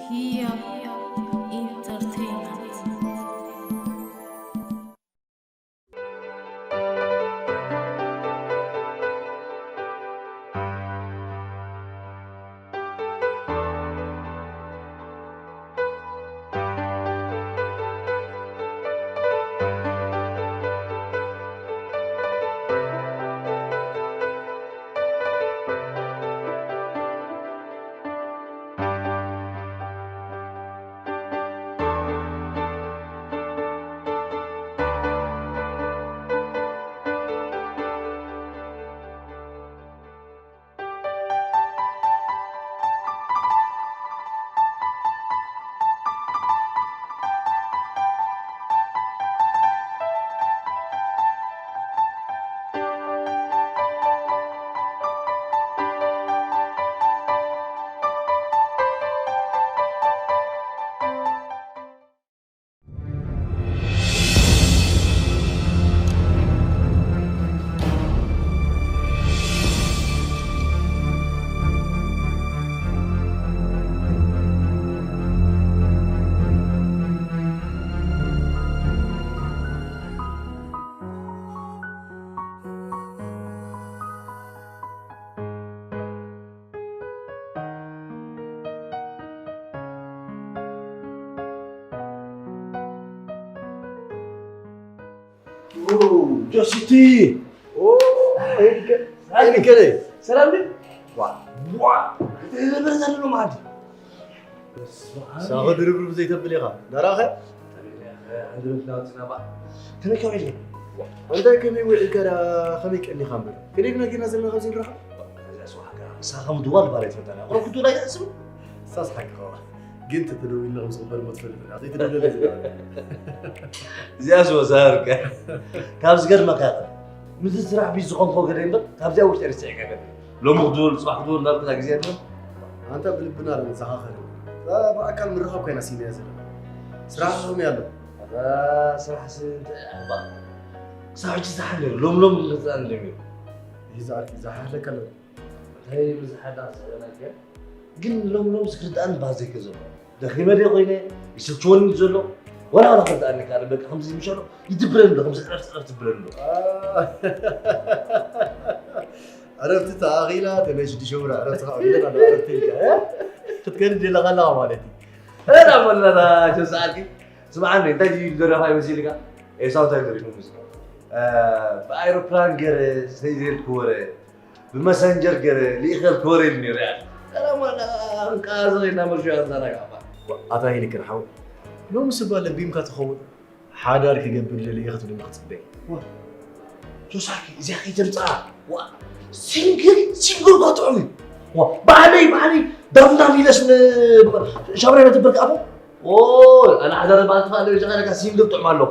ህያብ ኢንተርቴይንመንት። ጆሲቲ! ኦ፣ ኤሪከ፣ ኤሪከ ነይ። ሰላም ድዩ? ዋ፣ ዋ፣ እንታይ ነበር ዘሎ ማለት? ሳኸ ድርብርብ ዘይተብል ኢኻ። ዳራኸ? ኣንድሮት ናውትና ባ። ከመይ ከመይ ኢልካ? እንታይ ከመይ ውዒልካ ዳ፣ ከመይ ቀኒኻ እምበር? ከደይ ድና ጌርና ዘለና ካብዚ ንራኸብ? እዛ ስዋሓካ፣ ንስኻ ከም ድዋል ባር ኣይትፈልጣን እያ። ቁሩብ ክትውል ኣይትሕስብን? ንሳስ ሓቅኻ። ግን ተተደዊልና ከም ዝቕበል እሞ ትፈልጥ ኢኻ። ዘይተደውለለይ ዘይበለ። እዚኣስ ወሳርካ። ካብ ዝገርመካ፣ ምስዚ ስራሕ ቢዚ ዝኾንኮ ገለ እምበር፣ ካብዚኣ ውሽጢ ርስዒካ ገለ። ሎሚ ክድውል፣ ጽባሕ ክድውል እንዳበልካ ግዜ የለን። ኣንታ ብልብና ዶ ንዘኻኸር? ብኣካል ምርኻብ ኮይና ሲነያ ዘለና። ስራሕ ከመይ ኣሎ? ኣታ ስራሕሲ እንታይ እባ? ክሳብ ሕጂ ዝሓል ነይሩ፣ ሎም ሎም ምምጻእ እንደሚሩ። ይዛ ኣርኪ፣ ዝሓለካ ኣሎ። እንታይ ብዝሓላ ዝሕለናልካ? ግን ሎም ሎም ዝክርዳእን ባዘይ ከ ዘሎ። ደኺመ ድየ ኮይነ? ይስልችወኒ ዘሎ? ወላ ወላ ክርዳእኒ ካልእ በቃ ከምዚ ምሸሎ ይድብረኒ ኣሎ፣ ከምዚ ዕረፍቲ ዕረፍቲ ትብለኒ ኣሎ። ኣረ፣ ዕረፍቲ ተኣኺላ፣ ተመይ ሽዱሽተ ወርሒ ዕረፍቲ ከኣ ቢለና፣ ዕረፍቲ ኢልካ፣ እ? ክትከይድ ደለኻ ኣለኻ ማለት እዩ። እዳ መለና፣ ጆስ ዓርኪ። ስምዓኒ፣ እንታይ ድዩ ደረፋ ይመስልካ? ኤሳው እንታይ ደሪፉ ምስሉ? እ፣ ብኣይሮፕላን ገይረ፣ ሰይዘልኩ ወረ፣ ብመሰንጀር ገይረ፣ ልኢኸልኩ ወረ ኢሉ ነይሩ፣ ያ። ሰላም ዋላ፣ እንቃ ዘገይና መርሹ ያንሳና ጋፋ። ኣታ ሄሊክን ሓው፣ ሎምስ እባ ለቢምካ ትኸውን? ሓዳር ክገብር ደልየ ክትብለኒ ክጽበ። ዋ፣ ጆሳኪ፣ እዚኣ ከይተምጽኣ። ዋ፣ ሲንግል፣ ሲንግል እኳ ጥዑም እዩ። ዋ፣ ባዕለይ፣ ባዕለይ፣ ዳምዳም ኢለስ ን-፣ ሻብራይ ነትብር ከኣቦ? ኦ፣ ኣነ ሓዳር በዓል ጥፋእ ደረጃ ከለካ ሲንግል ጥዑም ኣለኹ።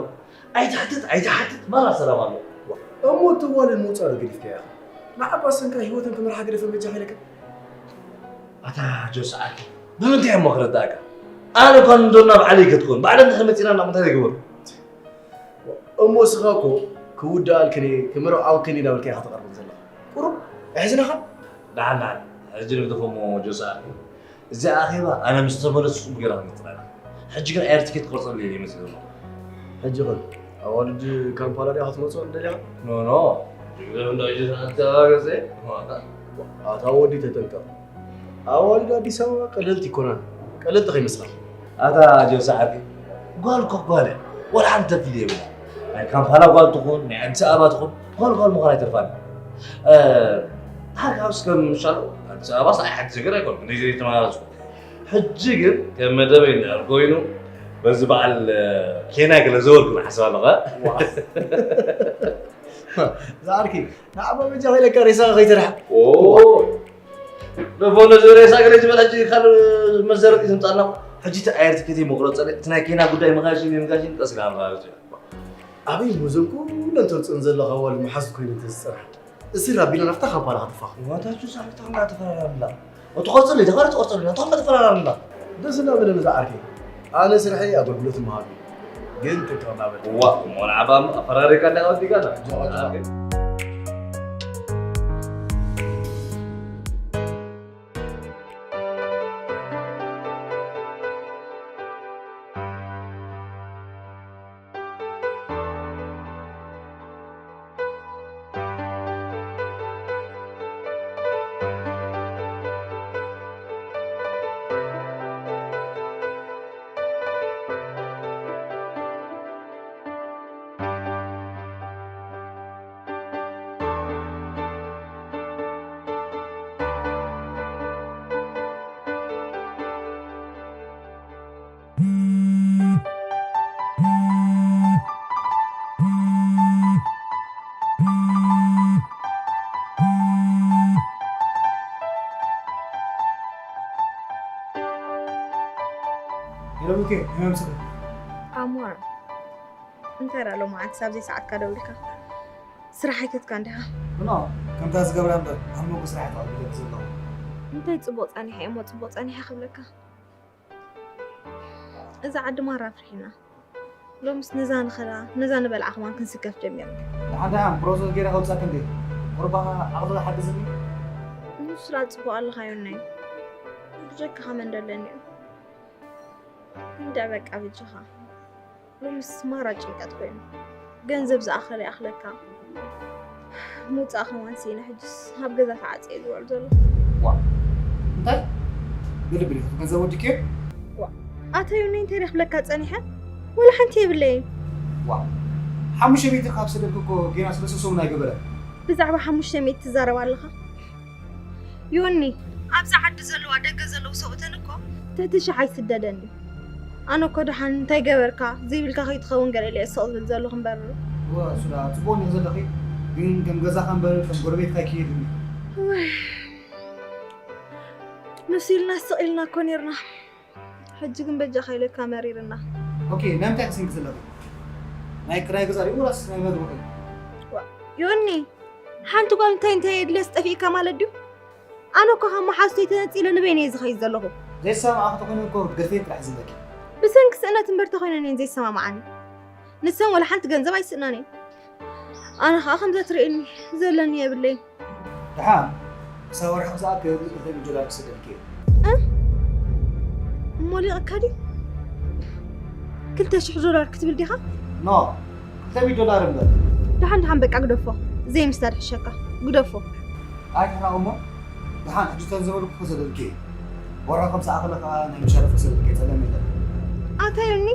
ኣይትሓትት፣ ኣይትሓትት፣ ማራ ሰላም ኣሎ። ዋ፣ እሞ እትዋልን ምውጻእ ዶ ገዲፍካያ ኢኻ? ንዓባ ሰንካ ህይወተን ክመርሓ ገደፈ በጃ ኢለካ። ኣታ ጆስ ዓርኪ፣ ብምንታይ እሞ ክርዳእካ? ኣነ እኳ እንዶ ናብ ዓለይ ክትኮን፣ ባዕለን ድሕሪ መጺና ናብ እንታይ ዘይግበር? እሞ እስኻ እኮ ክውድኣልክን እየ፣ ክምርዓውክን እየ እናበልካ ኢኻ ትቐርበን ዘለኻ። ቁሩብ ኣሕዚንኻ? ደሓን፣ ደሓን። ሕጂ ንግደፎ እሞ ጆስ ዓርኪ። እዚ ኣኼባ ኣነ ምስ ተመለስኩ ጽቡቕ ጌርና ክንጥራና። ሕጂ ግን ኣየር ትኬት ክቆርጸለይ እየ መጺእ ዘለኹ። ሕጂ ኸ ኣዋልድ ካምፓላ ድያ ክትመጽኦ ደሊኻ? ኖ፣ ኖ። ሕጂ ግን እንዳ ሕጂ ኣንተ ኣገዘ። ኣታ ወዲ ተጠንቀቕ። ኣዋልድ ኣዲስ ኣበባ ቀለልቲ ይኮናን። ቀለልቲ ከይመስላ። ኣታ ጆስ ዓርኪ፣ ጓል እኮ ጓል እያ። ወላ ሓንቲ ተፍሊ የብላ። ናይ ካምፓላ ጓል ትኹን፣ ናይ ኣዲስ ኣበባ ትኹን፣ ጓል ጓል ምዃን ኣይተርፋን። እ፣ ሃርካ ውስጥ ከም ምሻሎ፣ ኣዲስ ኣበባ ሳይ ሓንቲ ነገር ኣይኮን። እንደዚህ ዘይተመላለስኩ። ሕጂ ግን ከም መደበይ እንድሕር ኮይኑ፣ በዚ በዓል፣ እ፣ ኬንያ ገለ ዘወርኩ ንሓስብ ኣለኹ። ዋ። ዝዓርኪ፣ ንዓባ በጃ ከይለካ ሬሳኻ ከይተርሓ። ኦ። ንፎነ ሬሳ ገለ ዝበል ሕጂ ካልእ መዘረጢ ትምጻልና። ሕጂ እቲ ኣየር ትኬት ይመቁረጸለይ። እቲ ናይ ኬንያ ጉዳይ መኻሽን ይንጋሽን ቀስ ኢላ ንኻሽን። ኣበይ እሞ እዞም ኩለን ተርጽኦን ዘለኻ ዋሉ መሓዙት ኮይነን ተዝጸንሓ? እስር ኣቢላ ናብታ ካምፓላ ክትፋኽ። ዋታችሁ ሳልታ እንዳተፈራራምላ። ወትቆርጽልኝ፣ ተፈራ ትቆርጽልኝ፣ ናቶም እንዳተፈራራምላ። ደስ እናበለ ንዝዓርከይ። ኣነ ስርሐይ ኣገልግሎት ምሃብ እዩ። ግን ጥንቅቕ እናበለ። ዋ፣ እሞ ንዓባ ኣፈራሪካ እንዳወዲካ ኣላ። ጃ፣ ጃ። ዓርከይ። ኦኬ፣ ይመምስል። ኣሞራ እንታይ ዳ ሎማዓንቲ ሳብ ዘይሰዓትካ ደውልካ? ስራሕ ኣይከትካን ዲኻ? ኖ፣ ከምታ ዝገብራ እምበር ኣብ መንጎ ስራሕ ተቐቢለ ዘለኹ። እንታይ ጽቡቕ ጸኒሐ እሞ ጽቡቕ ጸኒሐ ክብለካ? እዛ ዓዲ ማራ ፍርሒና። ሎምስ ነዛ ንኸዳ ነዛ ንበልዓ ከማን ክንስከፍ ጀሚርና። ንሓደ ዓም ፕሮሰስ ገይረ ከውጻክ እንዴ? ቁርባኻ ዓቕሊ ሓግዝኒ። ንሱ ዳ ጽቡቕ ኣለኻዮ ናይ ብጀካኻ መን ደለኒ እዩ። እንዳ በቃ ብጅኻ ሎምስ ማራ ጭንቀት ኮይኑ ገንዘብ ዝኣኸለ ይኣኽለካ። ምውፃእ ከማን ስኢነ ሕጅስ ኣብ ገዛ ተዓፀ እዩ ዝበሉ ዘሎ። እንታይ ብልብል ኢኹ ገንዘብ ወድኬ? ኣታዩ ነይ እንታይ ደኽብለካ ፀኒሐ ወላ ሓንቲ የብለይን። ሓሙሽተ ሚእቲ ካብ ሰደድኩ እኮ ጌና ስለስተ ሰሙን ኣይገበረ። ብዛዕባ ሓሙሽተ ሚእቲ ትዛረብ ኣለኻ? ዮኒ፣ ኣብዛ ዓዲ ዘለዋ ደገ ዘለዉ ሰብኡተን እኮ ትሕቲ ሽሕ ኣይስደደን ድዩ? ኣነ እኮ ደሓን እንታይ ገበርካ ዘይብልካ ከይትኸውን ገለ ኢለ እየ ስቕ ዝብል ዘለኹ እምበር። እወ ሱዳ፣ ጽቡቕ ኔር ዘለኺ፣ ግን ከም ገዛኻ እምበር ከም ጎረቤትካ ኣይክየድን እዩ። ንሱ ኢልና ስቕ ኢልና እኮ ኔርና። ሕጂ ግን በጃኻ ኢለካ መሪርና። ኦኬ፣ ናይ ምንታይ ክስንኪ ዘለኺ? ናይ ክራይ ገዛ ድዩ ወላስ ናይ መግቢ ኮይኑ? ዮኒ፣ ሓንቲ ጓል እንታይ እንታይ የድልያ ዝጠፊእካ ማለት ድዩ? ኣነ እኮ ካብ መሓዝተይ ተነፂለ ንበይነ እየ ዝኸይድ ዘለኹ። ዘይሰማማዕኺ ተኾይነ እኮ ክትገድፍየ ጥራሕ እዩ ዘለኪ። ብሰንኪ ስእነት እምበር ተኾይነን እየን ዘይሰማምዓኒ። ንሰን ወላ ሓንቲ ገንዘብ ኣይስእናን እየን። ኣነ ከዓ ከምዛ ትርእየኒ ዘለኒ የብለይን። ደሓን ክሳብ ወርሒ ክዝኣክል ክልተ ሚእቲ ዶላር ክሰደልኪ እየ። እ? እሞ ሊቕካ ድዩ? ክልተ ሽሕ ዶላር ክትብል ዲኻ? ኖ፣ ክልተ ሚእቲ ዶላር እምበር። ደሓን ደሓን በቃ ግደፎ። ዘይምስዳድ ሕሸካ። ግደፎ። ኣይትሕራቕ እሞ ደሓን ሕጂ እተን ዝበልኩ ክሰደልኪ እየ። ወርሒ ከም ዝኣኸለ ከዓ ናይ ምሻረፍ ክሰደልኪ እየ። ጸገም የለን። ኣታ ዮኒ፣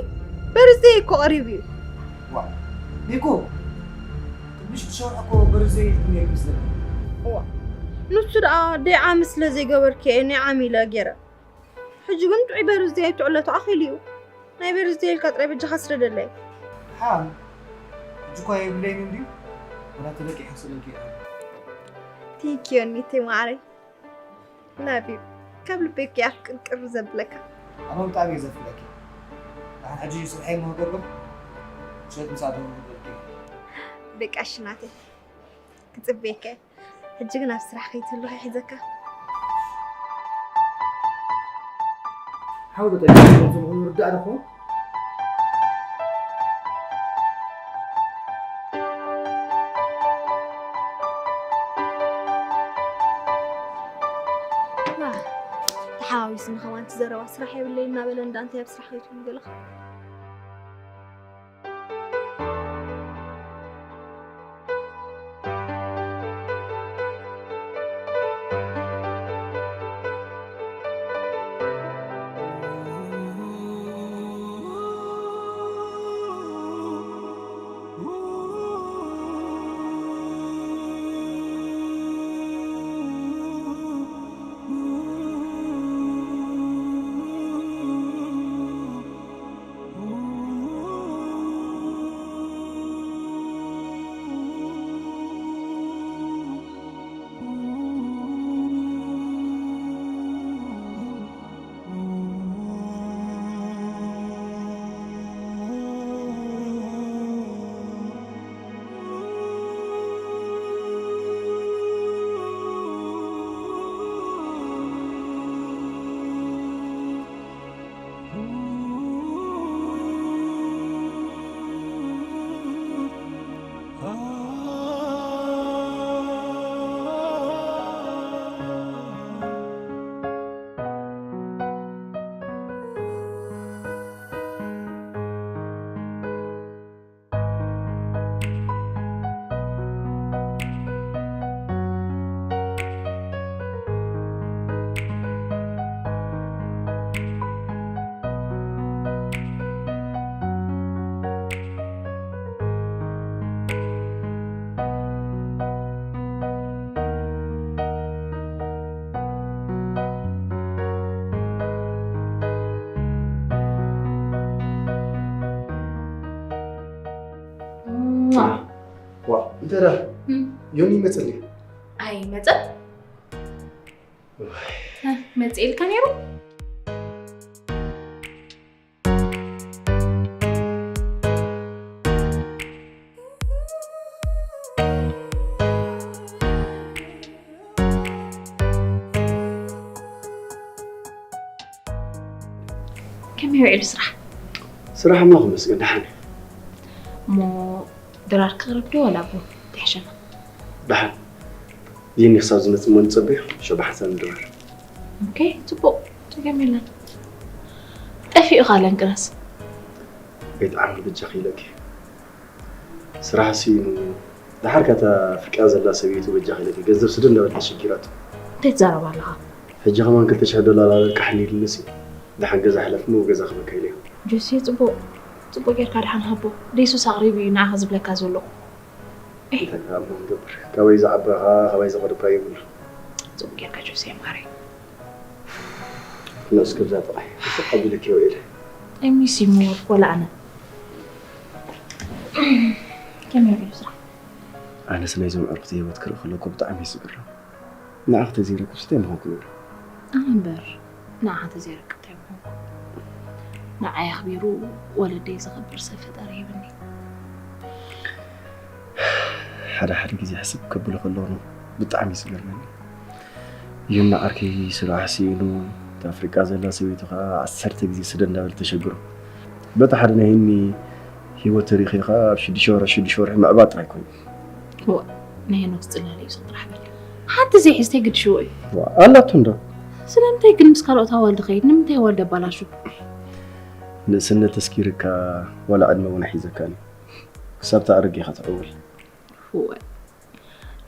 በርዝደይ እኮ ቀሪቡ እዩ። ዋ፣ ኒኩ፣ ቅድሚ ሽዱሽተ ወርሒ እኮ በርዝደይ ኢልክኒ ነይርኪ መስለኒ። እዋ፣ ንሱ ደኣ ደይ ዓሚ ስለ ዘይገበርኪ እየ ናይ ዓሚ ኢለ ገይረ። ሕጂ ግን ጥዑይ በርዝደይ ኣይትዕለቶ ኣኺሉ እዩ። ናይ በርዝደይ ኢልካ ጥራይ በጃኻ ስደደለይ። ሓን፣ ሕጂ እኳ የብለይን እንድዩ፣ ወላ ተለቂሐ ክሰደልኪ እየ። Thank you ዮኒተይ መዓረይ። Love you። ካብ ልበይ እኮ እየ ኣፍቅርቅር ዘብለካ። ኣነ እውን ብጣዕሚ እየ ዘፍቅረኪ። ደሓን ሕጂ ስርሐይ እሞ ክገብር፣ ምሸት ምሳእ ደው ክብለልኪ እየ። በቃ እሺ ናተይ። ክጽበየካ እየ። ሕጂ ግን ኣብ ስራሕ ከይትህሉ ከይሕዘካ። ሓው ዶ ጠይቁ፣ ዝርዳእ ዶ ክኸውን? ተሓዋዊስኒ ከማን እቲ ዘረባ ስራሕ የብለይ እናበለ እንዳ እንታይ ኣብ ስራሕ ከይትብሉ ገለኻ። ዋ እንተ ደኣ ዮኒ ይመጽእ ድዩ? ኣይመጸን። መጽእ ኢልካ ነይሩ። ይውዕል ስራሕ። ስራሕ እሞ ክመስገን ደሓን እዩ። እሞ ድራር ክቕርብ ዶ ዋላ ቡን ትሕሸና? ደሓን ዚኒ ክሳብ ዝመፅእ እሞ ንፀበዮ። ሸባ ሓንሳብ ንድራር። ኦኬ፣ ፅቡቕ፣ ፀገም የለን። ጠፊኡ ካለን ቅነስ። ቤት ዓሚ በጃኺ ኢለኪ። ስራሕ ስኢኑ ደሓር ካታ ፍርቃ ዘላ ሰበይቱ በጃኺ ኢለኪ። ገንዘብ ስደድ እንዳበለት ተሸጊራቶ። እንታይ ትዛረብ ኣለኻ? ሕጂ ከማን ክልተ ሽሕ ዶላር ኣለቃሕኒ ኢሉንስ እዩ። ደሓን ገዛ ሕለፍ እሞ ገዛ ክበካ ኢለዮ። ጆሲ፣ ፅቡቕ፣ ፅቡቕ ጌርካ ደሓን ሃቦ። ደይሱስ ኣቕሪቡ እዩ ንዓኻ ዝብለካ ዘሎ። እንታይ ከኣ እሞ ንገብር? ካበይ ዝዓበኻ፣ ካበይ ዝቐደምካ የብሉ። ፅቡቕ ጌርካ ጆሲ ማረይ። ነስ ክብዛ ጥራይ። ብስቕ ኣቢለኪ ውዒለ። I miss you more፣ ወላ ኣነ። ከመይ ውዒሉ ስራሕ? ኣነስ ናይዞም ዕርክቲ ህይወት ክርኢ ከለኩ ብጣዕሚ እዩ ዝግረም። ንዓኺ ተዘይረክብስ እንታይ ምኾንኩ ነይረ? ኣነ እምበር ንዓኻ ተዘይረክብ እንታይ ምኾንኩ? ንዓይ ኣኽቢሩ ወለደይ ዘኽብር ሰብ ፈጣሪ ሂብኒ። ሓደ ሓደ ግዜ ሕስብ ከብሎ ከለኹ ብጣዕሚ እዩ ዝገርመኒ። ዩና ዓርከይ ስራሕ ስኢኑ፣ እታ ኣፍሪቃ ዘላ ሰበይቱ ኸዓ ዓሰርተ ግዜ ስደድ እንዳበለት ተሸግሮ። በታ ሓደ ናይ ህኒ ህይወት ተሪኺ ኸዓ ኣብ ሽዱሽተ ወርሒ፣ ሽዱሽተ ወርሒ ምዕባጥ ጥራይ ኮይኑ። ዋ፣ ናይ ሄኖክ ዝጽለለ እዩ ጥራሕ በል። ሓንቲ ዘይሕዝተይ ግዲ ሽዎ እዩ። ዋ፣ ኣላቶ እንዶ። ስለምንታይ ግን ምስ ካልኦት ኣዋልድ ኸይድ? ንምንታይ ኣዋልድ ኣባላሹ? ንእስነት ተስኪርካ ዋላ ዕድመ እውን ኣይሒዘካን እዩ። ክሳብ ተኣርግ ኢኻ ትዕውል። እወ፣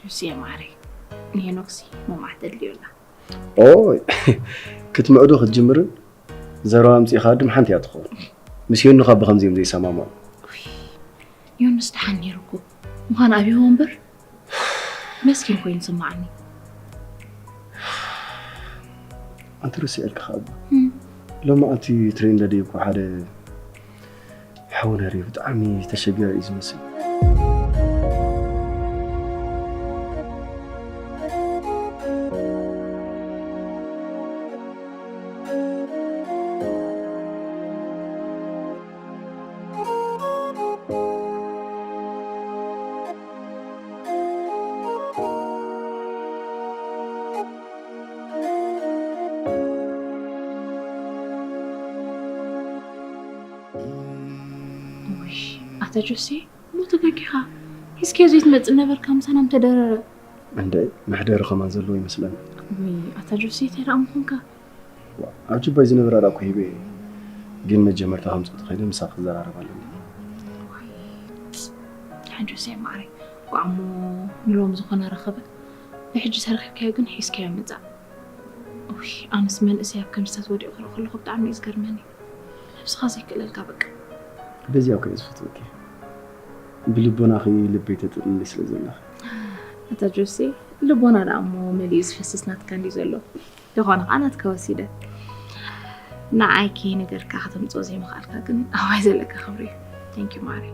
ጆሲየ ማዕረይ፣ ንሄኖክሲ መማዕ ተድልዮ ኣላ። ኦይ፣ ክትምዕዶ ክትጅምርን ዘረባ ኣምጺእኻ ድም ሓንቲ እያ ትኸውን። ምስ ሄኖኻ ብኸምዚ እዮም ዘይሰማምዑ። ዮንስ ደሓን ነይሩ እኮ። ምዃን ኣብይዎ እምበር መስኪን ኮይኑ ዝሰማዓኒ። ኣንቲ ረሲዐልካ ኸኣ እባ። እም። ሎሚ ኣንቲ ትሬንዳ ደይ እኮ ሓደ ሓው ነሪ ብጣዕሚ ተሸጊረ እዩ ዝመስል። ውይ፣ ኣታ ጆሴ፣ እሞ ተጋጊኻ። ሒዝካዮ ዘይትመጽእ ነበርካ፣ ምሳና ምተደረረ። እንደ መሕደሪ ከማን ዘለዎ ይመስለኒ። ውይ፣ ኣታ ጆሴ፣ እንታይ ደኣ ምኾንካ? ዋ፣ ኣብ ጁባይ ዝነበረ ራእኩ ሂበ እየ። ግን መጀመርታ ከምጽእ ተኸይደ ምሳኺ ክዘራረብ ኣለኒ። ደሓን ጆሴ ማዕረይ፣ ኳ እሞ ንሎም ዝኾነ ረኸበ። ብሕጂ ተረኺብካዮ ግን ሒዝካዮ ምጻእ። ውይ፣ ኣነስ መንእሰይ ኣብ ከምዚታት ወዲቑ ክርኢ ከለኹ ብጣዕሚ እዩ ዝገርመኒ። ነብስኻ ዘይክእለልካ በቃ። በዚኣ እኮ እየ ዝፈትወኪ። ብልቦናኺ ልበይ ተጥልሊ ስለ ዘለኺ። ኣታ ጆሴ፣ ልቦና ደኣ እሞ መሊኡ ዝፈስስ ናትካ እንድዩ ዘሎ። ዝኾነ ኸዓ ናትካ ወሲደ። ንዓይ ከይነገርካ ከተምጽኦ ዘይምኽኣልካ ግን ኣባይ ዘለካ ክብሪ እዩ። Thank you ማሪ።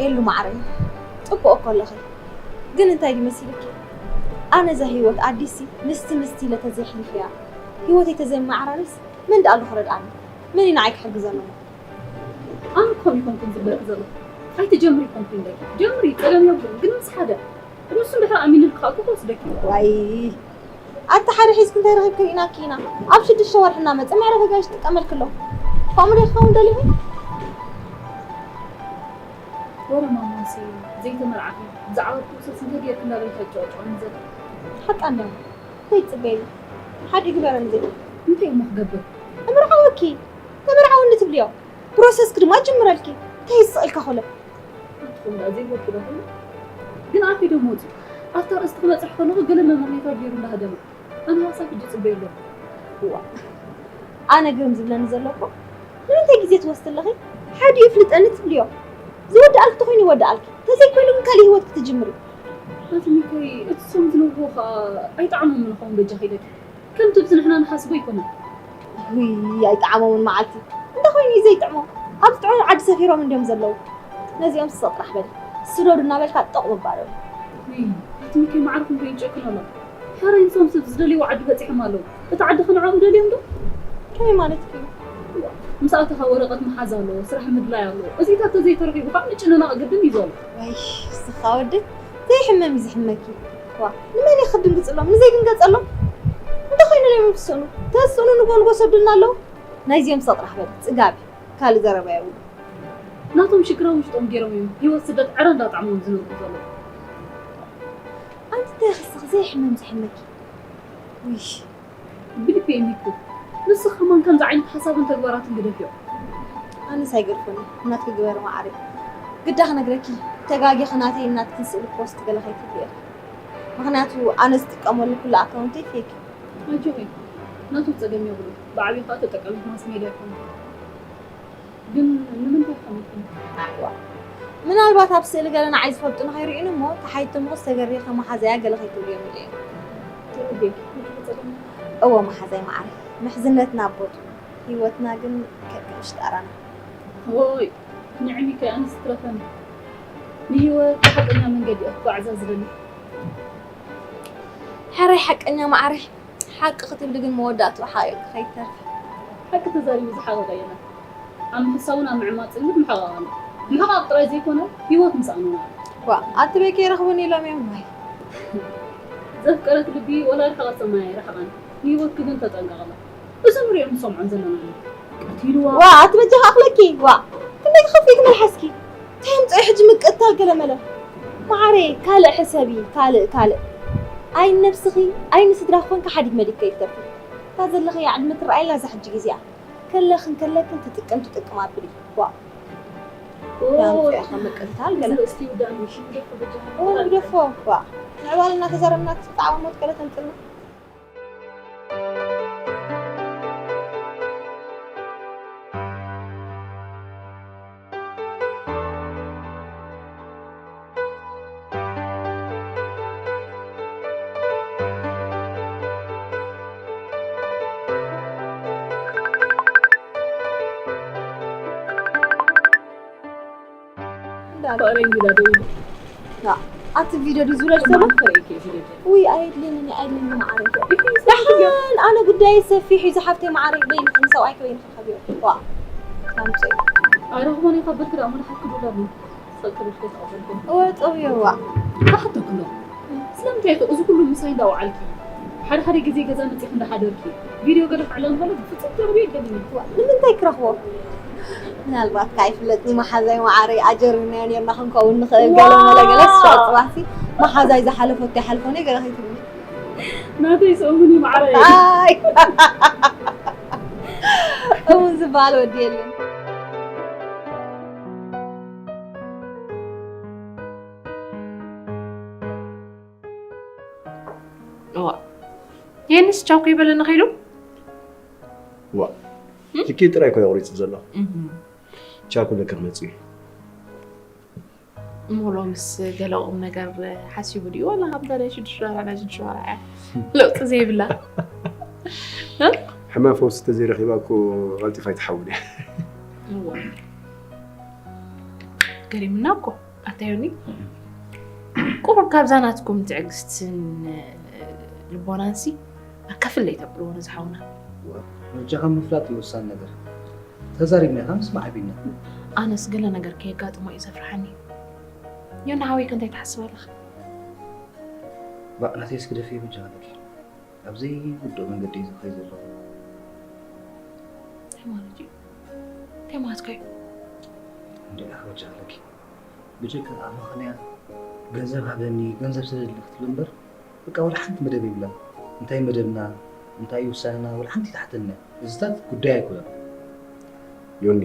ኤሉ ማዕረይ፣ ጽቡቕ እኮ ኣለኺ። ግን እንታይ ድዩ መሲልኪ? ኣነ እዛ ህይወት ኣዲሲ ምስቲ ምስቲ ኢለ ተዘይሕሊፈያ፣ ህይወተይ ተዘይመዓራርስ መን ደኣ ኣሎ ክረድኣኒ? መን እዩ ንዓይ ክሕግዘኒ? ኣነ እኮ ይኮንኩን ዝብለኪ ዘለኹ። ኣይትጀምሪ ይኮንኩ ይብለኪ። ጀምሪ፣ ጸገም የብሉን። ግን ምስ ሓደ። ንሱ እንድሕር ኣሚኑልኪ ከኣ እኮ ክወስደኪ እዩ። ዋይ፣ ኣታ ሓደ ሒዝኪ እንታይ ረኺብኪ ርኢናኪ ኢና። ኣብ ሽዱሽተ ወርሒ እናመጸ መዕረፊ ጋይሽ ትጥቀመልኪ ኣሎ። ከምኡ ዶ ክኸውን ደሊኺ? ወረ ማማሲ ዘይተመርዓኺ ብዛዕባ ፕሮሰስ እንታይ ጌርክ እንዳበልካ ጨቅጨቀኒ ዘለኻ። ሓቃ እንዳ እንታይ ትጽበይኒ? ሓዲ ግበረኒ ዘይ እንታይ እሞ ክገብር? ተመርዓወኪ። ተመርዓወኒ ትብልዮ። ፕሮሰስክ ድማ ጅምረልኪ። እንታይ ይስቕ ኢልካ ኮለ? ኣትኹም ደኣ ዘይወዱ ዶ ኮይኑ? ግን ኣፌ ዶ መውፅኡ ኣብታ ርእስቲ ክበፅሕ ከለኹ ገለ መመኽኔታት ገይሩ እንዳሃደመ ኣነ ሓሳብ ሕጂ ይፅበይ ኣለኹ። እዋ ኣነ ግርም ዝብለኒ ዘሎ እኮ ንምንታይ ግዜ ትወስዲ ኣለኺ? ሓዲኡ ይፍልጠኒ ትብልዮ። ዝወድኣልኪ ተኾይኑ ይወድኣልኪ፣ ተዘይኮይኑ ግን ካልእ ህይወት ክትጅምሪ። ኣቲ ሚከይ እቲ ሶም ዝነግርዎ ኸዓ ኣይጠዓሞምን ኸውን በጃኺ ኢለኪ። ከምቲ ብዚ ንሕና ንሓስቦ ኣይኮነን። ውይ ኣይጠዓሞምን መዓልቲ እንተኾይኑ እዩ ዘይጥዕሞም። ኣብ ዝጥዕሞም ዓዲ ሰፊሮም እንድዮም ዘለዉ። ነዚኦም ስቕ ጥራሕ በሊ። ስደዱ እናበልካ ጠቕ ምባል በሊ። ውይ ኣቲ ሚከይ መዓርኩም ዶ ይጨክን ኣሎ። ሕራይ ንሶም ሰብ ዝደልይዎ ዓዲ በፂሖም ኣለዉ። እቲ ዓዲ ክንዕኦም ደልዮም ዶ? ከመይ ማለት እዩ? ምስ ኣተኻ ወረቐት ምሓዝ ኣለዎ፣ ስራሕ ምድላይ ኣለዎ። እዚታት ተዘይተረኺቡ ከዓ ምጭንናቕ ግድን እዩ ዘሎ። ወይ እስኻ ወደይ ዘይሕመም እዩ ዝሕመኪ። ዋ ንመን እዩ ክድንግፅሎም ንዘይድንገፀሎም? እንተኾይኑ ለዮም ትስእኑ ተስእኑ ንጎ ንጎ ሰዱልና ኣለዉ። ናይዚኦም ስቕ ጥራሕ በል ፅጋብ እዩ። ካልእ ዘረባ የብሉ። ናቶም ሽግራ ውሽጦም ገይሮም እዮም ህይወት ስደት ዕረ እንዳጣዕሞም ዝነብሩ ዘለዉ። ኣንቲ እንታይ ክስኽ ዘይሕመም ዝሕመኪ? ውይ ብልቢ የሚኩ ንስኻ ከማን ከምዚ ዓይነት ሓሳብን ተግባራትን ግደፍዮ። ኣነስ ኣይገድፎን እዩ ናትኪ ግበሪ መዓረይ። ግዳ ክነግረኪ ተጋጊኺ ናተይ ናትኪ ስእሊ ፖስት ገለ ከይትብልዮ። ምኽንያቱ ኣነ ዝጥቀመሉ ኩሉ ኣካውንተይ ፌክ እዩ። ኣጆኺ ናቱ ጸገም የብሉ ብዓብዩ ከዓ ተጠቀሚት ማስ ሜድያ ይኮንኩ። ግን ንምንታይ ከምልኩም? ምናልባት ኣብ ስእሊ ገለ ንዓይ ዝፈልጡ ንኸይርእዩኒ እሞ ተሓይቶም ኹስ ተገሪኸ መሓዘያ ገለ ከይትብሉ እዮም ኢለ እየ። ተረዲእኪ። እወ መሓዛይ መዓረይ ምሕዝነትና ኣቦቱ ህይወትና ግን ከቅምሽ ጣራና። ኦይ ንዕሚከ ኣንስ ትረፈኒ። ንህይወት ብሓቀኛ መንገዲ እየ ክጓዕዛ ዝደሊ። ሕራይ ሓቀኛ መዓረይ ሓቂ ክትብሊ ግን መወዳእትኡ ሓቂቕኪ ከይትተርፊ። ሓቂ ተዛሪቡ ዝሓቐቐ የለን። ኣብ ምሕሳውን ኣብ ምዕማፅን ግን ምሕቓቕ ኣሎ። ምሕቓቕ ጥራይ ዘይኮነ ህይወት ምስኣኑን ኣሎ። ዋ ኣቲ በይ ከይረኽቡኒ ኢሎም እዮም ዋይ። ዘፍቀረት ልቢ ወላ ርሕቐት ሰማይ ኣይረሕቐን። ንህይወትኪ ግን ተጠንቀቕላ። እዚ ንሪኦን ንሰምዖን ዘለና እዩ። ቀቲልዋ። ዋ ኣቲ በጃኻ ኣኽለኪ ዋ ክንደይ ክኸፍልኪ መልሓስኪ እንታይ ምፅኦ ሕጂ ምቅታል ገለመለ። መዓረይ ካልእ ሕሰቢ ካልእ ካልእ። ኣይ ንነብስኺ ኣይ ንስድራ ኮንካ ሓዲግ መዲግ ከይትተርፊ። እታ ዘለኽያ ዕድመ ትረኣየላ እዛ ሕጂ ግዜኣ። ከለኽን ከለክን ትጥቅም ትጥቅም ኣብሊ። ዋ ያምፅኦ ኢኻ ምቅታል ገለ። እዚ ርእስቲ ይውዳእ ምሽ ንደፎ በጃኻ እወ ንግደፎ። ዋ ምዕባለ እናተዛረብና ትጣዕሞ ሞት ገለ ተምፅልና። ፍቕረይ እንግዳ ደው ኢሉ። ያ፣ ኣቲ ቪድዮ ድዩ ዝብለል ዘሎ? ማን ከርእየኪ እዩ ቪድዮ? ውይ ኣየድልየንን እዩ ኣየድልየንን እዩ መዓረይ። ደሓን ኣነ ጉዳየ ሰፊሕ እዩ ዝሓፍተይ መዓረይ በይንኺ ንሰብኣይኪ በይንኺ ሓቢሩ። ዋ ታምፅእ። ኣይረኽቦን እየ ካብ በልኪ ደኣ መን ሓኪ ዶላር ነው? ሰቅርሽ ተቀበልኩም። እወ ጠውየዋ። ካሕተኩሎ ስለምንታይ ኢኺ እዚ ኩሉ ምሳይ እንዳወዓልኪ ሓደ ሓደ ግዜ ገዛ መፂኺ እንዳሓደርኪ ቪድዮ ገለ ክዕለ እንከሎ ብፍፁም ተረብዮ ይደልኒ። ንምንታይ ክረኽቦ? ምናልባት ከዓ ይፍለጥኒ መሓዛይ መዓረይ ኣጀሪርናዮ ኔርና ክንከውን ንኽእል ገለ መለ ገለ ስሸቕ ፅባሕሲ መሓዛይ ዝሓለፎ እተይሓልፎ ነ ገለ ከይትብሉ። ናተይ ስእሙኒ መዓረይ። ኣይ እሙን ዝበሃል ወዲ የለን። እዋ የንስ ቻው ከይበለኒ ከይዱ። ዋ ትኬት ጥራይ እኮ የቑሪጽ ዘሎ። ቻኩ ልክ ክመጽእ እዩ። እሞ ሎምስ ገለ ቁም ነገር ሓሲቡ ድዩ ዋላ ከምዛ ናይ ሽዱሽተ ሻርዕ ናይ ሽዱሽተ ሻርዕ እያ ለውጢ ዘይብላ? ሕማም ፈውሲ ተዘይረኺባ እኮ ቀልጢፋ ኣይትሓውን እያ። እዋ ገሪሙና እኮ ኣታዩኒ። ቁሩብ ካብዛ ናትኩም ትዕግስትን ልቦናንሲ ኣካፍለይ ተብልዎ ነዚ ሓውና። በጃኻ ምፍላጥ እዩ ወሳኒ ነገር። ተዛሪብና ኢኻ ምስማዕ ኣቢልና። ኣነስ ገለ ነገር ከየጋጥሞ እዩ ዘፍርሓኒ። ዮና ሓወይ ከ እንታይ ትሓስብ ኣለኻ? ባእ ናተይስ ግደፍዮ በጃኻ ኣለኪ። ኣብ ዘይውድኦ መንገዲ እዩ ዝኸይድ ዘሎ። እንታይ ማለት እዩ? እንታይ ማለትካ እዩ? እንዴ ኣሕ በጃኻ ኣለኪ። ብጀካ ኣባኽንያ ገንዘብ ሃበኒ፣ ገንዘብ ስደደለይ ክትብል እምበር፣ በቃ፣ ወላ ሓንቲ መደብ የብላን። እንታይ መደብና፣ እንታይ ውሳነና፣ ወላ ሓንቲ ኣይትሓተንና። እዚታት ጉዳይ ኣይኮነን። ዮኒ፣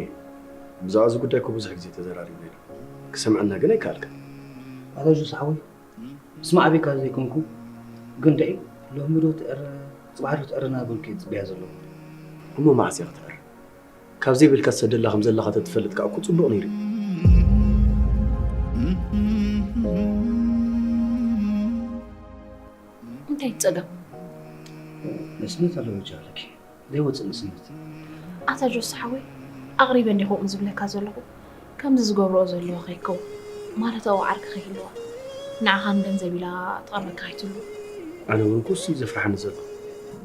ብዛዕባ እዚ ጉዳይ እኮ ብዙሕ ግዜ ተዘራሪብና ኢና። ክሰምዐና ግን ኣይከኣልካን። ኣታ ጆስ ሓወይ፣ ምስማዕ ኣበይካ ዘይኮንኩ፣ ግን ደይ ሎሚ ዶ ትዕረ፣ ጽባሕ ዶ ትዕረ እናበልኩ እየ ዝጽበያ ዘለኹ። እሞ መዓስ እያ ክትዕረ? ካብ ዘይብልካ ትሰደላ ከም ዘለኻ ተትፈልጥ ከኣ እኮ ጽቡቕ ነይሩ። እንታይ ጸገም? መስነት ኣለዎ ይቻለኪ። ዘይወጽእ መስነት። ኣታ ጆስ ሓወይ፣ ኣቕሪበ እንዲኹም ዝብለካ ዘለኹ። ከምዚ ዝገብርኦ ዘለዋ ከይከው ማለት ኣብኡ ዓርኪ ከይህልዋ ንዓኻን ገንዘብ ኢላ ትቐርበካ ኣይትሉ። ኣነ እውን ኩሱ እዩ ዘፍርሓኒ ዘሎ።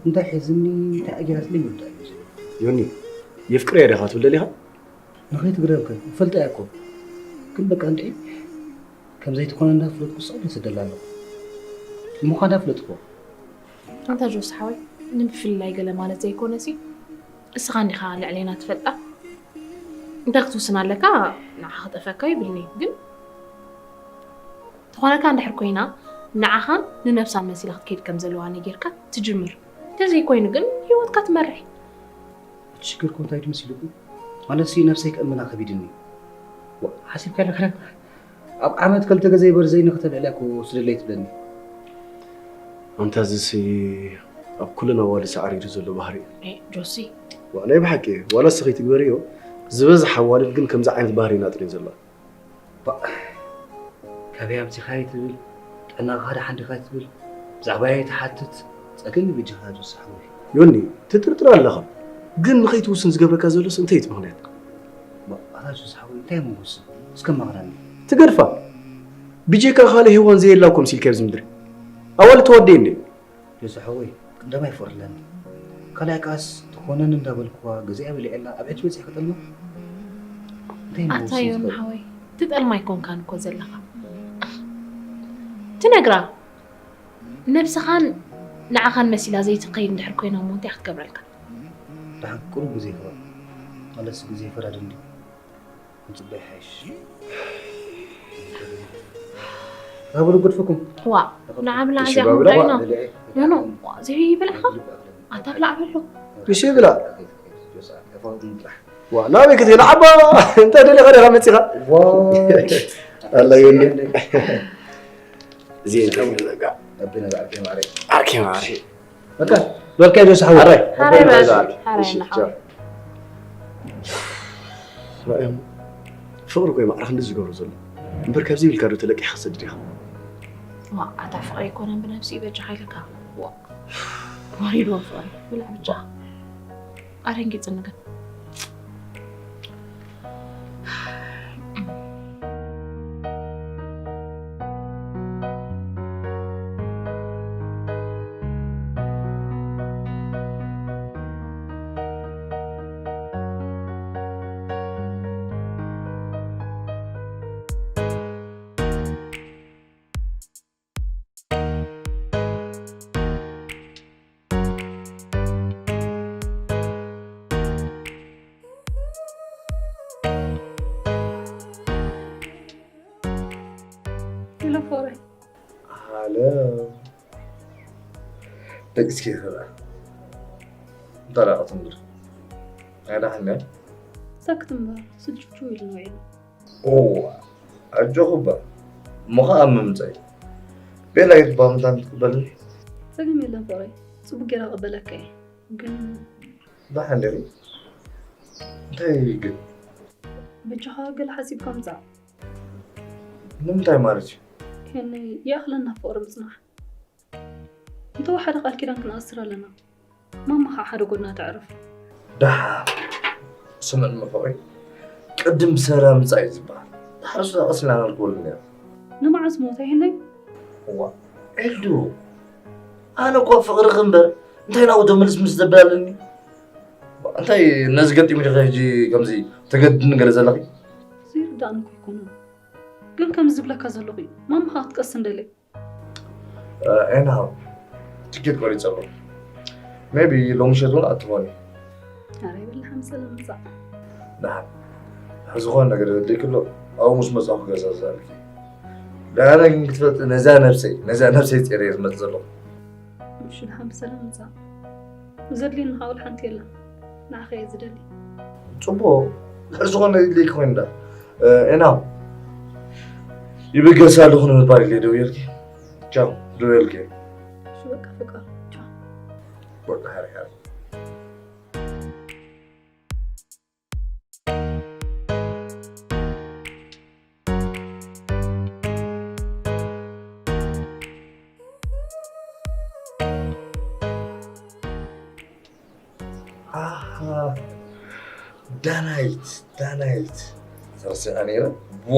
እንታይ ሒዝኒ እንታይ ኣጊራትለይ ይወዳእ እዩ ዘሎ። ዮኒ የፍቅረያ ዲኻ ትብል ደሊኻ? ንኸይትግረምከ ይፈልጣ እያ እኮ። ግን በቃ እንድዒ ከም ዘይትኾነ እንዳፍለጥኩ ስቕ ኢለ ይሰደላ ኣለኹ። ምዃና ፍለጥኩ። ኣንታ ጆስ ሓወይ፣ ንብፍልላይ ገለ ማለት ዘይኮነ ሲ እስኻ እንዲኻ ልዕሌና ትፈልጣ። እንታይ ክትውስን ኣለካ? ንዓኻ ክጠፈካ ይብልኒ ግን ተኾነካ እንድሕር ኮይና ንዓኻን ንነብሳን መሲላ ክትከይድ ከም ዘለዋ ነጊርካ ትጅምር። እንተዘይኮይኑ ግን ህይወትካ ትመርሕ። እቲ ሽግር እኮ እንታይ ድዩ መሲልኩም? ማለት ሲ ነብሰይ ከእምና ከቢድኒ። ዋ፣ ሓሲብካ ኣለካ ኣብ ዓመት ክልተ ግዜ በርዘይ ንክተልዕልያ እኮ ስደለይ ትብለኒ። ኣንታ እዚ ሲ ኣብ ኩለን ኣዋልድ ሳዕሪሩ ዘሎ ባህሪ እዩ። ኤ፣ ጆሲ ዋ ናይ ብሓቂ ዋላ እስኺ ትግበርዮ ዝበዝሕ ኣዋልድ ግን ከምዚ ዓይነት ባህሪ ናጥሪ ዘለዋ። ባእ፣ ካበይ ኣምፂኻይ ትብል፣ ጥዕናኻ ደሓን ዲኻ ትብል፣ ብዛዕባይ ትሓትት፣ ፀገም እዩ በጃኻ ጆሲ ሓወይ። ዮኒ፣ ትጥርጥር ኣለኻ። ግን ንኸይትውስን ዝገብረካ ዘሎስ እንታይ እቲ ምኽንያት? ባእ፣ ኣታ ጆሲ ሓወይ እንታይ ምውስን? እስከ ማኽረኒ። ትገድፋ። ብጀካ ካልእ ሄዋን ዘየላ እኮ ምሲልካ ኣብዚ ምድሪ። ኣዋልድ ተዋደየ እንዴ? ጆሲ ሓወይ ቀዳማይ ፍቕሪ ኣለኒ። ካልኣይ ከኣስ ትኾነኒ እንዳበልኩዋ ገዚኣ በሊዐላ ኣብ ሕጂ በፂሐ ክጠልማ? እንታይ ኣታ ዮኒ ሓወይ ትጠልማ ኣይኮንካን እኮ ዘለኻ። ትነግራ ነብስኻን ንዓኻን መሲላ ዘይትኸይድ እንድሕር ኮይና እሞ እንታይ ክትገብረልካ? ደሓን ቁሩብ ግዜ ይኽበል። ማለትስ ግዜ ይፈዳድን ድዩ? ምጽባይ ሓይሽ። ራብሉ ጉድፍኩም። ዋ ንዓብላ እዚኣ ጉዳይና ኖኖ ዘይብላኻ ኣታ ብላዕ በሎ ምሽ ብላ ዋ ናበይ ክትብል ዓባ እንታይ ደሊኻ ዲኻ መጺኻ ኣላ ዮኒ እዚ እንታይ ዘጋ ኣርኪ ማሪ በቃ በልካ ዶ ሳሕቦ ሓራይ በል ሓራይ ናሓው ፍቕሪ ኮይ ማዕረ ክንዲ ዝገብሮ ዘሎ እምበር ካብዚ ኢልካ ዶ ተለቂኻ ክሰድድ ኢኻ ዋ ኣታ ፍቕሪ ኣይኮነን ብነብሲ በጃ ሓይልካ ዋ ወሪድዎ ፍቕሪ ብላዕ ብጃ ኣደንጊጽኒ ግን ሄሎ ፍቕረይ። ሃሎ ደቂስኪ ይኽእላ እንታይ ደኣ ክትንብር ናይ ደሓን ድያ ሰክት እምበር ስልችው ኢሉኒ ውዒሉ። እዋ ኣጆኺ እባ እሞ ኸኣ ኣብ ምምጻእ እዩ ቤላ ይትባ ምንታን ትቅበልኒ ጸገም የለን ፍቕረይ ጽቡቅ ጌራ እቕበለካ እየ ግን ደሓን ዲኺ እንታይ ግን በጃኻ ገለ ሓሲብካ ምጻእ ንምንታይ ማለት እዩ ሄኒ ይኣኽለና ፍቕሪ ምጽናሕ እንተወሓደ ቃል ኪዳን ክንኣስር ኣለና ማማ ኸዓ ሓደ ጎድና ተዕርፍ ደሓር ስምዕኒ ፍቕሪ ቅድም ብሰላም ምጻእ እዩ ዝበሃል ደሓር ሱሳ ቀስ ኢልና ነልክወሉ ነይሩ ንመዓስ ሞተ ሄነይ እዋ ኤልዱ ኣነ እኮ ፍቕርኺ እምበር እንታይ ናብኡ ዶ ምልስምስ ዘብል ኣለኒ እንታይ ነዚ ገጢሙ ዲኺ ሕጂ ከምዚ ተገድድኒ ገለ ዘለኺ ዘይርዳእኒ እኮ ኣይኮነን ግን ከምዚ ዝብለካ ዘለኹ እዩ ማማ ኸዓ ክትቀስን ደልየ ኤናው ትኬት ቆሪፀ ኣለኹ ሜቢ ሎሚ ምሸት እውን ኣትኾኒ ኣረ ይበልሓ ምሰለ ምፃእ ደሓን ዝኾነ ነገር ዘድልይክሎ ኣብኡ ምስ መጻኹ ገዛ ዛልኪ። ደሓና ግን ክትፈልጢ፣ ነዛ ነብሰይ፣ ነዛ ነብሰይ ጸይረ እየ ዝመጽእ ዘለኹ። እሺ፣ ደሓን ብሰላም ምጻእ። ዘድልየኒ ካብኡ ሓንቲ የለን። ንዓኻ እየ ዝደሊ። ጽቡቕ፣ ድሕሪ ዝኾነ ይድልየኪ ኮይኑ ደኣ። እ፣ ኤና፣ ይብገስ ኣለኹ ንምባል ኢለ ደውየልኪ። ቻው፣ ደውየልኪ። እሺ፣ በቃ ፍቃር፣ ቻው። በቃ፣ ሃሪ፣ ሃሪ። ኣሃ፣ ዳናይት፣ ዳናይት። ተረሲዐ ነይረ። ዋ!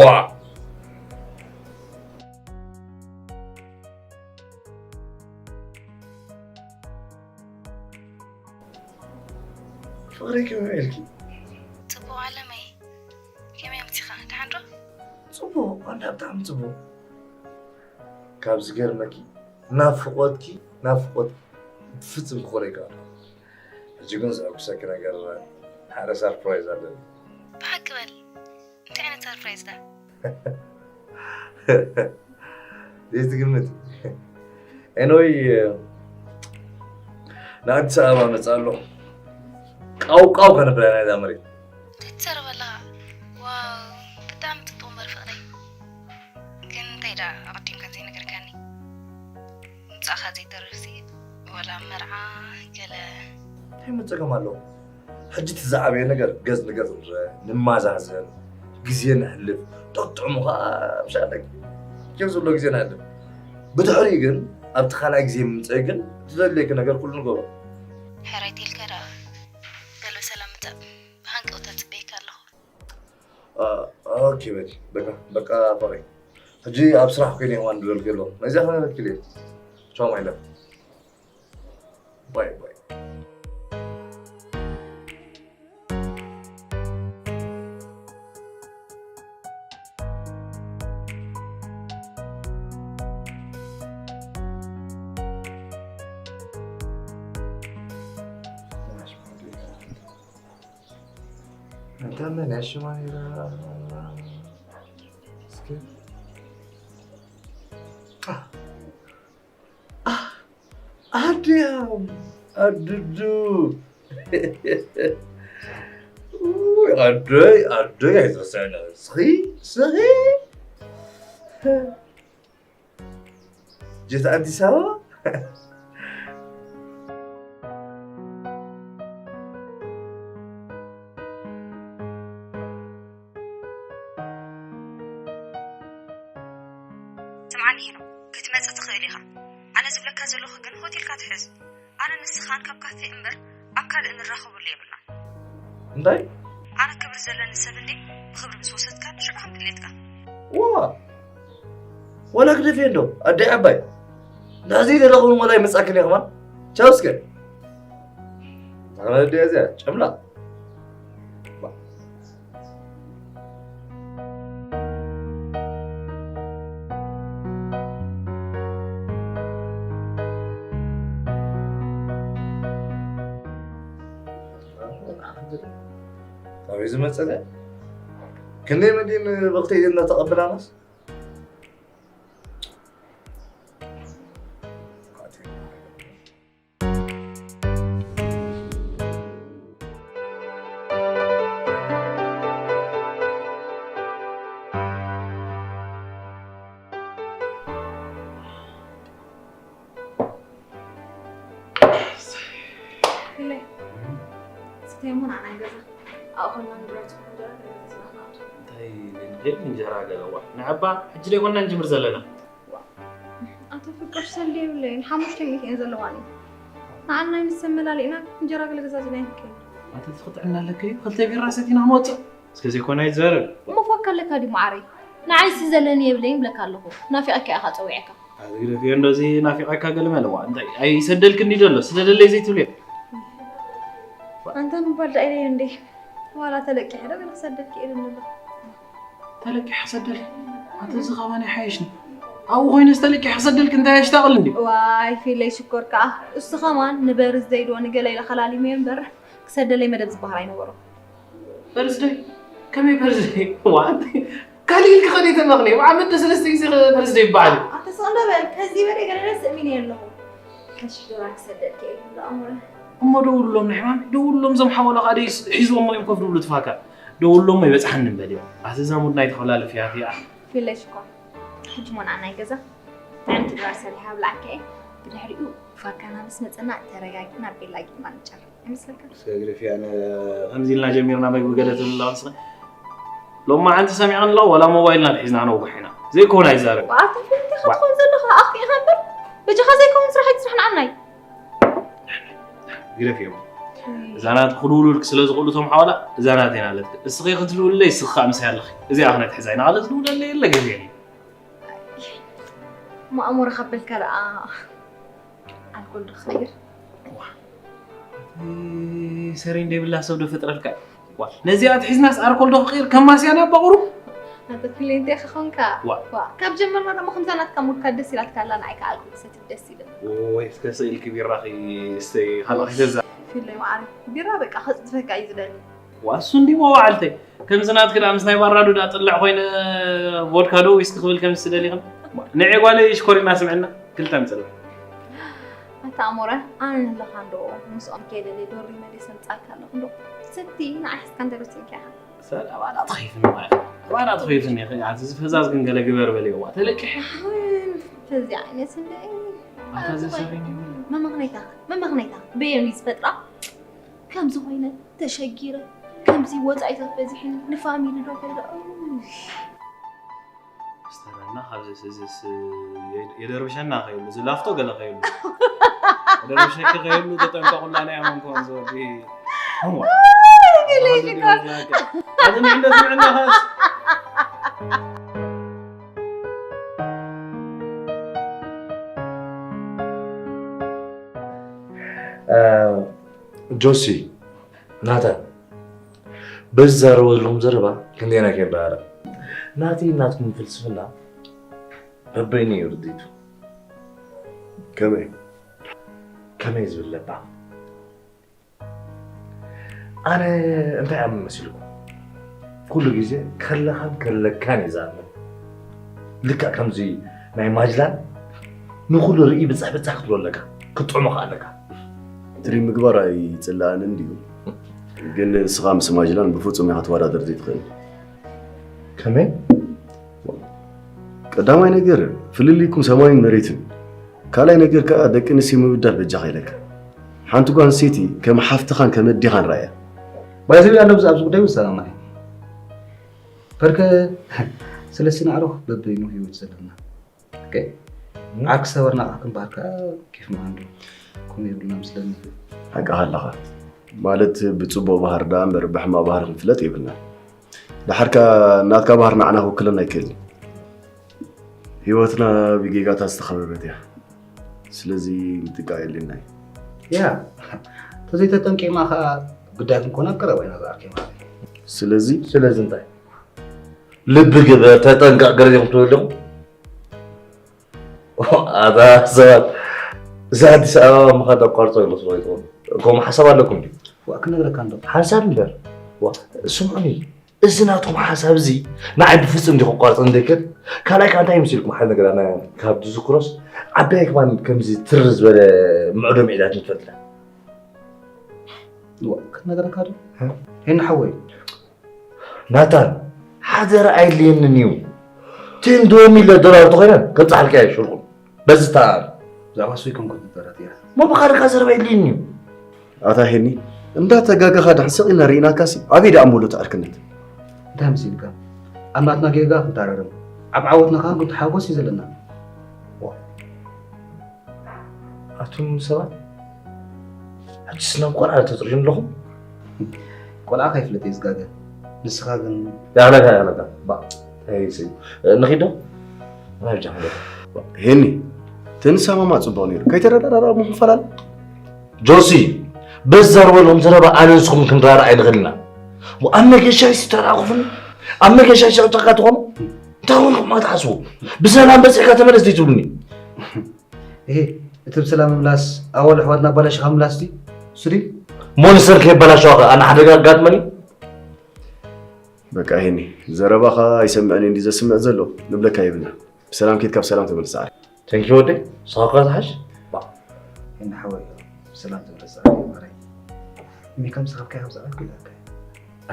ፍቕረይ ከመይ ውዒልኪ? ጽቡቕ ኣለመይ። ከመይ ኣምሲኻ? ደሓን ዶ? ጽቡቕ፣ ዋላ ብጣዕሚ ጽቡቕ። ካብ ዝገርመኪ፣ ናፍቖትኪ፣ ናፍቖት ብፍጽም ክኾረይ ከኣሎ። ሕጂ ግን ዘሐጉሰኪ ነገር፣ ሓደ ሰርፕራይዝ ኣለኒ። ብሓቂ በል። እንታይ ዓይነት ሰርፕራይዝ ዳ? ዘይትግምት። ኤንወይ፣ ንኣዲስ ኣበባ መጽእ ኣሎ። ቃው ቃው ከነብላ ኢና እዛ መሬት። እንታይ ትዛረብ ኣለኻ? ዋው፣ ብጣዕሚ ጽቡቕ እምበር ፍቕረይ። ግን እንታይ ደኣ ኣቐዲምካ ዘይነገርካኒ? ምምጻእካ ዘይተርፍሲ፣ ዋላ መርዓ ገለ። እንታይ መጸገም ኣለዎ? ሕጂ እቲ ዝዓበየ ነገር ገጽ ንገጽ ንረአ፣ ንመዛዘን፣ ግዜ ነሕልፍ፣ ጠጥዕሙ ኸኣ ምሻለኪ። ከም ዘሎ ግዜ ነሕልፍ። ብድሕሪኡ ግን፣ ኣብቲ ካልኣይ ግዜ ምምጸእ ግን፣ ዝደልየኪ ነገር ኩሉ ንገብሮ። ሕራይ ተልካ ደኣ። በል ብሰላም ምጻእ። ብሃንቀውታ ጽበየካ ኣለኹ። አ፣ ኦኬ በል። በቃ፣ በቃ ፍቕረይ። ሕጂ ኣብ ስራሕ ኮይነ እየ ዋን ዝበልኪ ኣለኹ። ነዚኣ ከመይ በልኪ? ቻው ማይ ላቭ። ባይ ባይ። أنت من عشمان إلى እስኪ። አ፣ አ፣ ኣድያም፣ ኣድዱ። ኡይ፣ ኣደይ፣ ኣደይ ኣይትረስዕና። እስኺ፣ እስኺ። ጀት ኣዲስ ኣበባ። ስምዓኒ ሄኖክ፣ ክትመጽእ ትኽእል ኢኻ። ኣነ ዝብለካ ዘለኹ ግን ሆቴልካ ትሕዝ። ኣነ ንስኻን ካብ ካፌ እምበር ኣብ ካልእ ንራኸበሉ የብልናን። እንታይ? ኣነ ክብሪ ዘለኒ ሰብ እንዴ፣ ብኽብሪ ምስ ወሰድካኒ ሽዑ ከም ድሌትካ። ዋ! ዋላ ግደፍዮ እንዶ፣ ኣደይ ዓባይ። እንድሕር ዘይደለኹ እውን ዋላ ይመጻክን እየ ከማን። ቻው እስከ። እታ ከመይ ኣደይ እዚኣ፣ ጨምላቕ። ካበይ ዝመጸለ? ክንደይ መዲን ብኽተይ እናተቐበላናስ? ኢለይ። ስተይ እሞ ንዓና ገዛ። ኣብኡ ኮና ንብረት እንጀራ ገዛ ገዛ ንኣቱ። እንታይ ልንድል እንጀራ ገለዋ? ንዕባ ሕጂ ደይኮና ንጅምር ዘለና። ኣቶ ፍቅር ሰልዲ የብለይን፣ ሓሙሽተ ሚእቲ እየን ዘለዋኒ። ንዓና ምስ ተመላሊእና እንጀራ ገለ ገዛ ዝብላ ይንክል። ኣቶ ፍቅር ጥዕና ኣለካ እዩ? ክልተ ቢራ ሰቲና ክንወፅእ። እስከ ዘይኮነ ኣይትዛረብ። እሞ ፎካ ኣለካ ድዩ መዓረይ? ንዓይሲ ዘለኒ የብለይን ብለካ ኣለኹ። ናፊቐካ ኢኻ ጸዊዐካ። ኣዝግደፍዮ እንደዚ ናፊቐካ ገለ መለዋ። እንታይ ኣይሰደልክን ድዩ ዘሎ? ስደደለይ ዘይትብልዮ? ኣንተ ምባል ዳኣ ኢለዮ እንዴ? ዋላ ተለቂሐ ዶ ገለ ክሰደልክ ኢሉኒ ኣሎ። ተለቂሐ ሰደል? ኣንተ እዚ ኸማን ኣይሓየሽን። ኣብኡ ኮይነስ ተለቂሐ ሰደልክ እንታይ የሽታቕል እንዴ? ዋይ ፊለይ ሽኮር ከኣ። እሱ ኸማን ንበርዝደይ ዶ ንገለ ኢለ ከላሊመዮ እምበር ክሰደለይ መደብ ዝበሃል ኣይነበሮ። በርዝደይ? ከመይ በርዝደይ? ዋት? ካልእ ኢልኪ ከደይ ተመኽኒ፣ ብዓመት ሰለስተ ግዜ ፕሬዝደንት ይበሃል እዩ። ኣታ ስቕ እንዶ በል፣ ከዚ በለ ገለ ደስ እሚን እየ ኣለኹ። ሓሽሽ ዶላር ክሰደልኪ እየ፣ ዝኣምረ። እሞ ደውሎም ንሕማም፣ ደውሎም፣ እዞም ሓወሎ ካደይ ሒዝዎም እዮም ኮፍ ዝብሉ ትፋካ። ደውሎም ኣይበጽሓንን በልዮም። ኣቲ እዛ ሙድ ናይ ተኸላለፍ እያ እቲኣ። ፊለሽ እኮ። ሕጂ ሞና ናይ ገዛ። እንታይ ዓይነት ዶላር ሰሪሓ ብላዕከ እየ። ብድሕሪኡ ፋካና ምስ መጸና ተረጋጊና ቤላ ጌምና ንጨርር። ኣይመስለካን? እስከ ግደፊ፣ ኣነ ከምዚ ኢልና ጀሚርና መግቢ ገለ ትብል ኣላ ንስኺ። ሎማዓንቲ ሰሚዐን ኣለዋ፣ ዋላ ሞባይልና ኣትሒዝና ነውግሕ ኢና። ዘይኮነ ኣይዛረብ። ኣታ ፊልም ዲኻ ትኸውን ዘለኻ? ኣኽፊእኻ እምበር። በጃኻ ዘይከውን ስራሕ ኣይትስራሕ ንዓናይ። ግደፊ እሞ። እዛ ናትኪ ክድውሉልኪ ስለ ዝኽእሉ እቶም ሓዋላ፣ እዛ ናተይ ናለትኪ። እስኺ ክትድውልለይ፣ እስኺ ከኣ ምሳይ ኣለኺ። እዚኣ ክነትሕዛ ኢና። ካልእ ዝድውለለይ የለ፣ ግዜ የለ። እሞ ኣሞረ ካበልካ ደኣ ኣልኮል ዶ ክቕይር? ዋ። እቲ ሰሬን ዘይብላ ሰብ ዶ ፈጥረልካ? ዋ። ነዚኣ ኣትሒዝናስ ኣልኮል ዶ ክቕይር? ከም ማስያ ናብ ባቑሩ? ኣንተ ክሊንቴ ክኾንካ? ዋ። ዋ። ካብ ጀመርና ደሞ ከምዛ ናትካ ሙድካ ደስ ኢላትካ ኣላ፣ ንዓይ ከኣ ኣልኮል ክሰቲ ደስ ኢሉኒ። ወይ፣ እስከ ስኢልኪ ቢራኺ እስተይ፣ ካልእ ከይተዛ። ፊለይ መዓረይ፣ ቢራ በቃ ከጽድፈካ እዩ ዝደሊ። ዋ፣ እሱ እንዲ መዋዕልተይ። ከምዚ ናትኪ ደኣ ምስ ናይ ባራዱ ደኣ ጥልዕ ኮይነ ቮድካ ዶ ዊስኪ ክብል ከም ዝደሊ ኸም። ንዒ ጓለይ ሽኮሪና ስምዕና፣ ክልተ ምጽልዋ። ኣታ ኣሞረ፣ ኣነ ኣለኻ እንዶ፣ ምስኦም ከይደለይ ዶሪ መሊሰ ምጻልካ ኣለኹ እንዶ። ስቲ ንዓይ ሒዝካ እንተ ደሲንካ ኢኻ። ሰላ፣ ባዳ ትኸይፍኒ ማለት። ባዳ ትኸይፍኒ፣ ኣቲ እዚ ፈዛዝ ግን ገለ ግበር በልዮ፣ ዋ፣ ተለቂሐ። ኣይ፣ ፈዚ ዓይነት እንደ ኣታ እዚ ዝኾነ ሰበኛ። መመኽነይታ፣ መመኽነይታ፣ በየኑ እዩ ዝፈጥራ? ከምዚ ኮይነ፣ ተሸጊረ፣ ከምዚ ወጻኢታት በዚሕኒ፣ ንፋሚሊ ዶ ከይደ፣ እይ። ስተረና ካብዚ፣ እዚስ፣ የ-፣ የደርብሸና ከይብሉ፣ እዚ ላፍቶ ገለ ከይብሉ። የደርብሸኪ ከይብሉ፣ ተጠንቀቑላ ናይ ኣመንኮን ዝወዲ። እሞ። ኣይ፣ ገለ ይሽኮር። ኣቲ ምዕንዶ፣ ምዕንዶ ኸስ። እ፣ ጆሲ፣ ናታን፣ በዚ ዛረበሎም ዘረባ ክንደየናይ ከይንረኣረእ። ናተይ ናትኩም ፍልስፍና በበይኑ እዩ ርዲቱ። ከመይ? ከመይ ዝብል ለባም። ኣነ እንታይ እየ መሲልኩም? ኩሉ ግዜ ከለኻን ከለካን እየ ዝኣምን። ልክዕ ከምዚ ናይ ማጅላን ንኹሉ ርኢ ብጻሕ ብጻሕ ክትብሎ ኣለካ፣ ክትጥዕሞ ከኣ ኣለካ። ትሪ ምግባር ኣይጽላእን እንድዩ፣ ግን ንስኻ ምስ ማጅላን ብፍጹም ኢኻ ክትወዳደር ዘይትኽእል። ከመይ? ቀዳማይ ነገር ፍልልይኩም ሰማይን መሬትን፣ ካልኣይ ነገር ከኣ ደቂ ኣንስትዮ ምብዳል በጃኻ ኢለካ። ሓንቲ ጓል ኣንስተይቲ ከም ሓፍትኻን ከም ኣዴኻን ረኣያ። ባይዘዊ ኣነ ብዛ ኣብዚ ጉዳይ እውን ሰላማይ። በርከ ስለስቲ ናዕሮ በበይኑ ህይወት ዘለና። ኦኬ። ዓርኪ ሰበርና ከኣ ክንበሃል ከኣ ኬፍና እንዶ። ከምኡ የብልና ምስለኒ። ሓቅኻ ኣለኻ። ማለት ብጽቡቕ ባህር ደኣ እምበር ብሕማቕ ባህር ክንፍለጥ የብልናን። ደሓር ከኣ ናትካ ባህር ንዓና ክውክለና ኣይክእልን። ህይወትና ብጌጋታት ዝተኸበበት እያ። ስለዚ ምጥንቃቕ የድልየና እዩ። ያ፣ ተዘይተጠንቂቕና ኸኣ ግዳይ ክንኮን ኣብ ቀረባ ኢና ዝኣርኪ ማለት እዩ። ስለዚ? ስለዚ እንታይ? ልቢ ግበር፣ ተጠንቀቕ፣ ገለ ዲኹም ትብሉ ኣለኹም? ኣታ ሰባት፣ እዚ ኣዲስ ኣበባ ምኻድ ኣቋርጾ ይመስሎ ይኸውን። ከምኡ ሓሳብ ኣለኩም ድዩ? ዋ፣ ክነግረካ እንዶ። ሓንሳብ እምበር። ዋ፣ ስምዑኒ። እዚ ናትኩም ሓሳብ እዚ ንዓይ ብፍጹም እንዲ ከቋርጾ እንደይክእል። ካልኣይ ከኣ እንታይ ይመስልኩም? ሓደ ነገር ኣነ ካብ ዝዝክሮስ ዓባይ ከማን ከምዚ ትር ዝበለ ምዕዶ ምዒዳት ንፈልጥ። ዋ፣ ክነግረካ ዶ? ሀ? ሄኒ ሓወይ። ናታን፣ ሓደራ ኣየድልየንን እዩ። ቴን ዶ ሚለ ዶላር ተኾይነን ከብጽሓልካ እየ ሽርቁ። በዚ ተኣል። ብዛዕባ እሱ ይኮንኩ ዝበረት እያ። እሞ ብኻልካ ዘረባ የድልየኒ እዩ። ኣታ ሄኒ፣ እንዳተጋገኻ ድሕን ስቕ ኢልና ርኢናካሲ፣ ኣበይ ደኣ እሞ ኣሎ እቲ ዕርክነት? እንታይ መሲልካ? ኣብ ናትና ጌጋ ክንታረርም፣ ኣብ ዓወትና ከኣ ክንተሓጎስ እዩ ዘለና። ዋ። ኣቱም ሰባት፣ ሕጅስ ናብ ቆልዓ ተጥርዩኒ ኣለኹም? ቆልዓ ከይፍለጥ እየ ዝጋገ። ንስኻ ግን ያለካ፣ ያለካ። ባ፣ ተይሲ። ንኺዶ? ናይ ብጃ ሄኒ፣ ተንሳማማ ጽቡቕ ነይሩ። ከይተረዳዳእና እሞ ክንፈላለ። ጆሲ፣ በዚ ዘርበሎም ዘረባ ኣነ ንስኹም ክንራዳእ ኣይንኽእልን ኢና። ኣብ መገሻ ይስተራኹፍን፣ ኣብ መገሻ ሸቕጫካ ትኾኑ? እንታይ ኾንኩም ትሓስቡ? ብሰላም በጺሕካ ተመለስ ዘይትብሉኒ? እሄ፣ እቲ ብሰላም ምምላስ፣ ኣዋል ኣሕዋትና ኣባላሽኻ ምምላስ ድዩ? እሱ ድዩ? ሞንስተር ከየባላሸዋ ኸ ኣነ ሓደጋ ኣጋጥመኒ? በቃ ይሄኔ ዘረባኻ ኣይሰምዕን እንዲ ዘስምዕ ዘሎ ንብለካ ይብልና። ብሰላም ኬድካ ብሰላም ተመልስ ዓርከይ። ተንኪ ወደይ፣ ንስኻ እኳ ትሓሽ። ባ፣ እንደ ሓወይ ብሰላም ተመለስ ዓርከይ ማረይ። እሚ ከም ዝኸፍካ ከም ዝኣልኩ ይላከ።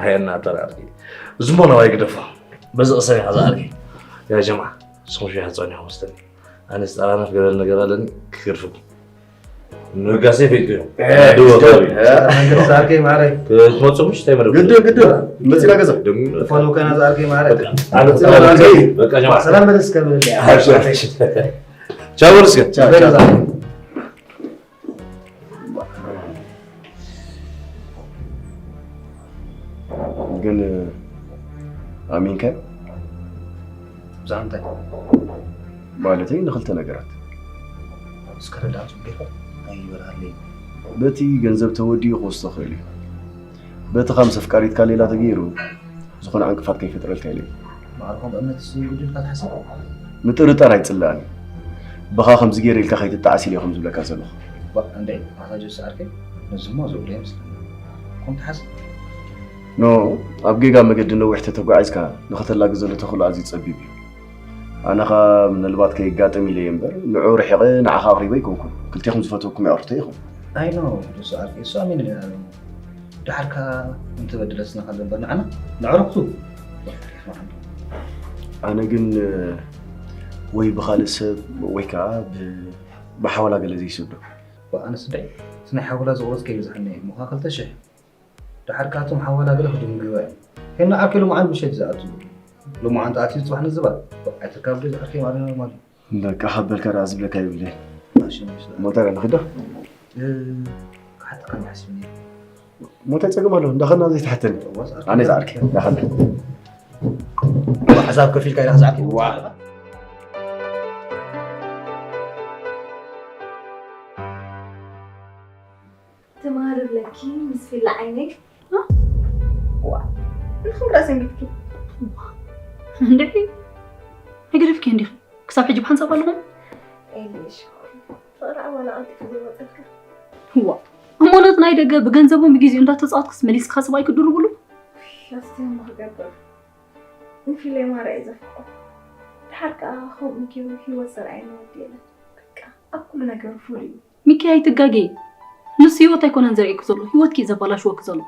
ኣየና ተራርኪ። ዝሞ ነባይ ግደፋ። በዚ ቅሰብ ኢኻ ዝኣልኪ። ያ ጀማ፣ ስኹም ሸ ያጸኒ ወስተኒ። ኣነስ ጠራነፍ ገለ ነገር ኣለኒ ክገድፍኩም። ንጋሴ ፌት ነው። ድወ ዓርከይ ማረይ። ክትመጹ ምሽ እንታይ መደብ? ግድ ግድ መጺና ገዛ። ደሙ ፎሎ ከና ዓርከይ ማረይ። በቃ ጀማ። ሰላም በለስ ከብል። ቻው እስከ። ግን ኣሚንካ ብዛዕባ እንታይ? ማለተይ ንክልተ ነገራት። እስከ ረዳእ ጽቡቕ ኣይበርሃለይ። በቲ ገንዘብ ተወዲኡ ክወስዶ ክእል እዩ። በቲ ከም ሰፍቃሪትካ ሌላ ተገይሩ ዝኾነ ዕንቅፋት ከይፈጥረልካ ኢለ። ማዕርኮም እምነት ይጉድልካ ትሓስብ? ምጥርጣር ኣይጽላእን እዩ። ብኻ ከምዚ ገይረ ኢልካ ከይትጠዓስ ኢለ ከም ዝብለካ ዘለኹ። እንደ ኣታ ጆስ ዓርከይ ነዝሞ ዝብሎ ይመስለኒ። ኮም ትሓስብ? ኖ ኣብ ጌጋ መገዲ ነዊሕ ተተጓዒዝካ ንኸተላጊ ዘሎ ተኽእሎ ኣዝዩ ጸቢብ እዩ። ኣነ ኸኣ ምናልባት ከየጋጥም ኢለ እየ እምበር ንዑ ርሒቐ ንዓኻ ኣቕሪበ ኣይኮንኩን። ክልቴኹም ዝፈትወኩም የዕርክቶ ኢኹም። ኣይ ኖ ጆስ ዓርከይ እሱ ኣሚን ኢለ ኣሚን። ደሓርካ እንተበደለስና ከሎ እምበር ንዓና ነዕረክቱ። ኣነ ግን ወይ ብኻልእ ሰብ ወይ ከዓ ብሓወላ ገለ ዘይስዶ ኣነስ እንታይ እቲ ናይ ሓወላ ዝቑረጽ ከይበዝሓና እዩ ምዃ ክልተ ሽሕ። ደሓር ከኣቶም ሓወላ ገለ ክድንግዋ እዮም። ሄና ዓርከይ ሎምዓንቲ ምሸት ዝኣቱ ሎምዓንቲ ኣትዩ ጽባሕ ንዝባል ኣይትርካብ ዶ ዝዓርከይ ማለት ኖርማል እዩ። በቃ ሃበልካ ደኣ ዝብለካ ይብለይ። ኣሽን ምስላ ሞተር ንኽዶ ክሓጥካ ሓስብኒ ሞተር ጸገም ኣሎ እንዳኸና ዘይትሓተኒ። ኣነ ዝዓርከይ እንዳኸና ሓሳብ ከፊልካ ኢላ ዝዓርከይ ዋ ትማርብለኪ ምስ ፊላ ዓይነይ ዋ ንኽም ራሰን ግድኪ እንድዒ ኣይገደፍኪ እንዲኺ ክሳብ ሕጂ ብሓንሳብ ኣለኹም ኤልሽ ፍቕሪ ኣባና ኣንቲካ ዘይወፀልካ ዋ እሞ ነቲ ናይ ደገ ብገንዘቡን ብግዜኡ እንዳተፃወትክስ መሊስካ ሰብ ኣይክድርብሉ ኣስትዮም ክገብር ንፊለ ማራ እየ ዘፍቅሮ ድሓር ከዓ ከምኡ ገይሩ ህይወት ዘርኣየኒ ወዲ የለን በቃ ኣብ ኩሉ ነገሩ ፍሉይ እዩ ሚኪ ኣይትጋገ ንሱ ህይወት ኣይኮነን ዘርእየኪ ዘሎ ህይወትኪ እዩ ዘባላሽወኪ ዘሎ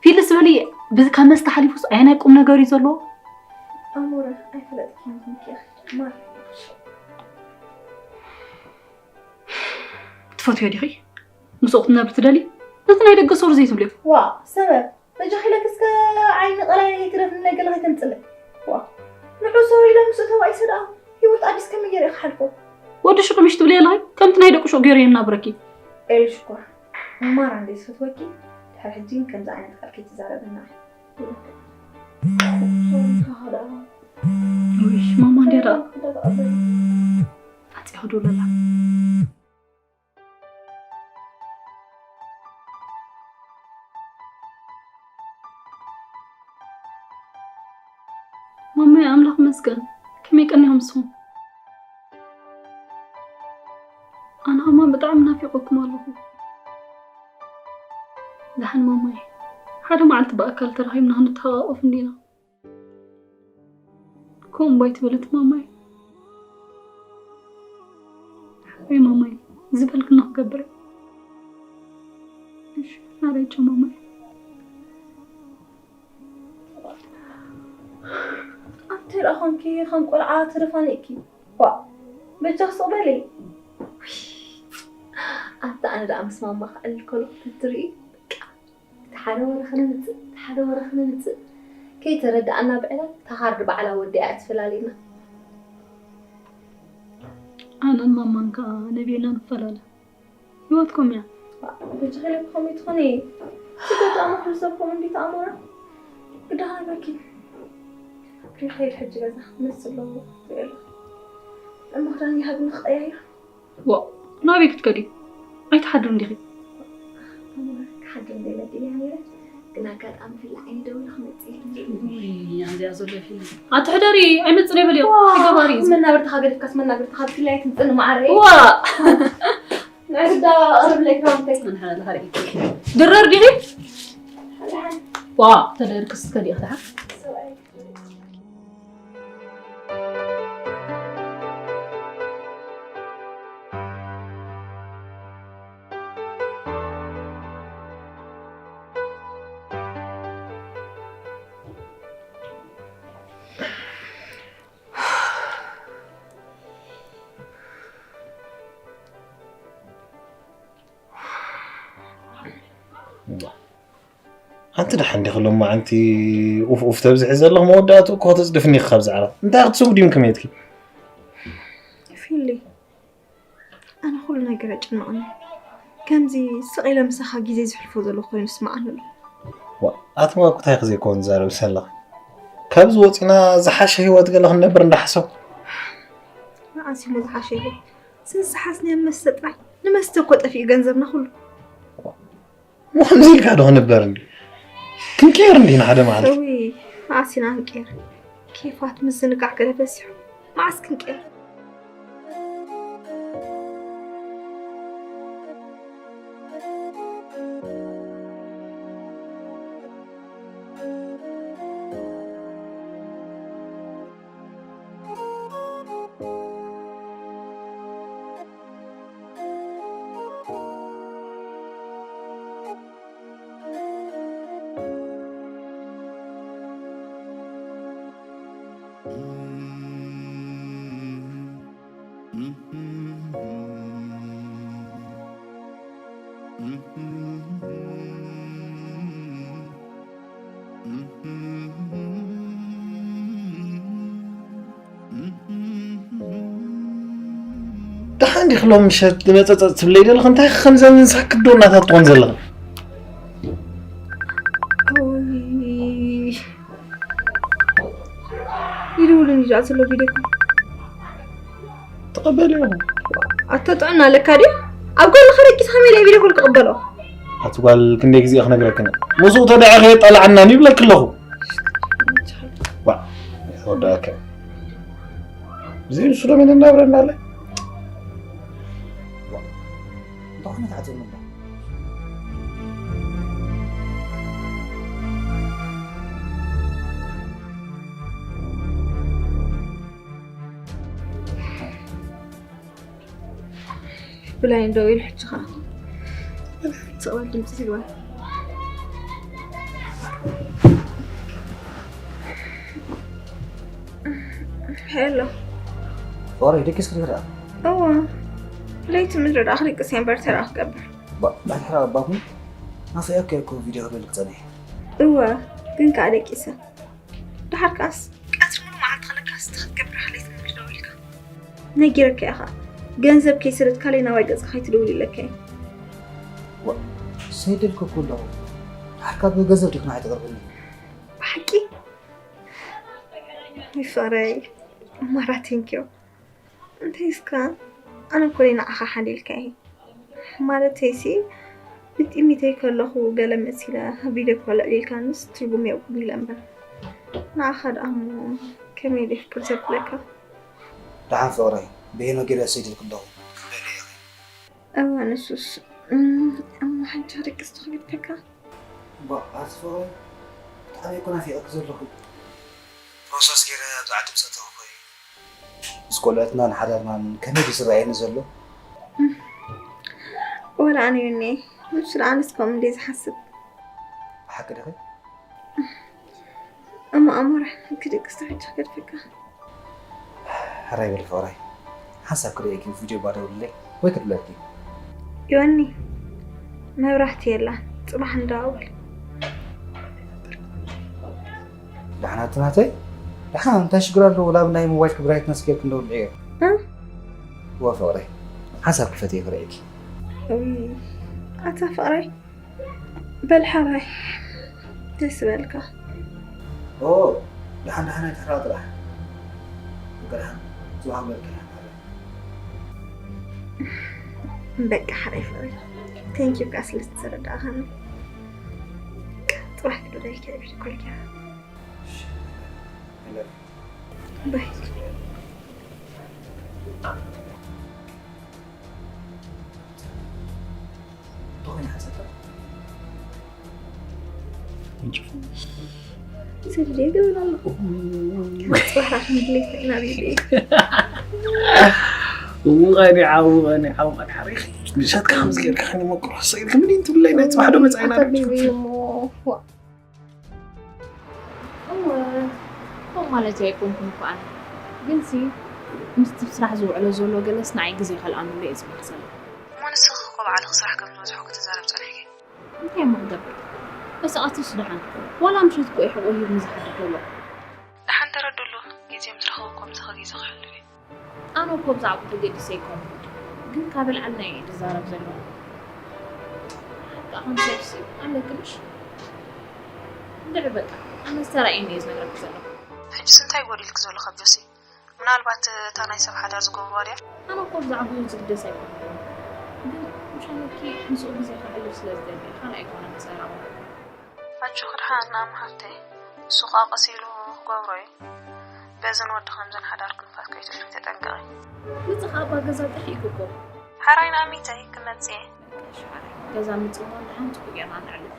ፊልስ በሊ ካብ መስተ ሓሊፉስ ኣየናይ ቁም ነገር እዩ ዘለዎ ኣሞረ ኣይፈለጥኪ ሚኪ ማር ትፈትዮ ዲኺ ምስኡ ክትነብሪ ትደሊ ነቲ ናይ ደገ ሶር ዘይትብልዮ ዋ ሰበብ በጃኺ ኢለኪ እስከ ዓይኒ ቀላይ ትረፍኒ ናይ ገለ ከይተምፅለይ ዋ ንዑ ሰው ኢለ ምስኡ ተባኢሰ ደኣ ህይወት ኣዲስ ከመይ ገይረ ክሓልፎ ወዲ ሽቁ ምሽ ትብሊ ኣለኺ ከምቲ ናይ ደቂ ሹቅ ገይሩ የናብረኪ ኤል ሽኮር ማራ እንደ ዝፈትወኪ ድሕሪ ሕጂ ከምዚ ዓይነት ቃል ከይትዛረብና ውይ ማማ እንዲያ ደኣ ኣፅያ ክዶ ለላ ማማይ ኣምላኽ መስገን ከመይ ቀኒኹም ንስኹም ኣነ ኸማ ብጣዕሚ ናፊቐኩም ኣለኹ ደሓን ማማይ ሓደ መዓልቲ ብኣካል ተራኺብና ክንተሓቓቐፍ እንዲና ከምኡ እምባ ኣይትበለት ማማይ ወይ ማማይ ዝበልክና ክገብር እሺ ኣረይ ጨ ማማይ ኣንተ ደኣ ኾንኪ ከም ቆልዓ ተደፋኒእኪ ዋ በጃ ስቕ በሊ ኣንተ ኣነ ደኣ ምስ ማማ ክዕል ከሎ ክትርኢ ሓደ ወረ ክነምፅእ ሓደ ወረ ክነምፅእ ከይተረዳኣና ብዕላል ታሃርድ ባዕላ ወዲኣ እያ ትፈላልየና ኣነን ማማን ከዓ ነብየና ንፈላለ ህይወትኩም እያ ብትኽእል ከመይ ትኾኒ ስደት ኣመክሪ ሰብኩም እንዲ ተኣምራ ግዳ ሃበኪ ክይኸይድ ሕጂ ገዛ ክመፅእ ኣለዎ ትብል እሞ ክዳን ይሃብኒ ክቀያይር ዋ ናበይ ክትከዲ ኣይትሓድርን ዲኺ ክሓድር ዘይመድል እያ ነይረ ግን ኣጋጣሚ ፊላ ዓይኒ ደውለ ክመፅእ ኣንዚኣ ዘሎ ፊልም ኣቲ ሕደሪ ኣይመፅን የበልዮ ተገባሪ እዩ መናብርትኻ ገዲፍካስ መናብርትኻ ብፊላይ ትምፅኒ ማዓረይ ዋ ንዕዳ ቅርብ ለይካ ምንታይ ድረር ዲኺ ዋ ተደርክስ ከዲኻ ደሓ ኣንቲ ደሓን ዲኺ ሎማዓንቲ ኡፍ ኡፍ ተብዝሒ ዘለኺ? መወዳእትኡ እኮ ተጽድፍኒ ኢኺ ካብዚ ዓለም። እንታይ ክትስጉ ድዩ ከመየትኪ? ፊሊ፣ ኣነ ኩሉ ነገር የጨንቐኒ። ከምዚ ስቕ ኢለ ምሳኻ ግዜ ዘሕልፎ ዘለኹ ኮይኑ ይስምዓኒ ኣሎ። ዋ፣ ኣቲ ዋኩ እንታይ ክዘይኮን ዝዛረብ ዘለኺ? ካብዚ ወጺና ዝሓሸ ህይወት ገለ ክንነብር እንዳሓሰብኩ። መዓስ እሞ ዝሓሸ ህይወት? ስንስሓስ ናይ መስተ ጥራይ። ንመስተ እኮ ጠፊኡ ገንዘብና ኩሉ። እሞ ከምዚ ኢልካ ዶ ክንበር እንዲ? ክንቀየር እንዲ ንሓደ መዓልቲ። እውይ፣ መዓስ ኢና ክንቀየር? ኬፋት ምዝንጋዕ ገለ በዚሑ። መዓስ ክንቀየር? ደሓን ዲኺ ሎም ምሸት መጸጸጽ ትብለይ ዘለኺ? እንታይ ከምዘን ሳክት ዶ እናታት ትኾን ዘለኺ? እውይ። ይደውልን እዩ ዘሎ ቪድዮ ኮል። ተቐበልዮ። ኣታ ጥዕና ኣለካ ድዩ? ኣብ ጎንኻ ደቂስካ ከመይ ኢለ ቪድዮ ኮል ክቕበሎ? ኣቲ ጓል ክንደይ ግዜ ክነግረክን። ምስኡ ተደዐኸ የጠላዓናን ይብለክ ኣለኹ። ዋ፣ ወዳከ። ብዘይ ንሱ ዶ መን እናብረና ኣለ? ዋ፣ እንተኾነ ተዓጽየኒ እምበር። ብላይ እንደው ኢሉ ሕጂ ኸዓ ትቕበል ድምፂ ትግበር። ሄሎ። ኦሬ፣ ደቂስኪ ዲኺ ደኣ? እወ። ለይቲ ምድሪ ደኣ ክደቅስ እየ እምበር፣ ተራ ክገብር። ባ-፣ ባሕሪ ኣባኹም ናፊቐኪ እኮ፣ ቪድዮ ክብለልኪ ጸኒሐ። እወ፣ ግን ከኣ ደቂሰ። ደሓር ከኣስ ቀትሪ ሙሉ መዓልቲ ከለካስ እንታይ ክትገብር ሓለይት ምድሪ ደው ኢልካ? ነጊረካ እየ ኸኣ። ገንዘብ ከይሰደድካለይ ናባይ ገጽካ ከይትድውል ኢለካ እየ። ዋ፣ ሰይደልኩ እኮ ኣለኹ። ደሓር ካብ ገንዘብ ዲኺ ንዓይ ተቕርብኒ? ብሓቂ? ወይ ፍቕረይ፣ ማራ፣ ቴንኪዩ። እንታይ እስካ፣ ኣነ እኮ ደይ ንዓኻ ሓሊልካ እየ። ማለተይሲ፣ ብጥሚተይ ከለኹ ገለ መሲለ ቪድዮ ኮል ኣልዒልካንስ ትርጉም የብሉን ኢለ እምበር። ንዓኻ ደኣ እሞ ከመይ ኢለ ፍቅር ዘብለካ? ደሓን ፍቕረይ፣ ብሄኖ ገይረ ሰይድልክ ኣለኹ። ክንደይ ኢኺ? እወ፣ ንሱስ፣ እም፣ እሞ ሓንቲ ክደቅስ ትኽእል ከካ? እባ፣ ኣቲ ፍቕረይ፣ ብጣዕሚ እኮ ናፊቐኪ ዘለኹ። ፕሮሰስ ገይረ ኣብዚ ዓዲ ምስ ኣተኹ እኮ እዩ። ምስ ቆልዑትናን ሓዳርናን ከመይ ድዩ ዝረኣየኒ ዘሎ? ወላ ኣነ እውን እየ። ንሱ ደኣ ኣነስ ከምኡ እንድየ ዝሓስብ። ብሓቂ ዲኺ? እሞ ኣሞራ፣ ክድቅስ ትሕጂ ክገድፈካ። ሕራይ በሊ ፍቕረይ። ሓንሳብ ክርእየኪ ቪድዮ እባ ደውልለይ ወይ ክድውለልኪ። ዮኒ፣ መብራህቲ የላን። ጽባሕ ንደዋወል። ደሓን ኣቲ ናተይ? ደሓን፣ እንታይ ሽግር ኣለዎ? ላብ ናይ ሞባይልኪ ብራይትነስ ጌርኪ እንዶ ውልዕዮ። እ? እወ ፍቕረይ፣ ሓንሳብ ክፈትየ ክርእየኪ። እይ፣ ኣታ ፍቕረይ፣ በል ሓራይ፣ ደስ በልካ። ኦ፣ ደሓን ደሓን ኣይትሕረቕ ጥራሕ። በቃ ደሓን፣ ጽባሕ በልኪ ደሓን ሓራይ። በቃ ሓራይ ፍቕረይ፣ ቴንኪዩ ከኣ ስለ ዝተረዳእኻኒ። ጽባሕ ክደውለልካ እየ ቪድዮ ኮል ገይረ። እሺ፣ I love you። ባይ። እንታይ ኮይኑ ሓንሳብ ጥራሕ? ስደይ ደብል ኣለኹ። ጽባሕ ራኸ ምድሌት ኮይና ቤተይ። እውቐኒ ዓውቐኒ ዓውቐኒ ሓሪኺ ምሸትካ ከምዚ ጌርካ ከይመክሮ ሰኢልካ ምን ትብለይ ናይ ጽባሕ ዶ መጻኢና ኣታ ዶ ቤቢ እሞ እወ፣ ከምኡ ማለት ኣይኮንኩን እኮ ኣነ። ግንሲ ምስቲ ስራሕ ዝውዕሎ ዘሎ ገለስ ንዓይ ግዜ ከልኣኑሉ እየ ዝብል ዘሎ። እሞ ንስኺ እኮ ባዕልኺ ስራሕ ከም ዝበዝሖ ክትዛረብ ጸኒሕኪ። እንታይ እሞ ክገብር? ተሳኣትስ ደሓን ዋላ ምሸት እኮ እዩ ሕቆ ሂብኒ ዝሓድር ዘሎ። ደሓን ተረድሉ፣ ግዜ ምስ ረኸብኩ ከምዚ ግዜ ከሕልፍ እየ። ኣነ እኮ ብዛዕባኡ ተገዲሰ ኣይኮንኩን፣ ግን ካብ ኣልዓል ናይ እየ ዝዛረብ ዘለኹ። ሓቂ ኣኸም ሰብሲ ኣለክልሽ? እንድዒ በቃ ኣነ ዝተራእየኒ እየ ዝነግረኪ ዘለኹ። ሕጅስ እንታይ ጎዲልኪ ዘሎ ካብ ጆሲ? ምናልባት እታ ናይ ሰብ ሓዳር ዝገብርዋ ድያ? ኣነ እኮ ብዛዕባኡ ዝግደስ ኣይኮንኩን፣ ግን ምሻለኪ ምስኡ ግዜ ከሕልፍ ስለ ዝደሊ ካልእ ኣይኮነን ክዛረቦ። ኣጆኺ ድሓን ኣም ሓፍተይ፣ ንሱ ከኣ ቀስ ኢሉ ክገብሮ እዩ። በዝን ወዲ ከምዝን ሓዳር ክንፋት ከይትልፊ ተጠንቀቒ። ንጽኻ ኣባ ገዛ ጠፊእኪ እኮ። ሓራይ ንኣሚተይ ክመጽእ እየ። በቃ እሺ ሓራይ፣ ገዛ ምጽእ እሞ ንደሓን ጽቡቕ ጌርና ነዕልል።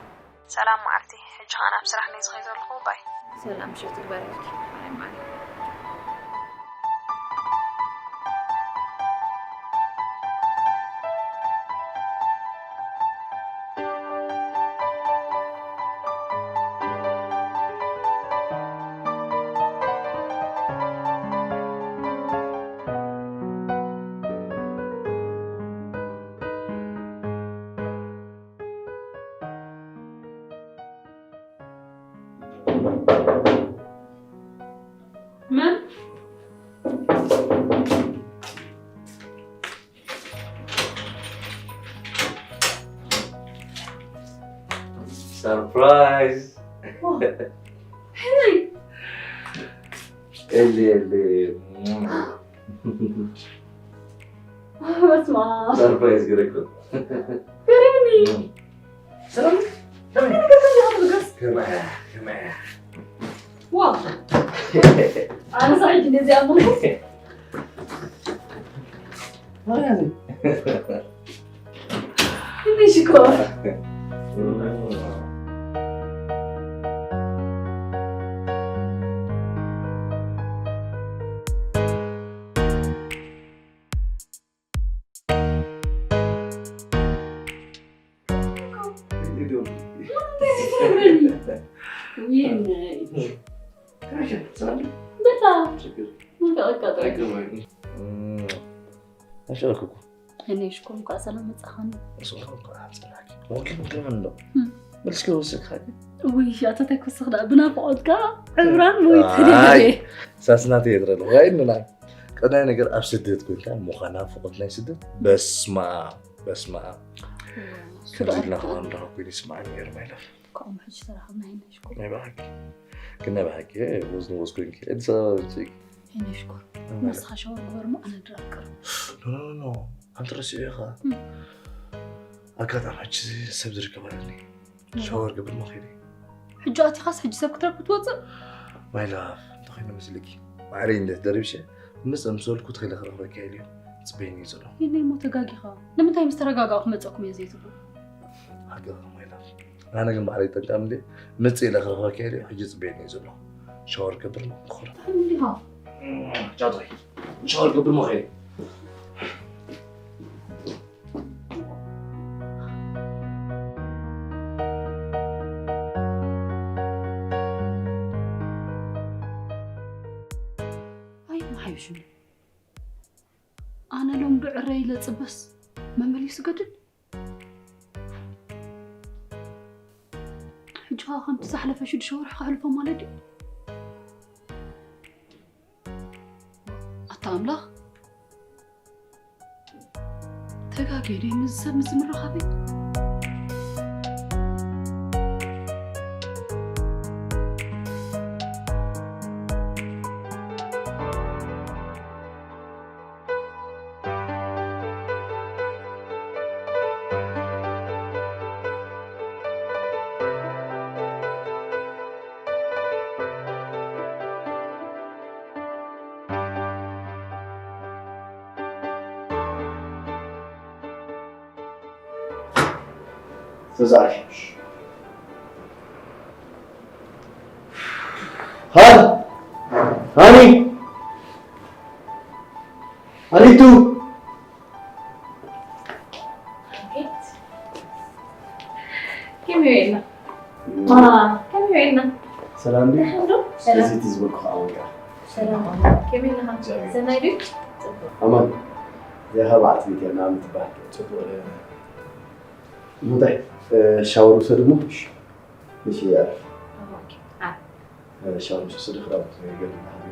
ሰላም መዓልቲ፣ ሕጂ ኸኣ ናብ ስራሕ ነይ ዝኸይ ዘለኹ ባይ። ሰላም ምሸት ትግበረልኪ ሓራይ መዓልቲ። መን? ሰርፕራይዝ። ሄይ! ኤሊ ኤሊ። በስመ ኣብ። ሰርፕራይዝ ገረኩ። ገረኒ። ሰላም። ከመይ ነገር ከመይ ኣትልገስ? ከመያ ከመያ። ዋው! ኣነ ሳይድ እንደዚህ ኣመንኩ። ማለት ትንሽ እኮ። ኣሸረክኩ። እኔ ሽኮር እንኳን ሰላም መጻኻኒ። እሱ እንኳን አጽናቂ ወግን ግን ምን ነው መልስኪ ወስካኝ። ውይ ኣተታይ ክስኽ ደኣ ብናፍቖትካ ዕብራን ወይ ተደግሬ። ሳስናት የድረን ወይ ንና ቀዳይ ነገር ኣብ ስደት ኮይንካ ምዃና ፍቆት ናይ ስደት በስማ በስማ ክድልና ከማን ደሃ ኮይን ይስማዓኒ ነይሩ ማይለፍ ከምኡ ሕጂ ተራኸብና ይነሽኮ ናይ ብሓቂ ግን ናይ ብሓቂ ወዝን ወዝ ኮይንኪ ኣዲስ ኣበባ ብጭቅ ይነሽኮ ንስኻ ሻወር ግበር ሞ ኣነ ድራቅር ኖ ኖ ኖ ኣንተ ረሲዑ ኢኻ ኣጋጣሚ ሕጂ ሰብ ዝርከበለኒ ሻወር ግብር መኺኒ ሕጂ ኣቲኻስ ሕጂ ሰብ ክትረክብ ትወፅእ ማይላፍ እንተኾይኑ ምስልኪ ማዕረይ እንደ ደርብሸ ምስ ኣምሰልኩ ተኺለ ክረኽበካ ኢልዮ ጽበይኒ እዩ ዘሎ ይነይ ሞ ተጋጊኻ ንምንታይ ምስ ተረጋጋኡ ክመፀኩም እየ ዘይትብሉ ሓቂ ማይላፍ ኣነ ግን ባዕለይ ጠንቃም እንደ ምጽእ ኢለ ክረኽበካ ኢልዮ ሕጂ ጽበይኒ እዩ ዘሎ ሻወር ገብር ክኾር እንዲኻ ጫቶይ ሻወር ገብር መኺኒ ኣይመሓይሽን ኣነ ሎም ዶ ዕረ ኢለ ጽበስ መመሊሱ ገድል ሕጂ ኸዓ ከምቲ ዝሓለፈ ሽዱሽተ ወርሒ ከሕልፎ ማለት ድዩ ኣታ ኣምላኽ ተጋግየ ድየ ምስዚ ሰብ ምስዚ ምርኻበይ ተዛሪብሽ ሃኒ! ሃኒ! ሃኒቱ! ከመይ ውዒልና? ከመይ ውዒልና? ሰላም ድዩ? ደሓን ዶ? ሰላም። እዚ እቲ ዝበልኩ ከዓ ወዲኣ። ሰላም። ከመይ ኣለኻ? ሰናይ ድዩ? ኣማን። እዚኣ ከዓ በዓልቲ ቤት እያ፣ ናኣምን ትበሃል። ጽቡቕ። እንታይ? እ፣ ሻወር ውሰድ እሞ። እሺ፣ ይኣርፍ። ኦኬ። እ፣ ሻወር ውሰድ፣ ክዳውንቲ ገለ እንዳሃበ።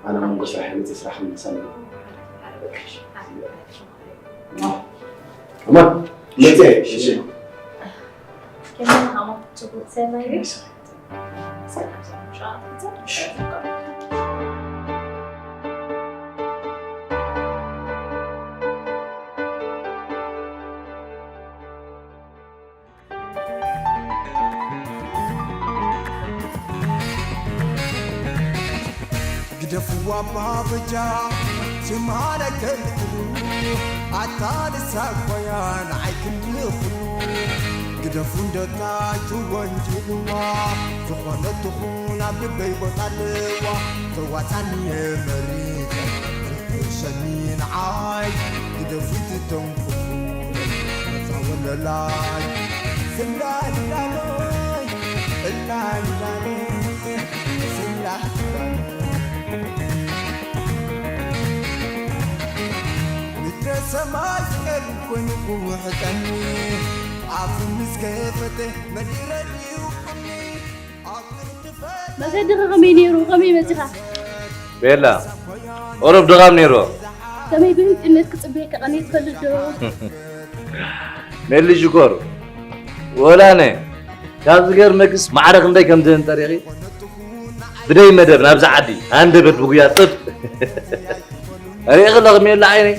ኣነ መንጎ ስራሕ መፅእ፣ ስራሕ ምልስ ኣለኒ። ኣማን፣ መፅእ። እሺ። ከመይ ኢኻ? ጽቡቕ። ሰናይ ድዩ? ሰላም፣ ሰላም። ግደፍዋ ኣባ በጃ ሽማ ኣይተልዕሉ ኣታ ንሳ እኮ እያ ንዓይ ክንዲ ኩሉ ግደፉ እንደታ ትወንጅልዋ ዝኾነ ትኹን ኣብ ልበይ ቦታ ኣለዋ ተዋሳኒ እየ መሪጸ ርሸኒ ንዓይ ግደፉ ትተንኩፉ መጻወለላይ ስላላሎይ እላላሎይ ስላላሎይ ምድረ ሰማይ ፍቅር ኮይኑ ክውሕጠኒ ኣፉ ምስ ከፈተ መዲረኒ ይውቁኒ ኣብ ትርትፈ መገድኻ ከመይ ነይሩ? ከመይ መጺኻ? ቤላ ቁሩብ ድኻም ነይርዎ። ከመይ ብህንጥነት ክጽበየካ ቀንየ ትፈልጥ ዶ? ሜሊ ሽኮር ወላ ኣነ ካብ ዝገርመክስ ማዕረ ክንደይ ከም ዝህንጠር ኢኺ ብደይ መደብ ናብዚ ዓዲ ሃንደበት ብጉያ ጥፍ ሪእኺ ኣለኺ ሜላ ዓይነይ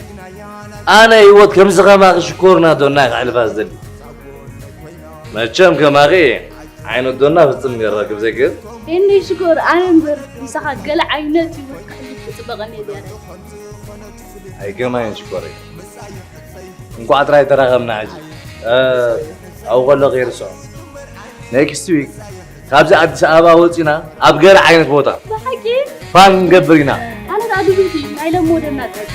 ኣነ ህይወት ከምዚ ከማኺ ሽኮርና ዶና እየ ከሕልፋ ዝደሊ መቸም ከማኺ ዓይነት ዶና ፍጽም ገረክብ ዘይክእል የኒ ሽኮር ኣነ እምበር ምሳኻ ገለ ዓይነት ህይወት ከሕልፍ ክጽበቐኒ እየ ዝያዳ ኣይገማይን ሽኮረይ እንኳዕ ጥራይ ተራኸብና ሕጂ ኣብኡ ከሎ ከይርስዖ ኔክስት ዊክ ካብዚ ኣዲስ ኣበባ ወፂና ኣብ ገለ ዓይነት ቦታ ብሓቂ ፋን ክንገብር ኢና ኣነ ከዓ ድብይቲ ናይ ለሞደና ጥራይ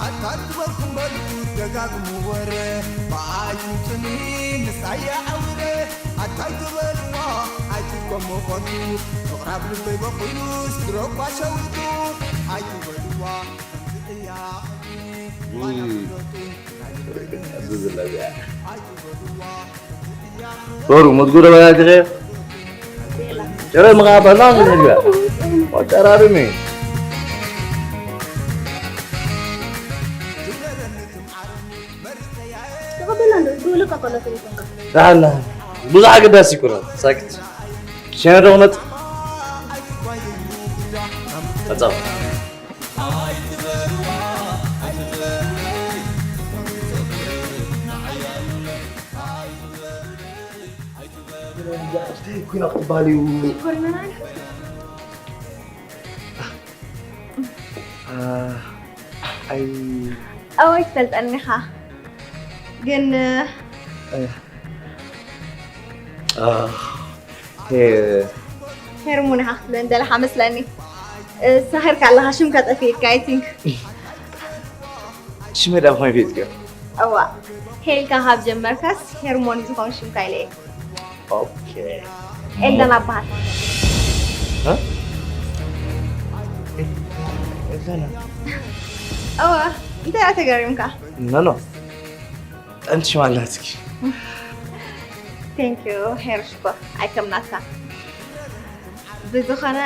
ኣታ ዝበልኩም በሉ ደጋግሙ ወረ ብኣይ ትምፅኒ ምሳይ ኣውረ ኣታይ ትበልዋ ኣይትኮሞ ኮኑ ፍቕራብ ልበይ በኩሉ ስድረኳ ሸዊቱ ኣይትበልዋ ከምዚ እያ ሩ መዝጉ ተበላሽኸ ጭረ ምኻባና ንግባ ወጨራርሚ ተቐበልና እንዶ ዝብለካ ከሎ ተይኮንካ ዳሓና ብዙሕ ኣገዳሲ ይኮነ ሳክት ሸነ ዶ ክመጽእ መጻው ኩና ክትበሃል እዩ ኣይ ኣወይ ትፈልጠኒ ኢኻ ግን ሄርሞን ኢኻ ክትብለኒ ደለኻ መስለኒ ሳኺርካ ኣለኻ ሽምካ ጠፊእካ ኣይ ቲንክ ሽመይ ዳ ብኸመይ ፈሊጥክዮ እዋ ሄልካ ካብ ጀመርካስ ሄርሞን እዩ ዝኾን ሽምካ ኢለ እየ ኦኬ ኤልዳና እበሃል ኤልዳና እዋ እንታይ እያ ተገሪምካ ኖ ኖ ጠንቲ ሽማ ኣላትኪ ቴንክ ዩ ሄር ሽኮር ኣይከምናትካ ብዝኾነ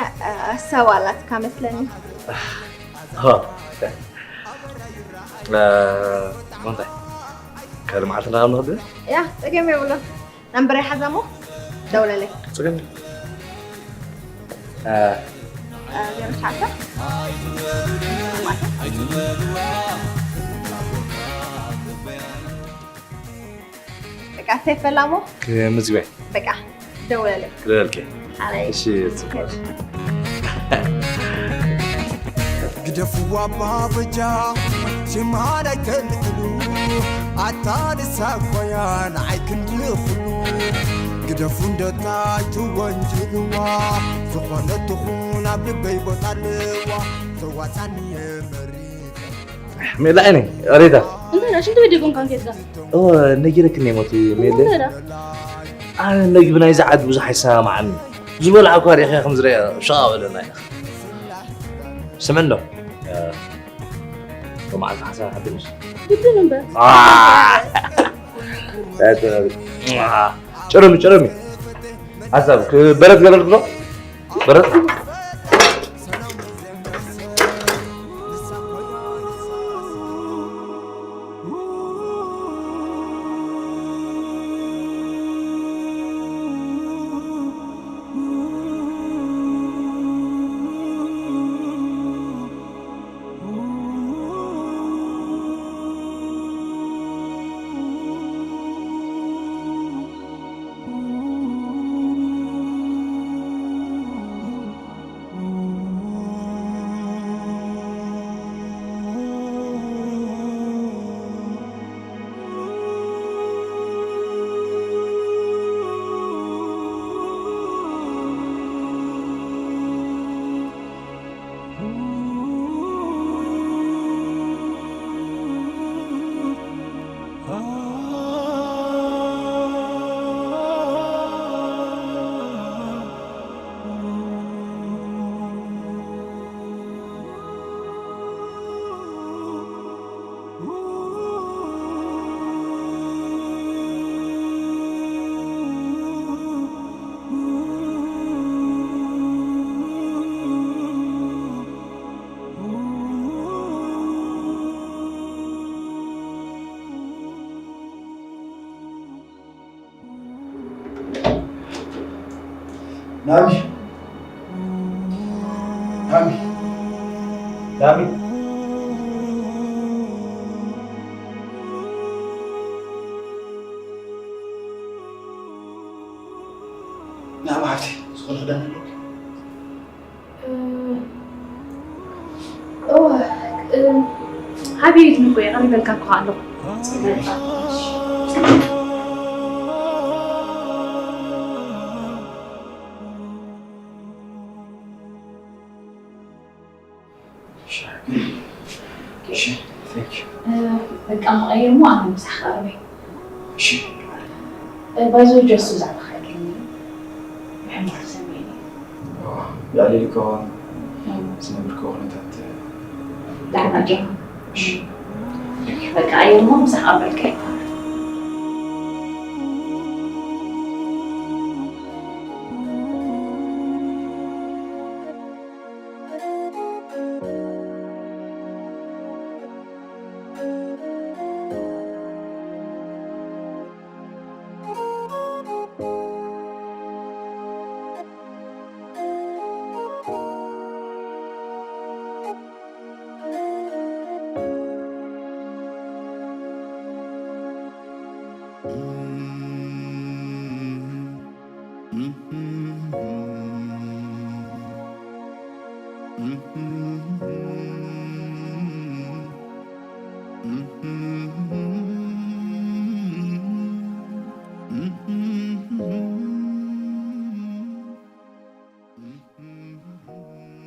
ሰብ ኣላትካ መስለኒ እንታይ ካልእ መዓልቲ እንዳኸም ንኽብል ያ ፀገም የብሎ ናምበረይ ሓዛ ሞ ደውለለይ ፅገም ዜሮ ትሽዓተ በቃ ተይፈላ ሞ ክምዝግበ በቃ ደውለለይ ክደልከ ሓረይ እሺ ፅቡቅ ግደፍዋ ባበጃ ሽማ ኣይተልዕሉ ኣታ ንሳ እኮያ ንዓይ ክንዲ ኩሉ ግደፉ እንደታ ኣይትወንጅልዋ ዝኾነ ትኹን ኣብ ልበይ ቦታ ኣለዋ ተዋጻኒ የመሪት ሜላ እኔ ሬታ እንታይ ዳ ሽንት ቤት ዲኹም ካንኬትካ ኦ ነጊረክኒ ሞቲ ሜለ እንታይ ዳ ኣነ ነግቢ ናይዚ ዓዲ ብዙሕ ኣይሰማማዓኒ ዝበልዓ እኳ ሪእኻ ከም ዝረአ ሸቓ በለና ኢና ስምዕን ዶ መዓልቲ ሓሳብ ሓድሽ ግድን እምበር ጭርሚ ጭርሚ ሓሳብ በረት ገለልኩ ዶ በረት ናሚ ናሚ ናሚ ናሚ ሃፍቲ ዝኾነ ክዳን ኣለኪ እወ ሓቢሪትኒ እኮ እየ ቀሪበልካ እኮ ኣለኹ እሺ thank you በቃ መቐየር ሞ ኣነ ምሳሕ ቀርበ እሺ ባይዞ ጀሱ ብዛዕባ ከይድልኒ ብሕማር ሰሚዕኒ ያሌልከዋ ዝነብርከ ኩነታት ዳዕና ጀ በቃ ኣየር ሞ ምሳሕ ቀርበልካ ይባል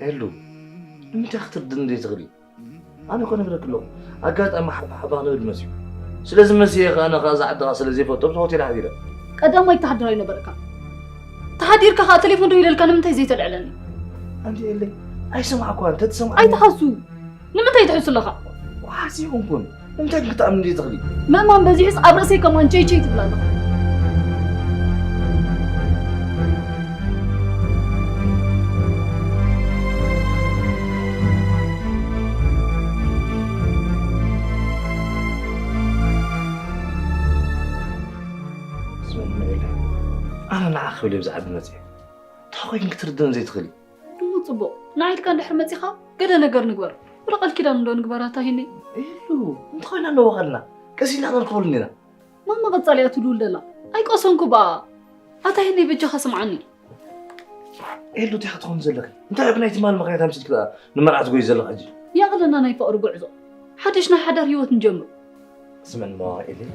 ሄሉ ንምንታይ ክትርድኒ ዘይትኽእሊ ኣነ እኮ ነግረክ ኣለኹ ኣጋጣሚ ሓባሓባ ክንብል መፅዩ ስለዚ መፅየ ከኣ ነኻ ዝዓድኻ ስለ ዘይፈቶ ብቲ ሆቴል ሓዲረ ቀዳማይ ተሓድር ኣይነበርካ ተሓዲርካ ከዓ ቴሌፎን ደው ኢለልካ ንምንታይ ዘይተልዕለኒ ኣንቲ የለይ ኣይሰማዕኳን ተትሰማዕ ኣይትሓሱ ንምንታይ ትሕሱ ኣለኻ ዋሓስ ይኹንኩን ንምንታይ ግን ክትኣምኒ ዘይትኽእሊ ምእማን በዚሑስ ኣብ ርእሰይ ከማን ቸይ ቸይ ትብል ኣለኻ ኣነ ንዓኺ ክብል ብዛዕባ መፅየ እንታይ ኮይን ክትርድን ዘይትኽእሊ እሞ ፅቡቕ ንዓይ ኢልካ እንድሕር መፂኻ ገለ ነገር ንግበር ወላ ቃል ኪዳን እንዶ ንግበር ኣታ ሂኒ ኢሉ እንታይ ኮይና ኣለዎ ኸልና ቀስ ኢልና ክንርከበሉ ኢና ማማ ቀፃሊ እያ ትድውል ደላ ኣይቀሰንኩ በኣ ኣታ ሂኒ በጃኻ ስምዓኒ ኤሉ እንታይ ክትኾን ዘለኺ እንታይ ኣብ ናይ ትማል ምኽንያት ኣምሲልኪ ደኣ ንመርዓ ትጎይ ዘለኺ ሕጂ ያቕለና ናይ ፍቕሪ ጉዕዞ ሓድሽ ናይ ሓዳር ህይወት ንጀምር ስምዕኒ መዋኢለይ፣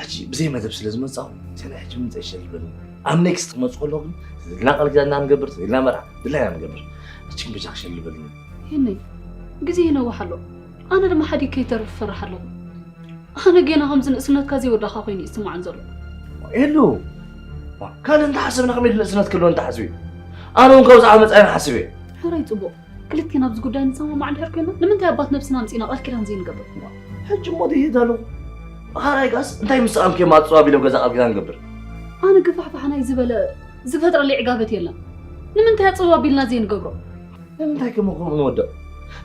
ሕጂ ብዘይ መደብ ስለ ዝመጻኹ፣ ስለ ሕጂ ምንታይ ሸልበኒ። ኣብ ኔክስት ክመጽእ ከለኹ ግን፣ ዝድልና ቃል ኪዳንና ንገብር፣ ዝድልና መርዓ፣ ድላይና ንገብር። ሕጂ ግን በጃኻ ሸልበኒ። ሄነይ፣ ግዜ ይነውሕ ኣሎ። ኣነ ድማ ሓዲግ ከይተርፍ እፈርሕ ኣለኹ። ኣነ ጌና ከምዚ ንእስነትካ ዘይወዳእካ ኮይኑ እዩ ዝስምዓኒ ዘሎ። ኤሉ፣ ዋ፣ ካልእ እንተሓሰብና ከመይ ኢሉ ንእስነት ክህልወኒ ተሓስቡ እዩ? ኣነ እውን ካብዚ ዓመፃ እየ ንሓስብ እየ። ሕራይ ጽቡቕ። ክልቴና ኣብዚ ጉዳይ ንሰማማዕ እንድሕር ኮይና፣ ንምንታይ ኣባት ነብስና ኣምጺእና ቃል ኪዳን ዘይንገብር? ሕጂ እሞ ድሂድ ኣለኹ። ብኻልኣይ ከኣስ እንታይ ምስ ሰኣንኩ እየ ኣጽዋብ ኢለ ኣብ ገዛ ቃል ኪዳን ንገብር? ኣነ ግፋሕፋሕ ናይ ዝበለ ዝፈጥረለይ ዕጋበት የለን። ንምንታይ ኣጽዋብ ኢልና ዘይንገብሮ? ንምንታይ ከ እሞ ከምኡ ንወድቕ?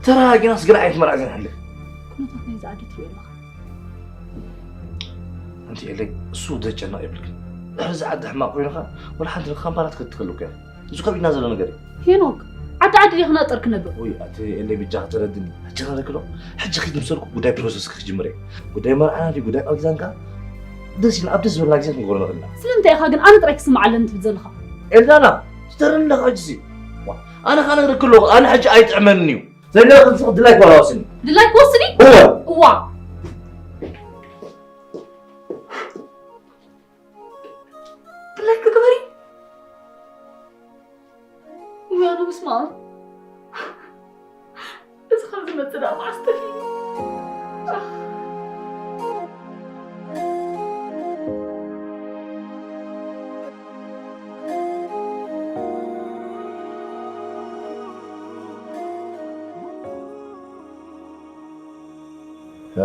ተረጋጊናስ ገለ ዓይነት መርዓ ዘይንሕልፍ? ኩነታት ናይዚ ዓዲ ትሪኦ ኣለኻ። ኣንቲ ኤለይ፣ እሱ ዘጨንቕ የብልክን። ድሕሪ እዚ ዓዲ ሕማቕ ኮይኑ ኸኣ፣ ወላ ሓንቲ ንካምፓላ ትከድ ትኽእል እኮ እያ። እዚ ከቢድና ዘሎ ነገር እዩ። ሄኖክ፣ ዓዲ ዓዲ ዲኻ ናጠር ክነብር? ወይ፣ ኣቲ ኤለይ፣ ብጃኻ ተረድኒ። ሕጂ ኸረክሎ፣ ሕጂ ኺድ ምሰልኩ ጉዳይ ፕሮሰስ ክጅምር እየ። ጉዳይ መርዓና ድዩ፣ ጉዳይ ቃል ኪዳንካ? ደስ ኢልና፣ ኣብ ደስ ዝበለና ግዜ ክንገብሮ ንኽእል ኢና። ስለምንታይ ኢኻ ግን ኣነ ጥራይ ክስማዕ ኣለኒ ትብል ዘለኻ? ኤልዳና፣ ትተርኒ ኣለኻ ሕጂ ሲ። ዋ፣ ኣነ ኸኣ ነግረኪ ኣለኹ፣ ኣነ ሕጂ ኣይጥዕመንን እዩ። ዘለ ክንስኽ ድላይ ክወስኒ። ድላይ ክወስኒ? እወ። እዋ። ድላይኪ ግበሪ። ውይ፣ ኣነ በስመ ኣብ። እዚ ካብ ዝመጽእ ደኣ መዓስ ጠፊኡ?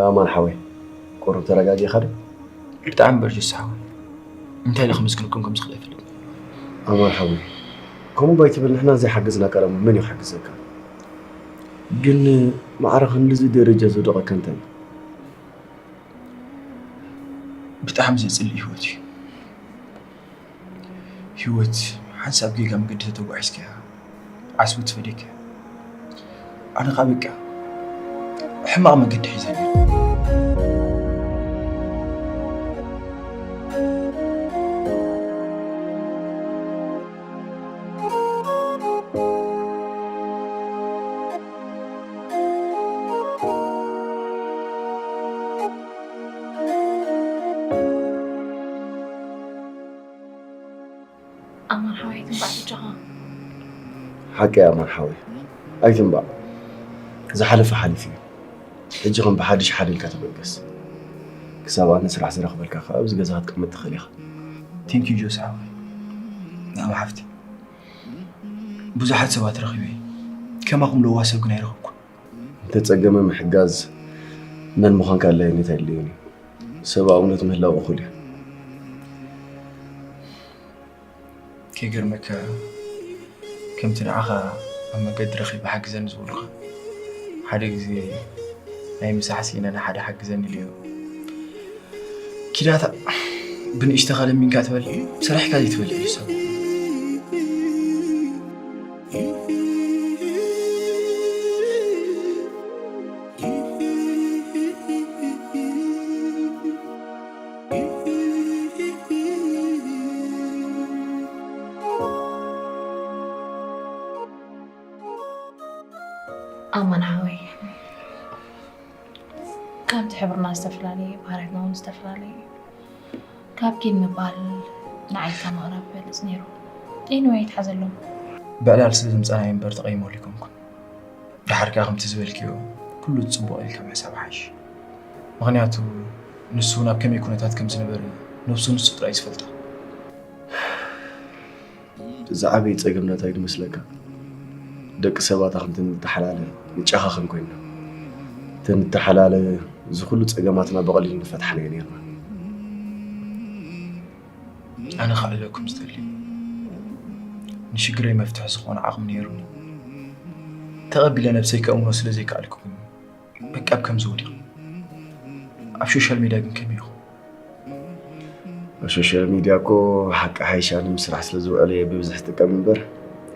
ኣማን ሓወይ፣ ቁሩብ ተረጋጊእኻ ዶ? ብጣዕሚ በርጅስ ሓወይ። እንታይ ኢለ ከመስግነኩም ከም ዝኽእል ኣይፈልጥን። ኣማን ሓወይ፣ ከምኡ ባይትብል ንሕና ዘይሓገዝናካ ደሞ መን እዩ ክሕግዘካ? ግን ማዕረ ክንድዚ ደረጃ ዘውደቐካ እንታይ እዩ? ብጣዕሚ ዘጽልእ ህይወት እዩ። ህይወት ሓንሳብ ጌጋ መገዲ ተተጓዒዝካያ ዓስቢ ትፈድየካ። ኣነ ኸኣ በቃ ሕማቕ መገዲ ሒዘ ነይረ። ኣማን ሓወይ፣ ኣይትንባዕ ብጃኻ። ሓቂ ኣማን ሓወይ፣ ኣይትንባዕ። ዝሓለፈ ሓሊፉ እዩ። ሕጂ ከም ብሓድሽ ሓደ ኢልካ ተበገስ። ክሳብ ኣነ ስራሕ ዝረኽበልካ ከኣ ኣብዚ ገዛ ክትቅመጥ ትኽእል ኢኻ። ቴንኪዩ ጆስ ሓወይ። ንኣብ ሓፍቲ ብዙሓት ሰባት ረኺበ። ከማኹም ለዋህ ሰብ ግን ኣይረኸብኩን። እንተጸገመ ምሕጋዝ መን ምዃንካ ኣድላይነት ኣየድልዮን እዩ። ሰብኣውነት ምህላው እኹል እዩ። ከይገርመካ፣ ከምቲ ንዓኻ ኣብ መገዲ ረኺበ ሓግዘኒ ዝበልኩኻ፣ ሓደ ግዜ ናይ ምሳሕ ስኢነ ንሓደ ሓግዘኒ ኢለዮ። ኪዳታ ብንእሽተኻ ለሚንካ ትበልዕ፣ ሰሪሕካ ዘይትበልዕ እዩ ሰብ። ኣማን ሓወይ፣ ከምቲ ሕብርና ዝተፈላለየ፣ ባህርያትና እውን ዝተፈላለየ እዩ። ካብ ኪን ምባል ንዓይ ካብ ምቕራብ ይበልጽ ነይሩ። ጤንወይ ይትሓዘሎም። ብዕላል ስለ ዝምጻና እየ እምበር ተቐይመሉ ኣይኮንኩን። ደሓር ከኣ ከምቲ ዝበልክዮ፣ ኩሉ ጽቡቕ ኢልካ ምሕሳብ ይሓይሽ። ምኽንያቱ ንሱ እውን ኣብ ከመይ ኩነታት ከም ዝነበረ ነብሱ ንሱ ጥራይ እዩ ዝፈልጣ። እዚ ዓብዪ ጸገምና እንታይ እዩ ዝመስለካ? ደቂ ሰባት ኣኽምቲ ንተሓላለ ንጨኻኸን ኮይንና። እንተ ንተሓላለ፣ እዚ ኩሉ ጸገማትና ብቐሊሉ ንፈትሓናዮ ነይርና። ኣነ ክዕልለኩም ዝደሊ፣ ንሽግረይ መፍትሒ ዝኾነ ዓቕሚ ነይሩኒ። ተቐቢለ ነብሰይ ከእምኖ ስለ ዘይከኣልኩ ግን በቃ ኣብ ከምዚ ወዲቑ። ኣብ ሶሻል ሚድያ ግን ከመይ ኢኹም? ኣብ ሶሻል ሚድያ እኮ ሓቂ ሓይሻ፣ ኣነ ምስ ስራሕ ስለ ዝውዕል እየ ብብዝሒ ዝጥቀም እምበር፣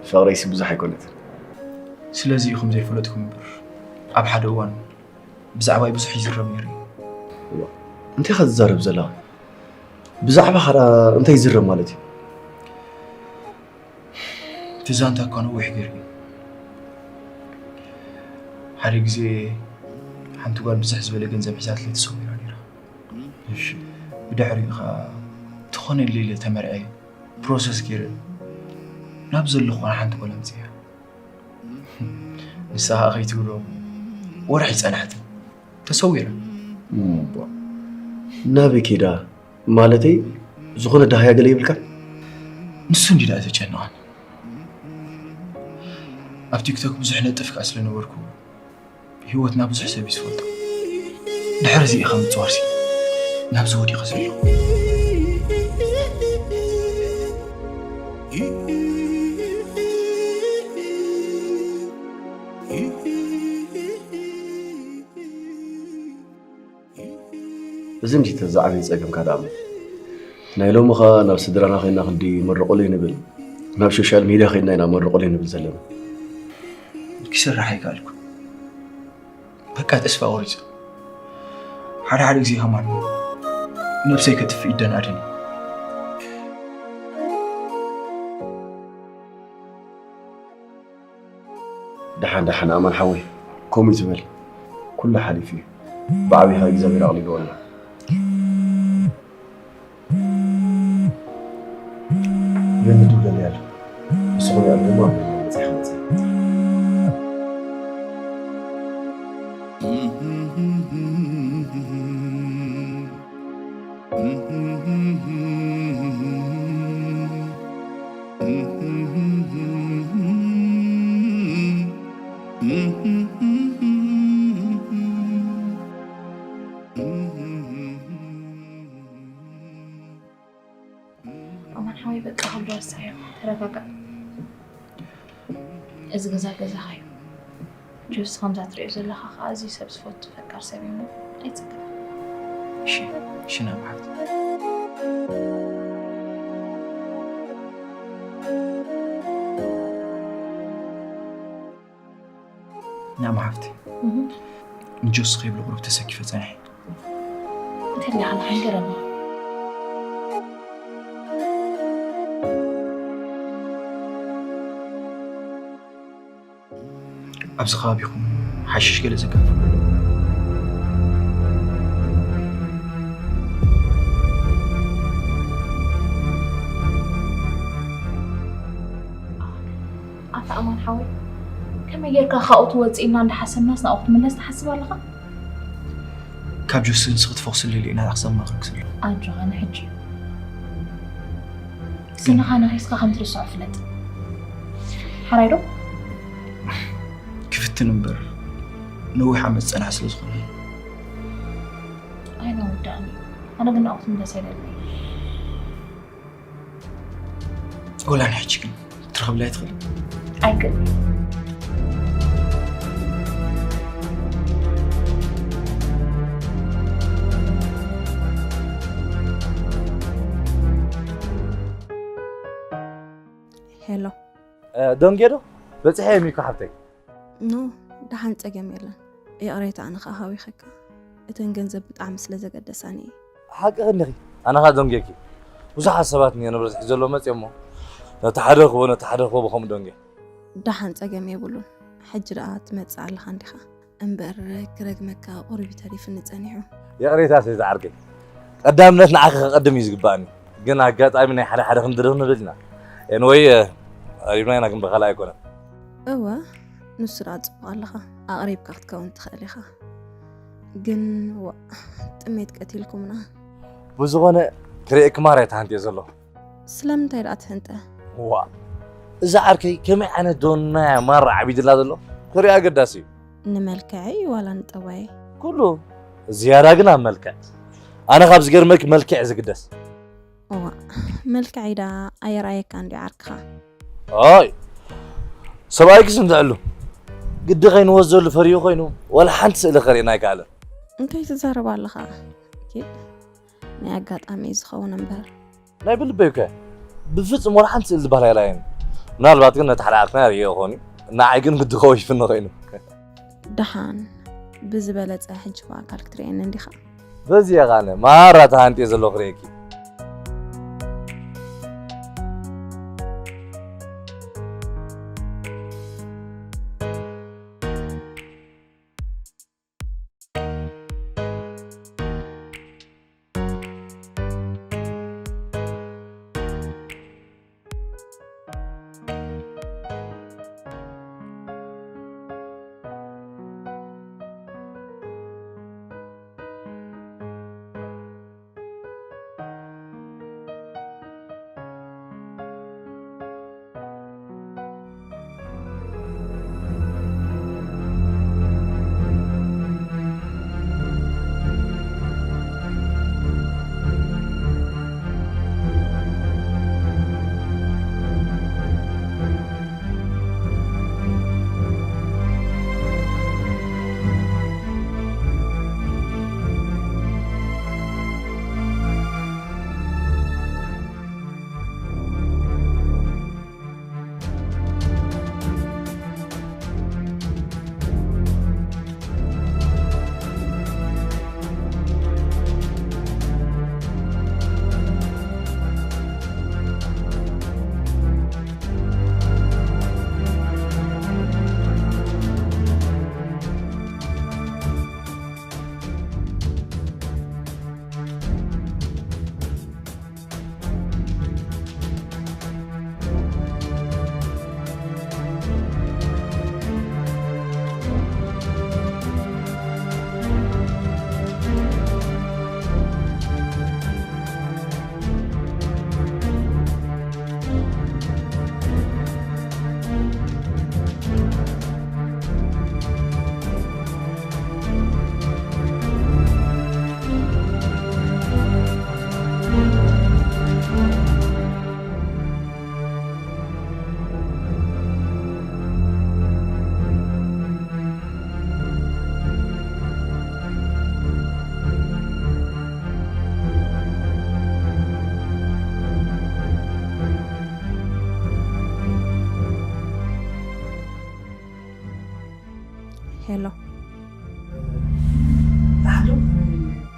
ፍቕረይሲ ብዙሕ ኣይኮነትን። ስለዚ ኢኹም ዘይፈለጥኩም እምበር፣ ኣብ ሓደ እዋን ብዛዕባይ ብዙሕ ይዝረብ ነይሩ እዩ። እዋ፣ እንታይ ኢኻ ትዛረብ ዘለኻ? ብዛዕባኻ ደኣ እንታይ ይዝረብ ማለት እዩ? እቲ ዛንታ እኳ ነዊሕ ገይሩ እዩ። ሓደ ግዜ ሓንቲ ጓል ብዝሕ ዝበለ ገንዘብ ሒዛትለይ ተሰዊራ ነይራ። እሺ፣ ብድሕሪኡ ኸዓ ትኾነለይ ኢለ ተመርዕየ ፕሮሰስ ገይረ ናብ ዘለኹ ሓንቲ ጓል ኣምፅያ። ንሳ ኸዓ ከይትብሎ ወርሒ ጸናሕቲ ተሰዊራ። እምቧ። ናበይ ከይዳ? ማለተይ ዝኾነ ደሃያ ገለ ይብልካ? ንሱ እንዲ ደኣ ዘጨነቐን። ኣብ ቲክቶክ ብዙሕ ነጥፍ ከኣ ስለ ነበርኩ ህይወትና ብዙሕ ሰብ እዩ ዝፈልጦ። ድሕሪ እዚ ኢኻ ምጽዋርሲ ናብዚ ወዲቐ ዘለኹ። እዚ እንጂ እቲ ዝዓበየ ጸገምካ ደኣ እሞ። ናይ ሎሚ ኸኣ ናብ ስድራና ኸይና ክንዲ መርቑለይ ንብል፣ ናብ ሶሻል ሚድያ ኸይድና ኢና መርቑለይ ንብል ዘለና። ክሰርሕ ኣይከኣልኩ። በቃ ተስፋ ቆሪጸ። ሓደ ሓደ ግዜ ከማን ነብሰይ ከጥፍእ ይደናደን። ደሓን ደሓን ኣማን ሓወይ፣ ከምኡ ይትበል። ኩሉ ሓሊፉ እዩ። ብዓቢኻ እግዚኣብሔር ኣቕሊልዎ ኣሎ። ገነት ውለድ ያለ ንስኹም ያሉ ድማ መጽሐፍ መጽሐፍ ኣማን ሓወይ በቃ ክብዶ ወሳዮ ተረጋጋእ። እዚ ገዛ ገዛኻ እዩ። ጆስ ከምዛ ትሪኦ ዘለኻ ከዓ ኣዝዩ ሰብ ዝፈቱ ፈቃር ሰብ እዩ እሞ ኣይትጽገም። እሺ፣ እሺ፣ ናብሓት። ናማ ሓፍቲ፣ ንጆስ ከይብሎ ቁሩብ ተሰኪፈ ጸኒሐ። እንተሊኻ ንሓንገረኒ። ኣብዚ ከባቢኹም ሓሽሽ ገለ ዘጋጥም? ኣታ ኣማን ሓወይ፣ ከመይ ጌርካ ካብኡ ትወጽእ ኢልና እንዳሓሰብናስ ናብኡ ክትምለስ ትሓስብ ኣለኻ? ካብ ጆስ ንስኺ ትፈኹስለይ ኢለ ኢና ክሰማኽረኪ ዘለኹ። ኣጆኻ ንሕጂ እዩ። ስንኻ ነኺስካ ከም ትርስዖ ፍለጥ። ሓራይ ዶ? ክፍትን እምበር ነዊሕ ዓመት ዝጸንሐ ስለ ዝኾነ። ኣይነወዳእን እዩ። ኣነ ግን ናብኡ ክትምለስ ኣይደልን እየ። ወላ ንሕጂ ግን ትረኽብላ ኣይትኽእልን? ኣይክእልን። ሄሎ። እ፣ ደንጌ ዶ? በጺሐ እየ ሚኮ ሓብተይ። ኖ፣ ደሓን ጸገም የለን። ይቕሬታ ኣነ ኸኣ ሃዊኸካ። እተን ገንዘብ ብጣዕሚ ስለ ዘገደሳኒ እየ። ሓቅኺ እንዲኺ። ኣነ ኸኣ ደንጌኪ። ብዙሓት ሰባት እኒኦ ንብረት ሒዞ ኣለዉ መጺኦም እሞ፣ ነቲ ሓደ ክቦ፣ ነቲ ሓደ ክቦ ብኸምኡ ደንጌ። ደሓን ጸገም የብሉን። ሕጂ ደኣ ትመጽእ ኣለኻ እንዲኻ። እምበር ክረግመካ ቁሩብ እዩ ተሪፍኒ ጸኒሑ። ይቕሬታ ሰበይቲ ዓርከይ። ቀዳምነት ንዓኺ ከቐድም እዩ ዝግባኣኒ። ግን ኣጋጣሚ ናይ ሓደ ሓደ ክንድርኽ ንብል ኢና። ኤንወይ፣ እ፣ ቀሪብና ኢና ግን ብኻልእ ኣይኮነን። እወ፣ ንሱ ደኣ ጽቡቕ ኣለኻ። ኣቕሪብካ ክትከውን ትኽእል ኢኻ። ግን ዋእ፣ ጥሜት ቀቲልኩምና። ብዝኾነ ክርእየኪ ማራ እየ ተሃንጥየ ዘለኹ። ስለምንታይ ደኣ ትህንጠ? ዋእ፣ እዛ ዓርከይ ከመይ ዓይነት ዶና እያ ማራ ዓቢድላ ዘሎ? ክሪኣ ኣገዳሲ እዩ። ንመልክዐይ ዋላ ንጠባየይ? ኩሉ። ዝያዳ ግን ኣብ መልክዕ። ኣነ ካብ ዝገርመኪ መልክዕ ዝግደስ። እዋእ፣ መልክዐይ ደኣ ኣየርኣየካን ድዩ ዓርክኻ? ኣይ፣ ሰብኣይክስ እንድዕሉ ግዲ ከይንወዘሉ ፈሪሁ ኮይኑ ዋላ ሓንቲ ስእሊ ከርእየና ኣይከኣለን። እንታይ ትዛረብ ኣለኻ? ኪድ፣ ናይ ኣጋጣሚ እዩ ዝኸውን እምበር። ናይ ብልበይ እኮ ብፍጹም ዋላ ሓንቲ ስእሊ ዝበሃል ኣይረኣየን። ምናልባት ግን ነቲ ሓደ ዓርክና ይርእዮ ይኸውን እዩ። ንዓይ ግን ግዲ ከወይፍኒ ኮይኑ። ደሓን ብዝበለጸ ሕጂ ብኣካል ክትርእየኒ እንዲኻ። በዚ እየ ቃነ ማራ ተሃንጥየ ዘለኹ ክርእየኪ።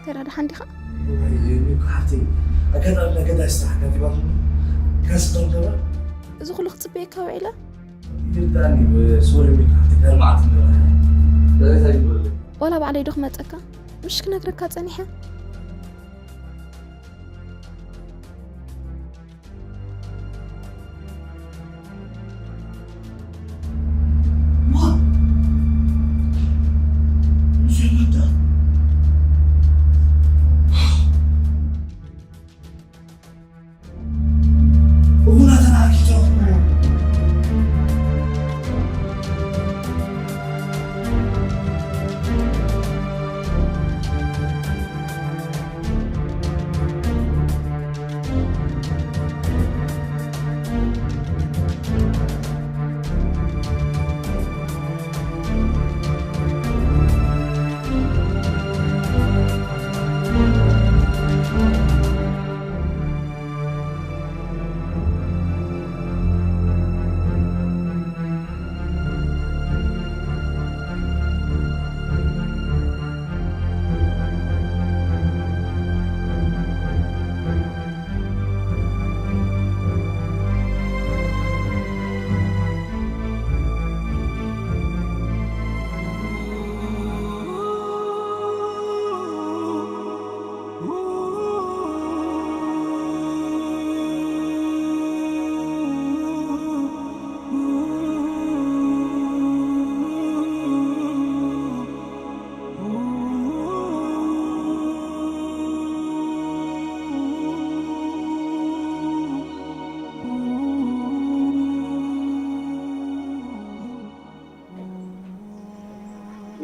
ተራ ደሓን ዲኻ? ሚኩ ሓፍተይ፣ ኣጋጣሚ ናይ ገዳይ ስራሕ ኣጋጢማትኒ። ከስደምደመ? እዚ ኩሉ ክጽበየካ ውዒለ? ይርዳእኒ፣ ሶሪ ሚኩ ሓፍተይ፣ ጋር መዓት እንደረ። እንታይ ይበል? ዋላ ባዕለይ ዶ ክመጸካ? ምሽ ክነግረካ ጸኒሐ።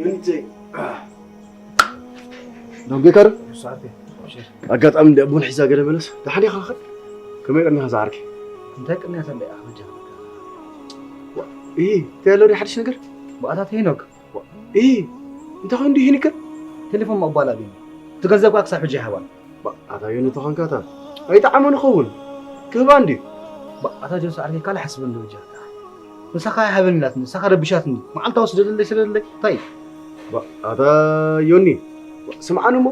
ዮኒተይ። ደንጌ ካር? ሳርቴ። ኣጋጣሚ እንደ ቡን ሒዛ ገለ መለስ። ደሓን ኢኻ ኸ? ከመይ ቀኒኻ ዝዓርከይ? እንታይ ቅንያት ኣለይ ኣኽበጃ? ዋ፣ እሂ፣ እንታይ ኣሎ ድዩ ሓድሽ ነገር? ብኣታት ሄኖክ። ዋ፣ እሂ፣ እንታይ ኾን ድዩ ሄኒከ? ቴሌፎን ምቕባል ኣብዩኒ። እቲ ገንዘብ ከኣ ክሳብ ሕጂ ኣይሃባን። ባ፣ ኣታ ዮኒ ተኾንካ እታ ኣይጠዓሞን ይኸውን። ክህባ እንድዩ። ባ፣ ኣታ ጆስ ዓርከይ ካልእ ሓስበኒ ዶ በጃኻ። ንሳኻ ኣይሃበን ኢላትኒ፣ ንሳኻ ረቢሻትኒ። መዓልታዊ ስደደለይ፣ ስደደለይ። እንታይ እዩ? ባ፣ ኣታ ዮኒ፣ ባ፣ ስምዓኒ እሞ፣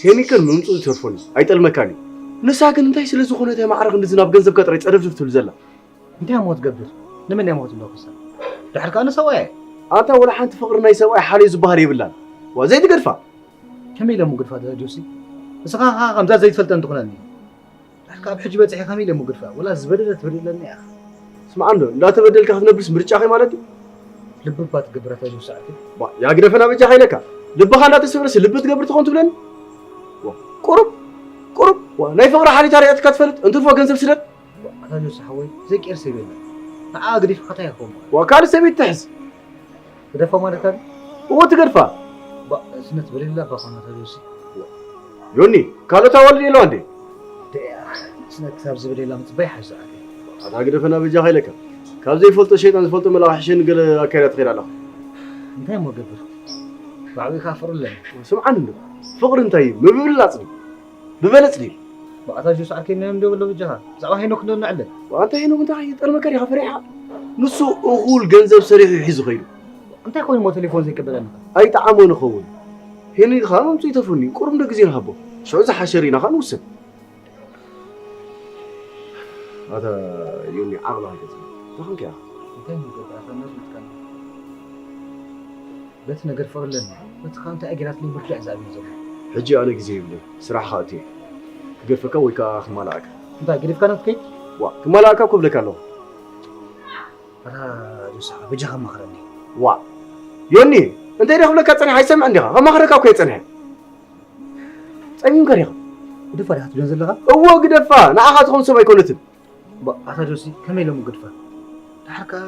ሄኒከን ምምጽኡ ዝተርፎኒ፣ ኣይጠልመካን እዩ። ንሳ ግን እንታይ ስለ ዝኾነት እያ ማዕረ ክንድዚ ናብ ገንዘብካ ጥራይ ጸደፍድፍ ትብል ዘላ? እንታይ እሞ ትገብር? ንመን እያ እሞ ክትብሎ ክሳ? ድሕር ከኣ ንሰብኣያ እያ። ኣንታ ወላ ሓንቲ ፍቕሪ ናይ ሰብኣይ ሓልዮ ዝበሃል የብላን። ዋ፣ ዘይትገድፋ። ከመይ ኢለ እሞ ግድፋ ጆሲ? ንስኻ ኸኣ ከምዛ ዘይትፈልጠን ትኹነኒ። ድሕር ከኣ ኣብ ሕጂ በጺሐ ከመይ ኢለ እሞ ግድፋ? ወላ ዝበደለት ትበድለኒ እያ። ስምዓ እንዶ፣ እንዳተበደልካ ክትነብርስ ምርጫኺ ማለት እዩ? ልቢ እባ ትገብር ኣታ ጆሲ ዓርከይ። ባ፣ ያ ግደፈና በጃኻ ኢለካ። ልብኻ እንዳተሰብረስ ልቢ ትገብር ትኾን ትብለኒ? ዋ፣ ቁሩብ፣ ቁሩብ፣ ዋ፣ ናይ ፍቕሪ ሓሊታ ሪኣትካ ትፈልጥ? እንትርፎ ገንዘብ ስደድ። ኣታ ጆሲ ሓወይ፣ ዘይቀየር ሰብ የለን። ንዓ ገዲፍካ እንታይ ክኸውን? ዋ፣ ካልእ ሰበይቲ ትሕዝ። ግደፋ ማለት ኣሉ? እዎ፣ ትገድፋ። ባ፣ ስነት በሊላ እባ ኾና ኣታ ጆሲ። ዮኒ፣ ካልኦት ኣዋልድ የለዋ እንዴ? ደያ፣ ስነት ክሳብ ዝበሌላ ምጽባይ ሓይሱ ዓርከይ። ኣታ ግደፈና በጃኻ ኢለካ። ካብ ዘይፈልጦ ሸይጣን ዝፈልጦ መልኣኽ ሕሸኒ ገለ ኣካይዳ ትኸይድ ኣለኻ። እንታይ እሞ ገብር? ብዓቢኡ ከኣ ፍቕሪ ኣለኒ። ስምዓኒ እንዶ፣ ፍቕሪ እንታይ እዩ? ምብልላጽ ድዩ? ብበለጽ ድዩ? ብኣታ ጆስ ዓርከይ፣ ናይ እንዶ በሎ በጃኻ። ብዛዕባ ሄኖክ እንዶ ንዕልል። ብኣንታ ሄኖክ እንታይ ጠልመካ ዲኻ ፈሪሓ? ንሱ እኹል ገንዘብ ሰሪሑ እዩ ሒዙ ኸይዱ። እንታይ ኮይኑ እሞ ቴሌፎን ዘይቅበለኒ? ኣይጠዓሞን ይኸውን። ሄኒ ኸኣ መምጽኡ ይተርፈኒ። ቁሩብ እንዶ ግዜ ንሃቦ። ሽዑ ዝሓሸ ርኢና ኸኣ ንውስን። ኣታ ዮኒ፣ ዓቕሊ ኣይገዝእን። እንታይ ኾንካ ኢኻ? እንታይ ንገብር? ኣታ መዝሙትካኒ። በቲ ነገር ፍቕሪ ኣለኒ። በቲ ኸኣ እንታይ ኣገይራትለይ ምርዳእ ዝኣብዩ ዘሎ። ሕጂ ኣነ ግዜ የብለይ። ስራሕ ኸኣ እትየ። ክገድፈካ ወይ ከኣ ክማላኣካ። እንታይ ገዲፍካ ነው ትከይድ? ዋ፣ ክማላኣካ እኮ እብለካ ኣለኹ። ኣታ ጆሳ፣ በጃኻ ማኽረኒ። ዋ፣ ዮኒ፣ እንታይ ደኣ ክብለካ ጸኒሐ ኣይሰምዕን ዲኻ? ከማኽረካ እኮ እየ ጸኒሐ። ጸሚምካ ዲኻ? ግደፋ ዲኻ ትብለን ዘለኻ? እወ፣ ግደፋ። ንዓኻ ትኸውን ሰብ ኣይኮነትን። ባ፣ ኣታ ጆሲ፣ ከመይ ኢሎም ግድፋ? ድሓር ከኣ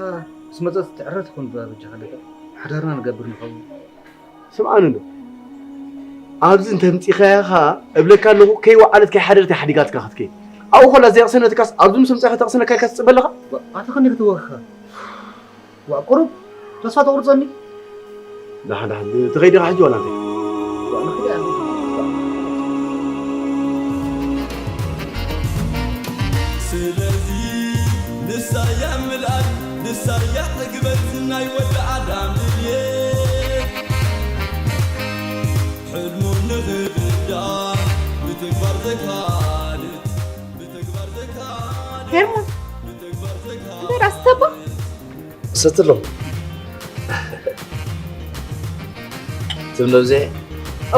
ምስ መጸት ትዕረ ትኹን በጃኻ ኣለካ። ሓዳርና ንገብር ንኸውን። ስምዓኒ እንዶ። ኣብዚ እንተ ኣምጺኻያ ኸኣ እብለካ ኣለኹ፣ ከይወዓለት ከይሓደረት እያ ሓዲጋትካ ክትከይድ። ኣብኡ ኸላ ዘይቕሰነትካስ ኣብዚ ምስ ኣምጻኻ ተቕስነካ ኢልካ ትጽበ ኣለኻ? ባ፣ ኣታ ኸመይ ክትወኽኻ? ዋእ፣ ቁሩብ ተስፋ ተቑርጸኒ። ደሓን፣ ደሓን፣ ትኸይድ ኢኻ ሕጂ ዋላ እንታይ? ዋእ፣ ንኸይድ እያ። ስለዚ ንሳ እያ ምልኣት፣ ንሳ እያ ዕግበት ናይ ወዲ ኣዳም ድልየት። እንተ ራስ ተባ ሰትሎም ትብሎ ብዘይ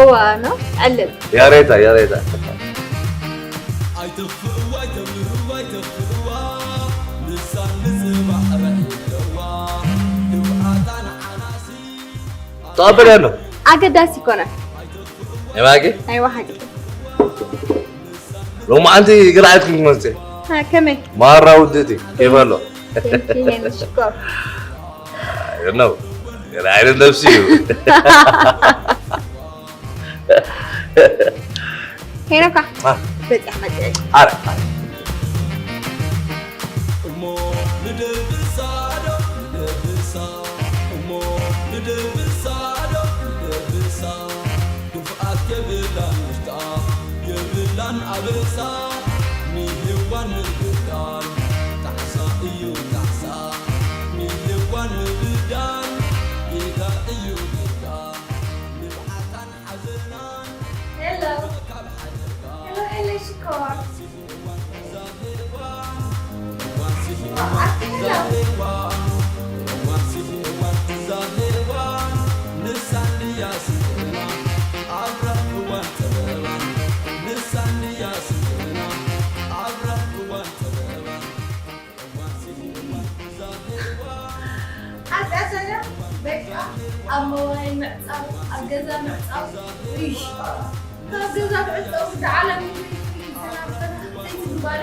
እዋ ነው ዕልል ያሬታ ያሬታ ተቐበል ያለው ኣገዳሲ ይኮነ የባቂ ናይ ዋሓቂ ሎማዓንቲ ግርዓትኩም ትመፅእ ከመይ ማራ ውድእቲ ኬፍ ኣሎ ሽኮር ነው ግርዓት ነብሲ እዩ ሄኖካ አ። በፂሕ መፅእ ኣረ ክፍኣት የብላን ውሽጣ የብላን ኣበሳ ንሄዋን ምብዳል ጣዕሳ እዩ ጣዕሳ ንሄዋን ምብዳል ጌጋ እዩ ጌጋ ንብዓታን ሓዘናን ሄሎ ካብ ሓደጋ ሄሎ ሄሎ ሽኮር ሓጢኣተኛ በቃ ኣብ ሞባይል ምዕፃው ኣብ ገዛ ምዕፃው እሽ ካብ ገዛ ክዕፀው ክዲ ዓለም ሰናበና ዘይትግባሬ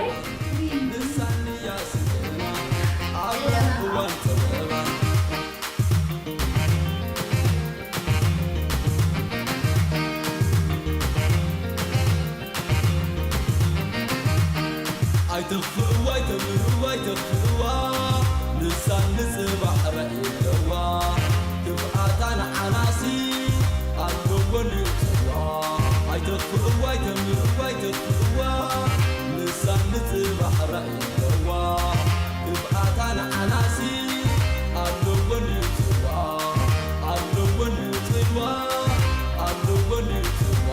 ኣይትኽፍእዋ ኣይተምርዋ ኣይተኽፍእዋ ንሳ ንፅባሕ ራእይ ኣለዋ ክፍኣታ ንዓናሲ ኣለዎ ንፅዋ ኣይተኽፍእዋ ኣይተምርዋ ኣይተኽፍእዋ ንሳ ንፅባሕ ራእይ ኣለዋ ክፍኣታ ንዓናሲ ኣለዎ ንፅዋ ኣለዎ ንፅዋ ኣለዎ ንፅዋ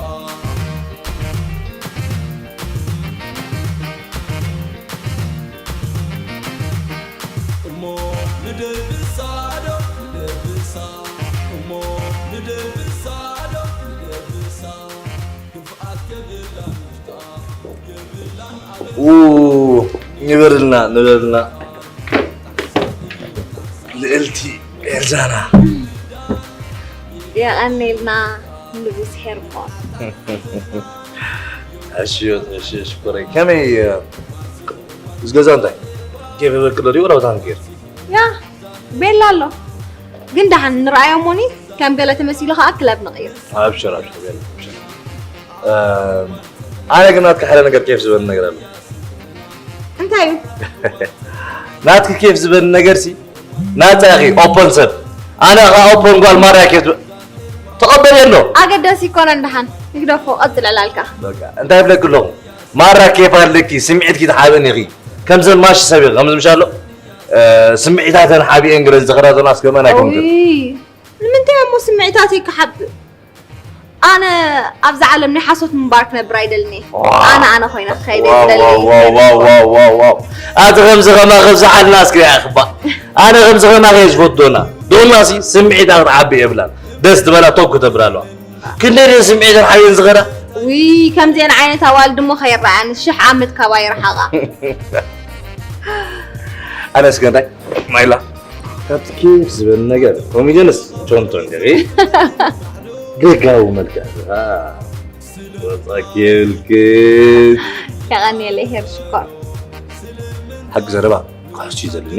እሞ ንደብሳ ዶ ንደብሳ እሞ ንደብሳ ዶ ንደብሳ ክፍኣት የብላን ውሽጣ የብላን ኣበሳ ንበርልና ንበርልና ልእልቲ ኤልዛና የቐኔልና ንጉስ ሄርሞን እሺ እሺ ሽኮረይ ከመይ ምስ ገዛ እንታይ ኬፍ በቅሎ ድዩ ወላ ቦታ ንገር ያ ቤላ ኣሎ ግን ደሓን ንረኣዮ ሞኒ ከም ገለ ተመሲሉ ከዓ ክለብ ንቕይር ኣብሽር ኣብሽር ቤላ ኣብሽር ኣነ ግን ናትካ ሓደ ነገር ኬፍ ዝበኒ ነገር ኣሎ እንታይ እዩ ናትኪ ኬፍ ዝበኒ ነገር ሲ ናጻኺ ኦፖን ሰብ ኣነ ኸዓ ኦፖን ጓል ማርያ ኬፍ ዝብ- ተቐበልዮ ኣሎ ኣገዳሲ ይኮነን ደሓን ንግደፎ ቀፅል ዕላልካ በቃ እንታይ ይብለኪ ኣለኹ ማራ ኬፍ ኣለኪ ስምዒትኪ ትሓብእን ኢኺ ከምዘን ማሽ ሰብ ኢኺ ከምዚ ምሻሎ ስምዒታተን ሓቢኤን ገለ ዝኸዳ ዘሎ ኣስከመን ኣይኮንክን ንምንታይ እሞ ስምዒታተይ ክሓብእ ኣነ ኣብዛ ዓለም ናይ ሓሶት ምንባር ክነብር ኣይደልን እየ ኣነ ኣነ ኮይነ ክኸይድ እየ ዝደሊ ኣቲ ከምዚ ከማኺ ዝዓልና እስኪ ያ ክባ ኣነ ከምዚ ከማኺ እየ ዝፈቱ ዶና ዶና ሲ ስምዒታ ክትዓቢ የብላን ደስ ዝበላ ቶብ ክተብር ኣለዋ ክንደይ ደስ ስምዒተን ሓየን ዝኸዳ ውይ ከምዚአን ዓይነት ኣዋልድ እሞ ከይረኣያኒ ሽሕ ዓመት ካባይ ይርሓቓ ኣነ እስከ እንታይ ማይላ ካብቲ ኬፍ ዝበል ነገር ኮሚደንስ ቶንቶን ገሪ ደጋዊ መልክዕ ወፃኪ የብልክን የቐንየለይ ሄር ሽኮር ሓቂ ዘረባ ክሕሱ እዩ ዘልኒ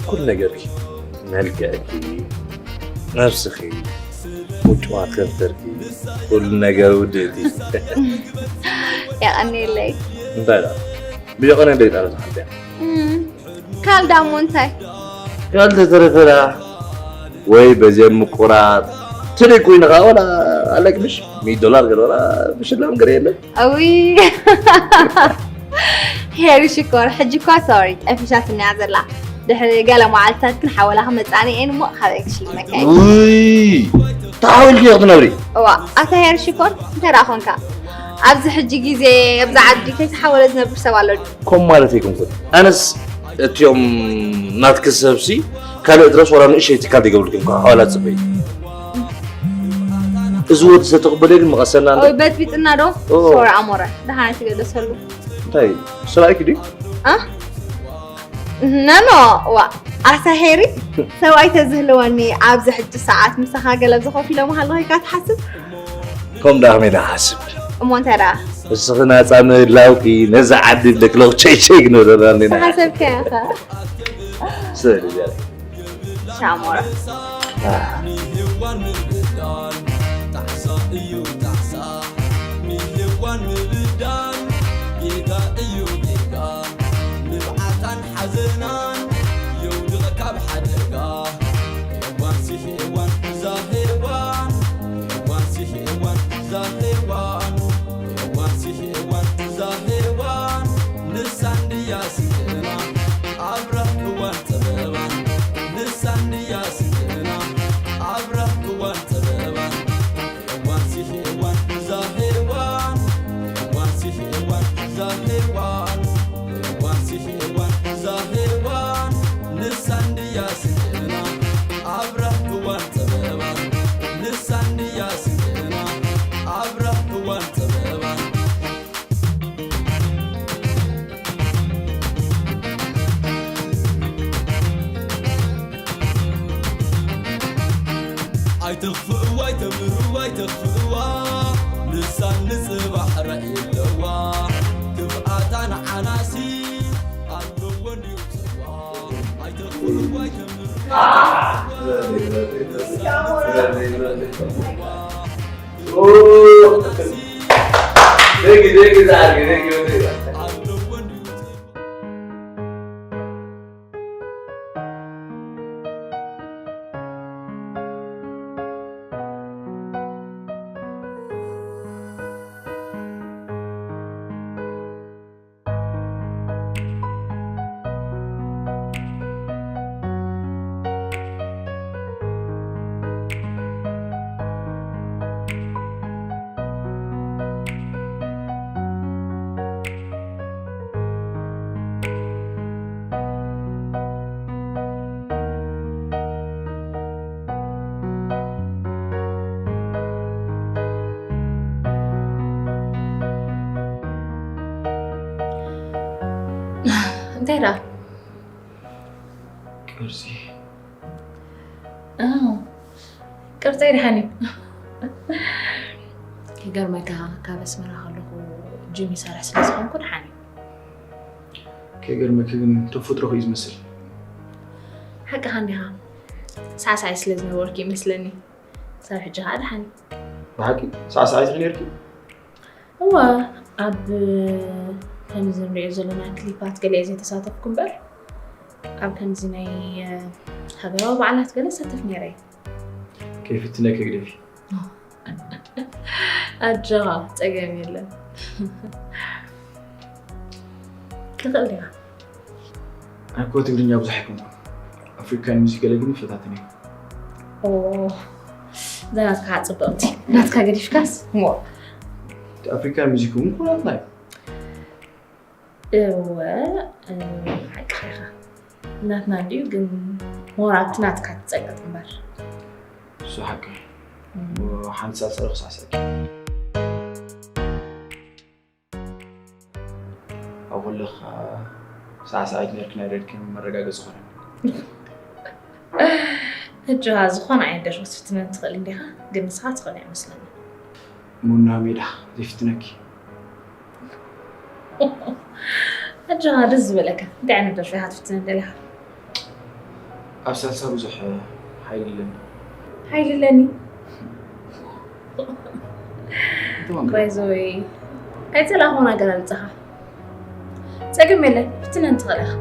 ኩሉ ነገርኪ መልክዕኪ ነብስኺ ምጭዋት ከንፈርኪ ኩሉ ነገር ውድእቲ የቐንየለይ እንታይ ዳ ብየቐነ ደይጣረ ዝሓልፍያ ካልዳ እሞ እንታይ ካልተተረፈ ዳ ወይ በዚኦም ምቁራጥ ትልቅ ኮይንኻ ወላ ኣለክ ምሽ ሚት ዶላር ገለ ወላ ብሽላም ገለ የለን እዊ ሄሪ ሽኮር ሕጂ እኳ ሶሪ ጠፊሻትኒ እያ ዘላ ድሕሪ ገለ መዓልትታት ግን ሓወላ ክመፃኒ እየን እሞ ካበይ ክሽልመካ እየ ውይ ተሓዊልኪ ክትነብሪ እዋ ኣታ ሄሪ ሽኮር እንታይ ደኣ ኮንካ ኣብዚ ሕጂ ግዜ ኣብዛ ዓዲ ከይተሓወለ ዝነብር ሰብ ኣሎ ድዩ? ከም ማለት ኣይኮንኩን። ኣነስ እትዮም ናትኪ ሰብሲ ካልእ ድረስ ዋላ ንእሸይ ትካል ዘይገብርልኩም ኣዋላ ጽበይ። እዚ ወዲ ዝተቕበለ ግን መቐሰና እንዶ? ኦይ በጥቢጥና ዶ? ኦ። ሶሪ ኣሞረ። ደሓን ትገደሰሉ። እንታይ ሰብኣይኪ ድዩ? ኣ? ነኖ ዋ ኣሳ ሄሪ ሰብኣይ ተዝህልወኒ ኣብዚ ሕጂ ሰዓት ምሳኻ ገለ ዝኸፊሎ ምሃለኺ ኢልካ ትሓስብ? ከም ዳኣ ከመይ ዳኣ ሓስብ እሞ እንታይ ደኣ እስኺ ናፃ ምህላውኪ ነዛ ዓዲ ብለክለኽ ቸይቸይ ክንበለና ኣለና ሓሰብካ ኢኻ ስእሊ ገለ ሻሞራ ሓዘናን የውድቐ ካብ ሓደጋ ሄዋን ሲ ሄዋን እዛ ሄዋን ሄዋን ሲ ሄዋን እዛ ሄዋን ሄዋን ሲ ሄዋን እዛ ሄዋን ንሳ እንድያ ስንቅና ኣብ ራህዋ ጸበባን ንሳ እንድያ ስንቅና ኣብ ራህዋ ጸበባን ሄዋን ሲ ሄዋን እዛ ሄዋን ሄዋን ሲ ሄዋን እዛ ሄዋን ሄዋን ሲ ሄዋን እዛ ሄዋን ንሳ እንድያ ስንቅና ኣብ ራህዋን ጸበባን ንሳ እንድያ ስንቅና ኣብ ራህዋን ጸበባን ኣይትኽፍእዋ ኣይተምርዋ ኣይተኽፍእዋ ንሳ ንጽባሕ ራኢ ኣለዋ ክፍኣታ ንዓናሲ ኣለዎ እንድዩ ጽልዋ ኣይተኽፍእዋ ኣይተምርዋ ደጊ ደጊ ዝዓርጊ ደጊ ወደይ ኣለዎ እንድዩ እንታይ ደኣ? ቅርጺ ኣዎ፣ ቅርጸይ ደሓን እዩ። ክገርመካ ካብ ኣስመራ ከለኹ ጅም ይሰርሕ ስለ ዝኾንኩ ደሓን እዩ። ከይገርመኪ ግን ተፈጥሮኺ እዩ ዝመስል። ሓቅኻ እንዲኻ ሳዕሳዒ ስለ ዝነበርኩ ይመስለኒ። ክሳብ ሕጂ ከዓ ደሓን እዩ። ብሓቂ ሳዕሳዒት ዲኺ ነይርኪ? እወ ኣብ ከምዚ ንሪኦ ዘለና ክሊፓት ገለ እየ ዘይተሳተፍኩ እምበር ኣብ ከምዚ ናይ ሃገራዊ በዓላት ገለ እሳተፍ ነይረ እየ። ከይፍትነኪ ግደፊ። ኣጆኻ ጸገም የለን። ትኽእል ዲኻ? ኣነ እኮ ትግርኛ ብዙሕ ኣይኮንኩን ኣፍሪካን ሚዚክ ገለ ግን ይፈታተን እየ። እዛ ናትካ ከዓ ፅብቕቲ ናትካ ገዲፍካስ ሞ ኣፍሪካን ሚዚክ እውን እኮ ናትና እዩ። እወ ሓቅኻ ኢኻ ናትና እንድዩ ግን ሞር ኣብቲ ናትካ ትፀቅጥ እምበር። እሱ ሓቂ ሓንቲ ሳልሳይ ክሳዕሳቂ ኣብ ከለኻ ሳዕሳዒት ነርኪ ናይ ደርኪ መረጋገፂ ኾነኒ። ሕጂ ዝኾነ ዓይነት ደርፊ ክትፍትነኒ ትኽእል እንዲኻ፣ ግን ንስኻ ትኽእል ኣይመስለኒ። ሙና ሜዳ ዘይፍትነኪ። ሕጂ ደስ ዝበለካ እንታይ ዓይነት ደርፊ ኢኻ ትፍትነኒ ደሊኻ? ኣብ ሳልሳ ብዙሕ ሓይሊ ኣለኒ። ሓይሊ ኣለኒ። ባይዘወይ ኣይፀላእኹን ኣገላልፃኻ። ፀገም የለን፣ ክትፍትነኒ ትኽእል ኢኻ።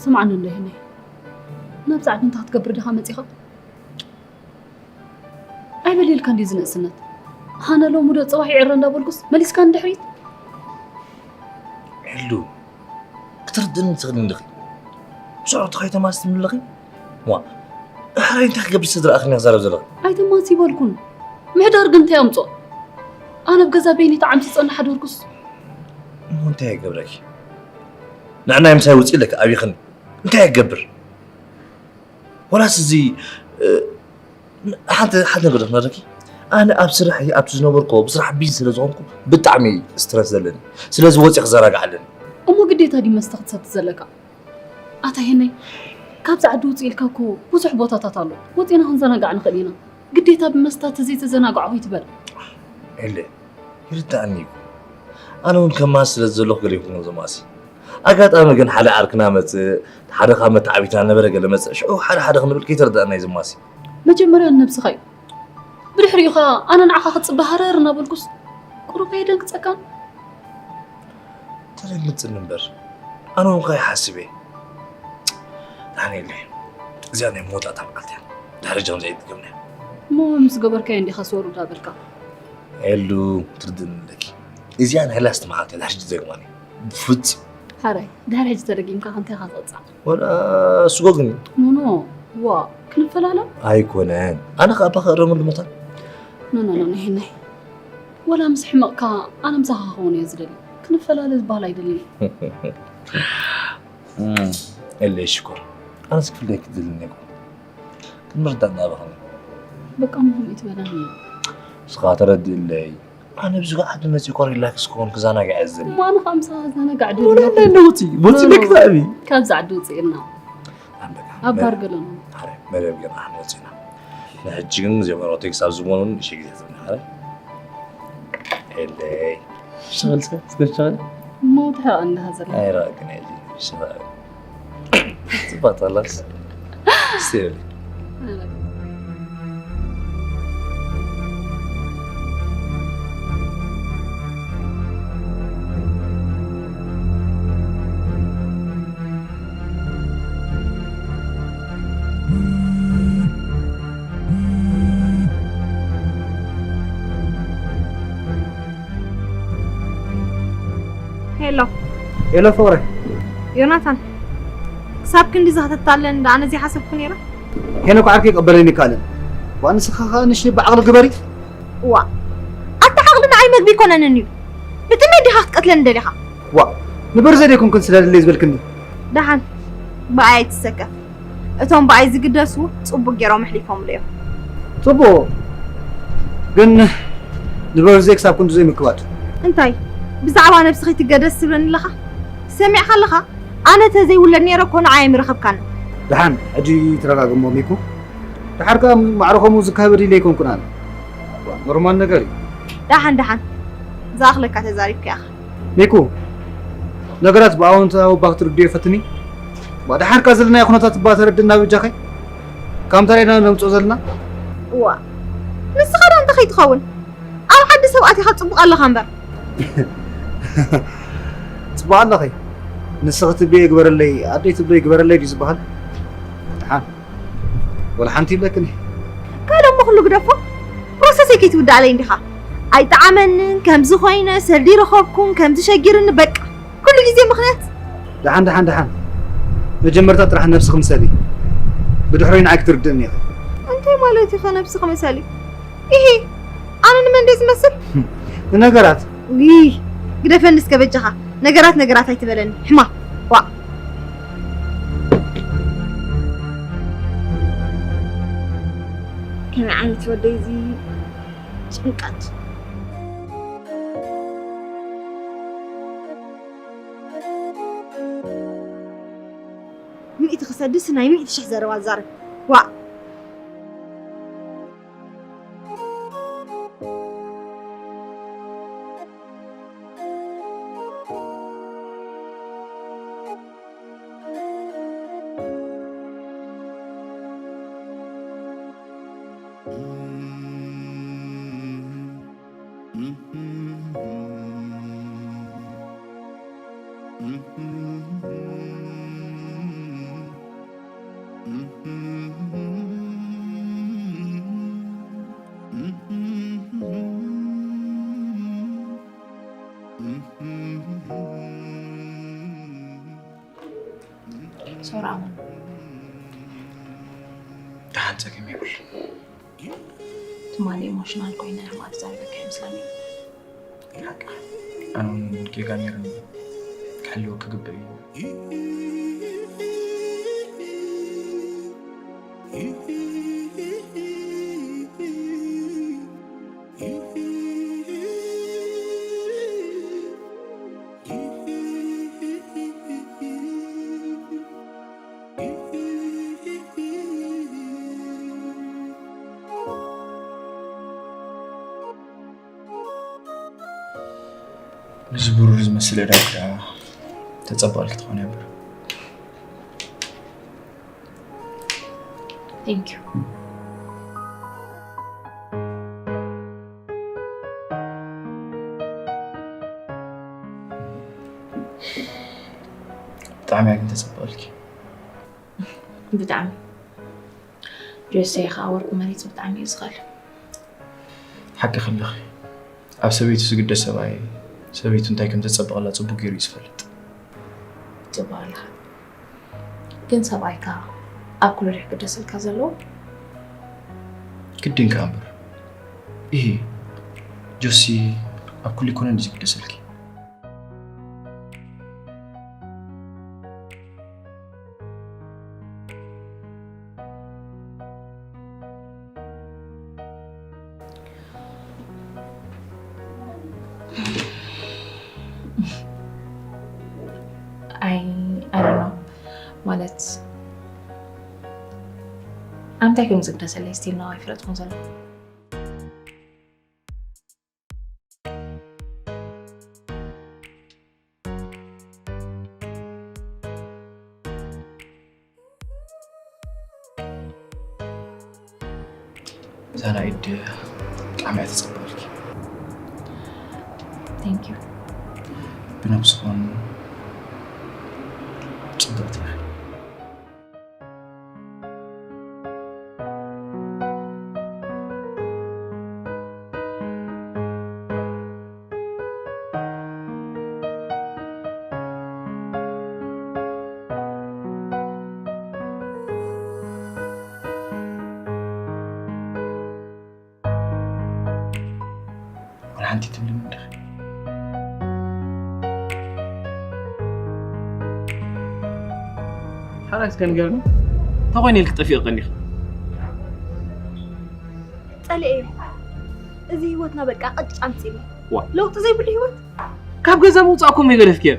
ስምዓኒ እንዶ ይህነይ፣ ናብዚ ዓዲ እንታይ ክትገብር ዲኻ መጺኻ? ኣይበል ኢልካ እንድዩ ዝንእስነት። ሃነ ሎሚ ዶ ጽባሕ ይዕረ እንዳበልኩስ መሊስካ ንድሕሪት? ሕሉ ክትርድእኒ ትኽእሊ እንዲኺ? ብስዑርቲ ከይተማስኒ ኣለኺ? ዋ፣ ሕራይ እንታይ ክገብር ስድራ ኣኽኒ ክዛረብ ዘለኺ? ኣይተማሲ ይበልኩን። ምሕዳር ግን እንታይ ኣምጾ? ኣነ ኣብ ገዛ በይኒ ተዓምሲ ጸና ሓደርኩስ። እሞ እንታይ ይገብረኪ? ንዕናይ ምሳይ ውፅእ ኢለኪ ኣብይኽን እንታይ ይገብር? ወላስ እዚ ሓንቲ ሓንቲ ነገር ክነግረኪ፣ ኣነ ኣብ ስራሕ ኣብቲ ዝነበርኩ ብስራሕ ቢዚ ስለ ዝኾንኩ ብጣዕሚ ስትረስ ዘለኒ። ስለዚ ወፂ ክዘናጋዕ ኣለኒ። እሞ ግዴታ ድዩ መስተ ክትሰቲ ዘለካ? ኣታ ሄነይ፣ ካብዚ ዓዲ ውፅእ ኢልካ እኮ ብዙሕ ቦታታት ኣሎ። ወፂና ክንዘናጋዕ ንኽእል ኢና። ግዴታ ብመስተ ተዘይተዘናጋዕኹ ይትበል። ኤለ፣ ይርዳእኒ እዩ። ኣነ እውን ከማሲ ስለ ዘለኹ ገለ ይኹን ዘማሲ። ኣጋጣሚ ግን ሓደ ዓርክና መፅእ፣ ሓደ ካብ መተዓቢትና ነበረ ገለ መፅእ፣ ሽዑ ሓደ ሓደ ክንብል ከይተረዳእና እዩ ዘማሲ። መጀመርያ ንነብስኻ እዩ። ብድሕሪኡ ኸዓ ኣነ ንዓኻ ክፅበ ሃረር እናበልኩስ ቁሩብ ኣየደንግፀካን? ተደንግፅኒ እምበር ኣነ እውን ኸዓ ይሓስብ እየ። ዳንኤል፣ እዚኣ ናይ መወዳእታ መዓልቲ እያ። ድሕሪ ጃም ዘይትገብንያ። እሞ ምስ ገበርካዮ እንዲኻ ሶሩ ዳበልካ። ኤሉ፣ ትርድእኒ ኣለኪ። እዚኣ ናይ ላስት መዓልቲ እያ፣ ድሕሪ ጃም ዘይግማኒ። ብፍፁም። ሓራይ፣ ድሕሪ ሕጂ ተደጊምካ ከ እንታይ ኢኻ ትቕጻዕ? ወላ ስጎ ግን እዩ። ኖኖ፣ ዋ፣ ክንፈላለ? ኣይኮነን። ኣነ ከኣ ኣባኻ እረመሉ መታን። ኖኖ፣ ኖኖ፣ ይህነይ። ወላ ምስ ሕመቕካ ኣነ ምሳኻ ክኸውን እየ ዝደሊ። ክንፈላለ ዝበሃል ኣይደልን። እም፣ ኤለይ ሽኮር። ኣነስ ክፍለይ ክድልኒ እኮ። ክንርዳእ እናበኸኒ። በቃ፣ እሞ ከምኡ ኣይትበለኒ። ንስኻ ተረድእለይ። ኣነ ኣብዚ ዓዲ መፂእኮ ሪላክስ ክኾን ክዘናጋዕ እየ ዝደሊ። እሞ ኣነ ከዓ ምሳኻ ክዘናጋዕ ደሊ ወላ ኣለኹ። ኣለና ውፂ፣ ውፂ ኖ፣ ኖ። መክታእቢ። ካብዚ ዓዲ ውፅእልና። ኣንበቃ። ኣብ ባር ገለና። ኣረ፣ መደብ ገና ክንወፅእ ኢና። ንሕጂ ግን ዜመሮ ቴክስ ኣብ ዝሞኑን እሺ ግዜ ትብኒ፣ ኣረ። ኤለይ። ሸቐል እስከ፣ እስከ ሸቐል። እሞ ትሕቕ እንዲኻ ዘለኻ። ኣይረኣክን እየ፣ ሸቐል። ጽባሕ ተላስ። እስቲ በሊ። ሄሎ። ሄሎ ፍቕረ። ዮናታን፣ ክሳብ ክንድዚ ከተታልለኒ ደኣ ኣነ ዘይሓሰብኩ ነይረ። ሄኖክ ዓርከይ ክቕበለኒ ኣይከኣለን። ዋእ ንስኺ ኸኣ ንእሽተይ ብዓቕሊ ግበሪ። ዋእ፣ ኣታ ዓቕሊ ንዓይ መግቢ ኣይኮነንን እዩ። ብጥሜት ዲኻ ክትቀትለኒ ደሊኻ? ዋእ፣ ንበርዘ ደይኮንክን ስለ ደለየ ዝበልክኒ። ደሓን፣ ብኣይ ኣይትሰከፍ። እቶም ብኣይ ዝግደሱ ጽቡቕ ገይሮም ኣሕሊፎምሉ እዮም። ጽቡቕ፣ ግን ንበርዘይ ክሳብ ክንድዚ ዘይምክባድ። እንታይ? ብዛዕባ ነብስኺ ትገደስ ትብለኒ ኣለኻ? ሰሚዕኻ ኣለኻ? ኣነ ተዘይውለድ ነይረ እኮ ንዓይ ኣይምረኸብካን። ደሓን፣ ሕጂ ተረጋግሞ ሚኩ። ደሓር ከኣ ማዕረ ከምኡ ዝካበድ ኢለ ኣይኮንኩን ኣነ። ኖርማል ነገር እዩ። ደሓን፣ ደሓን። ዝኣኽለካ ተዛሪብካ ኢኻ። ሚኩ፣ ነገራት ብኣወንታዊ ባክ ትርድዮ ፈትኒ። ዋ፣ ደሓር ከኣ ዘለናዮ ኩነታት እባ ተረድእና በጃኺ። ካብ ምንታይ ኢና ነምጽኦ ዘለና? እዋ፣ ንስኻ ደኣ እንታይ ከይትኸውን? ኣብ ዓዲ ሰብ ኣቲኻ ጽቡቕ ኣለኻ እምበር። ጽቡቕ ኣለኺ። ንስኺ ትብልዮ ይግበረለይ፣ ኣደይ ትብሎ ይግበረለይ ድዩ ዝበሃል? ደሓን። ወላ ሓንቲ ይብለክን እየ። ካልእ እሞ ኩሉ ግደፎ። ፕሮሰሰይ ከይትውድኣለይ እንዲኻ። ኣይጠዓመንን፣ ከምዚ ኮይነ፣ ሰልዲ ረኸብኩን፣ ከምዚ ሸጊርኒ፣ በቃ። ኩሉ ግዜ ምኽንያት። ደሓን፣ ደሓን፣ ደሓን። መጀመርታ ጥራሕ ነብስኺ ምሰሊ። ብድሕረይ ንዓይ ክትርድእኒ ኢኺ። እንታይ ማለት እዩ ከ ነብስኺ ምሰሊ? ኢሂ፣ ኣነ ንመን ድየ ዝመስል? ንነገራት። ውይ፣ ግደፈኒ እስከ በጃኻ። ነገራት ነገራት ኣይትበለኒ። ሕማቕ። ዋእ። ከመይ ዓይነት ወደይ እዚ ጭንቀት። ሚእቲ ክሰድስ ናይ ሚእቲ ሽሕ ዘረባ ዛረብ። ዋእ። ሶራ፣ ደሓን፣ ጸገም የብሉን። ትማሊ ኢሞሽናል ኮይነ ሕማቕ ዝዛረበካ ይመስለኒ። ሓቂ፣ ኣነ እውን ጌጋ ነይሩኒ፣ ክሕልወኪ ክግብእ እዩ። ነዚ ብሩር ዝመስል ዕዳጋ ደኣ ተጸበቐልኪ ትኾኒ እምበር። Thank you። ብጣዕሚ እያ ግን ተጸበቐልኪ። ብጣዕሚ። ጆሴ ኸኣ ወርቂ መሬት ብጣዕሚ እዩ ዝኽእል። ሓቂ ከለኺ፣ ኣብ ሰበይቱ ዝግደስ ሰብኣይ፣ ሰበይቱ እንታይ ከም ተጸብቐላ ጽቡቕ ገይሩ እዩ ዝፈልጥ። ጽቡቕ ኣለኻ። ግን ሰብኣይካ ኣብ ኩሉ ድዩ ክግደሰልካ ዘለዎ? ግድን ከኣ እምበር። ኢሂ፣ ጆሲ ኣብ ኩሉ ይኮነ እንዲ ዝግደሰልኪ። ኣይ፣ I don't know። ማለት፣ ኣንታይ ከም ዝግደሰለይ ስቲል ነው ኣይፈለጥኩን ዘሎ። እዛ ናይ ኢድ ብጣዕሚ እያ ተጸብቐልኪ። Thank you። ብነብስኹም ጽብቕቲ ኢኺ። ወላ ሓንቲ ትብልኒ እንዲኺ። ሓራይ እስከ ንገርኒ፣ እንታይ ኮይነ ኢልኪ ጠፊእኪ ቀኒኺ? ጸሊኤዮ። እዚ ህይወትና በቃ ቅጭ ኣምጺእኒ። ዋ። ለውጢ ዘይብሉ ህይወት። ካብ ገዛ ምውጻእ እኮ መይ ገደፍኪዮ?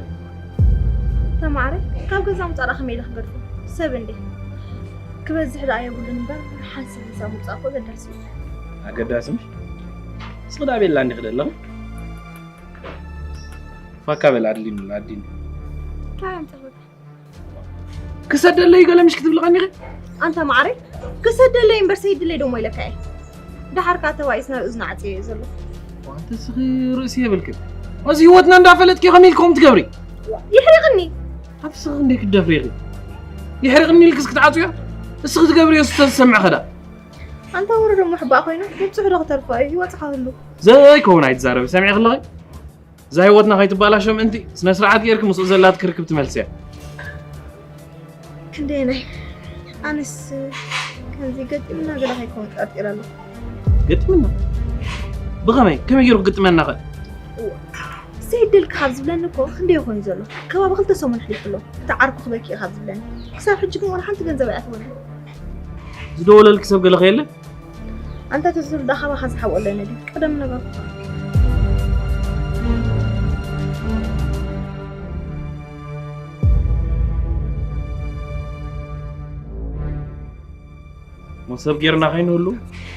ተማዕረ፣ ካብ ገዛ ምውጻእ ደኣ ከመይ ኢለ ክገድፎ? ሰብ እንዴ። ክበዝሕ ደኣ የብሉን እምበር፣ ሓንሳብ ምውጻእ እኮ ኣገዳሲ እዩ። ኣገዳሲ ምሽ? እስኺ ደኣ ቤላ እንዲኺ ደለኺ? ፋካ በል ኣድሊኒ፣ ኣድሊኒ። እንታይ ኣምጻእኩ? ክሰደለይ ገለ ምሽ ክትብሊ ቀኒኺ? ኣንታ ማዕረይ፣ ክሰደለይ እምበር ሰይድለይ ደሞ ኢለካ እየ። ደሓር ከኣ ተባኢስና ርእስና ዓጽዮ እየ ዘሎ። ኣንተ እስኺ ርእሲ የብልክን። እዚ ህይወትና እንዳፈለጥኪ ከመይ ኢልኪ ከምኡ ትገብሪ? ይሕሪቕኒ። ኣቲ እስኺ ክንደይ ክትደፍሪ ኢኺ? ይሕሪቕኒ ኢልኪ እስኪ ትዓጽዮ? እስኺ ትገብርዮ ዝተሰምዐ ከዳ። ኣንታ ወረ ደሞ ሕባእ ኮይኑ፣ ምብጽሑ ዶ ክተርፎ እዩ? ይወጽእ ከህሉ። ዘይከውን ኣይትዛረቢ፣ ሰሚዕኪ ኣለኺ? እዛ ህይወትና ከይትባላሾ ምእንቲ ስነ ስርዓት ጌርኪ ምስኡ ዘላትኪ ርክብ ትመልስያ። ክንደየናይ? ኣነስ ከምዚ ገጢምና ገለ ከይከውን ጠርጢረ ኣለኹ። ገጢምና? ብኸመይ? ከመይ ገይሩ ክግጥመና ኸ? እዋ፣ ሰይድ ደልኪ ካብ ዝብለኒ እኮ ክንደይ ይኾን እዩ ዘሎ? ከባቢ ክልተ ሰሙን ኣሕሊፉ ኣሎ። እቲ ዓርኩ ክበኪ እዩ ካብ ዝብለኒ። ክሳብ ሕጂ ግን ዋላ ሓንቲ ገንዘብ ኣይኣተወኒ። ዝደወለልኪ ሰብ ገለ ከ የለን? ኣንታ ተዝህሉ ደኣ ካባኻ ዝሓብኦ ኣለኒ ድዩ? ቀደም ነበርኩኻ። ሞ ሰብ ጌርና ከይንህሉ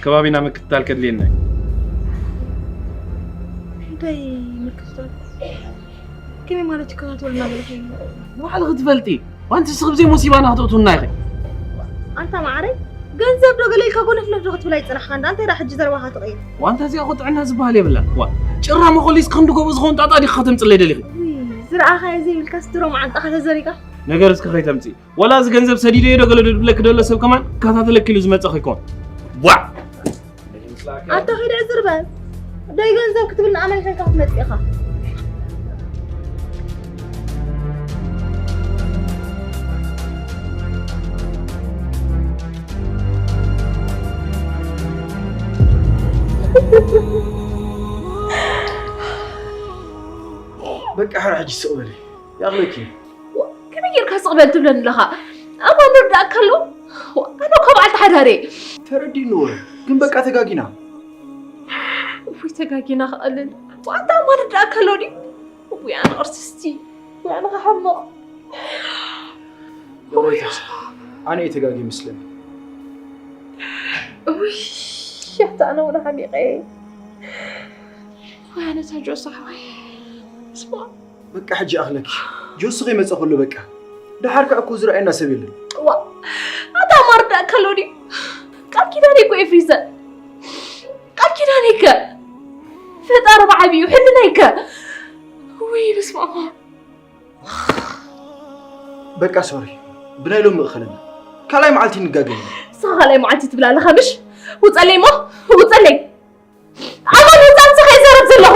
ከባቢና ምክትታል ከድልየና እዩ። እንታይ ምክትታል? ከመይ ማለት ይከታተሉና ገለ ከይኑ? ንባዕልኺ ትፈልጢ። ዋንቲ ስኽብ ዘይ ሙሲባና ክትእትውና ኢኺ። ኣንታ ማዕረይ፣ ገንዘብ ዶ ገለ ኢልካ ጎነፍነፍ ዶ ክትብል ኣይጸናሕካ እንዳ? እንታይ ደኣ ሕጂ ዘረባኻ ትቕይር? ዋንታ እዚኣ እኮ ጥዕና ዝበሃል የብላን። ዋ፣ ጭራ መኾሊስ ክንዲ ጎቦ ዝኸውን ጣጣ ዲኻ ከተምጽለይ ደሊኺ? ውይ፣ ዝረኣኻዮ ዘይብልካስ ድሮ መዓንጣኻ ተዘሪጋ። ነገር እስከ ከይተምጽኢ። ዋላ እዚ ገንዘብ ሰዲደዮ ዶ ገለ ዶ ዝብለኪ ደሎ ሰብ ከማን ክከታተለኪ ኢሉ ዝመጸ ከይኮን። ዋ! ኣታ ኺድ ዕዝር በል። ደይ ገንዘብ ክትብል ንኣመይ ሸንካ ክትመጽእ ኢኻ። በቃ ሕራ ሕጂ ስቕ በሊ። ይኣኽለኪ። ዋ፣ ከመይ ጌርካ ስቕ በል ትብለኒ ኣለኻ? ኣማን ርዳእ ከሎ፣ ዋ፣ ኣነ እኮ በዓልቲ ሓዳር እየ። ተረዲእኒ ወረ፣ ግን በቃ ተጋጊና። እፎይ፣ ተጋጊና ክቐልል። ዋ፣ ኣታ ኣማን ርዳእ ከሎ ድዩ? እፎይ፣ ኣነ ቅርስስቲ። እፎይ፣ ኣነ ክሓምቕ። ይቕሬታ፣ ኣነ እየ ተጋጊ መስለኒ። እውይ፣ ኣታ ኣነ እውን ሓሚቐ። ወይ ኣነ እታ ጆስ ሓወይ። ስማ። በቃ ሕጂ ኣኽለኪ። ጆስ ከይመጸ ከሎ በቃ። ደሓር ከኣ እኮ ዝረኣየና ሰብ የለን። ዋ፣ ኣታ ኣማን ርዳእ ከሎ ድዩ? ቃል ኪዳነይ እኮ ኤፍሪዘ። ቃል ኪዳነይ ከ? ፈጣሪ ብዓቢኡ ሕልናይ ከ? ውይ፣ በስመ ኣብ። በቃ ሶሪ፣ ብናይ ሎሚ እኸለና። ካልኣይ መዓልቲ ንጋገ ኢና። ንስኻ ካልኣይ መዓልቲ ትብል ኣለኻ ምሽ? ውጸለይ እሞ፣ ውጸለይ። ኣማን ህጻን ንስኻ ይዛረብ ዘለኹ።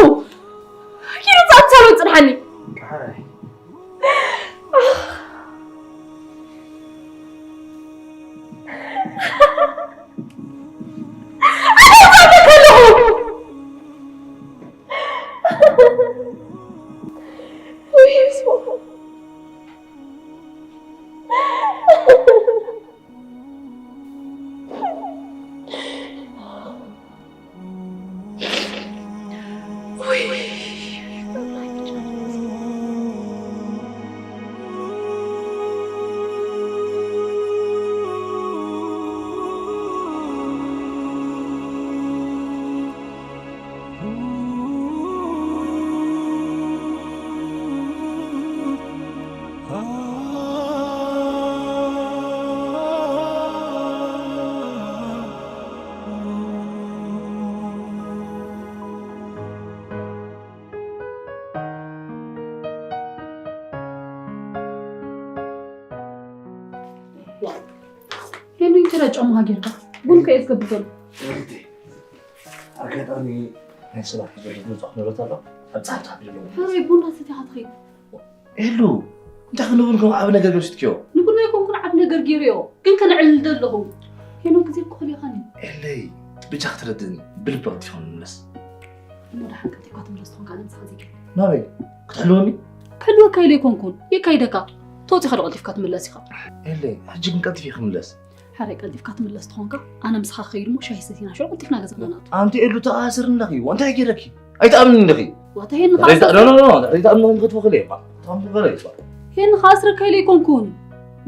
ኪድ ውጻእ ኣብ ሳሎን ጽንሓኒ። ቃይ። ኣነ ውጻእ ከለኹ። ውይ፣ በስመ ኣብ። ሄሉ፣ እንጀራ ጨውማ ጌርካ ቡን ከየት ገብተሉ? እህቴ፣ ኣጋጣሚ ናይ ስራሕ ዝበለ መጽዋዕ ንብረት ኣሎ። ኣብ ጸሓፍቲ ሓቢሩ ኣለዎ። ሕራይ ቡን ዳሰቲኻ ትኸይድ። ሄሉ፣ እንታይ ክንብል ከም ዓቢ ነገር ገምሲትክዮ? ንቡና ኣይኮንኩን ዓቢ ነገር ገይረዮ፣ ግን ከነዕልል ደለኹ። ሄኖክ፣ ግዜ እኮ ከሊእኻኒ። ኤለይ፣ ብጃ ክትረድእኒ፣ ብልቢ ቀልጢፍካ ምለስ። እሞ ደሓን ቀልጢፍካ ትምለስ ትኾንካ፣ ኣነ ምሳኻ ዘይከ ናበይ? ክትሕልወኒ? ክሕልወካ ኢለ ኣይኮንኩን፣ የካይደካ። ተወጺኻ ዶ ቀልጢፍካ ትምለስ ኢኻ? ኤለይ፣ ሕጂ ግን ቀልጢፈ ክምለስ። ሓራይ ቀልጢፍካ ትምለስ ትኾንካ፣ ኣነ ምሳኻ ክኸይድ እሞ ሻሂ ሰቲና ሽዑ ቀልጢፍና ገዛና ንኣቱ። ኣንቲ ኤሉ ተኣስር ኣለኺ፣ እንታይ ገይረኪ? ኣይትኣምንን ኣለኺ። ዋታ ሄን ረይታ-፣ ኖ፣ ኖ፣ ኖ፣ ረይታ ኣምኖ ንክትወክል እየ፣ ባ። ታም ትበለ እየ፣ ባ። ሄን ከኣስረካ ኢለ ኣይኮንኩን።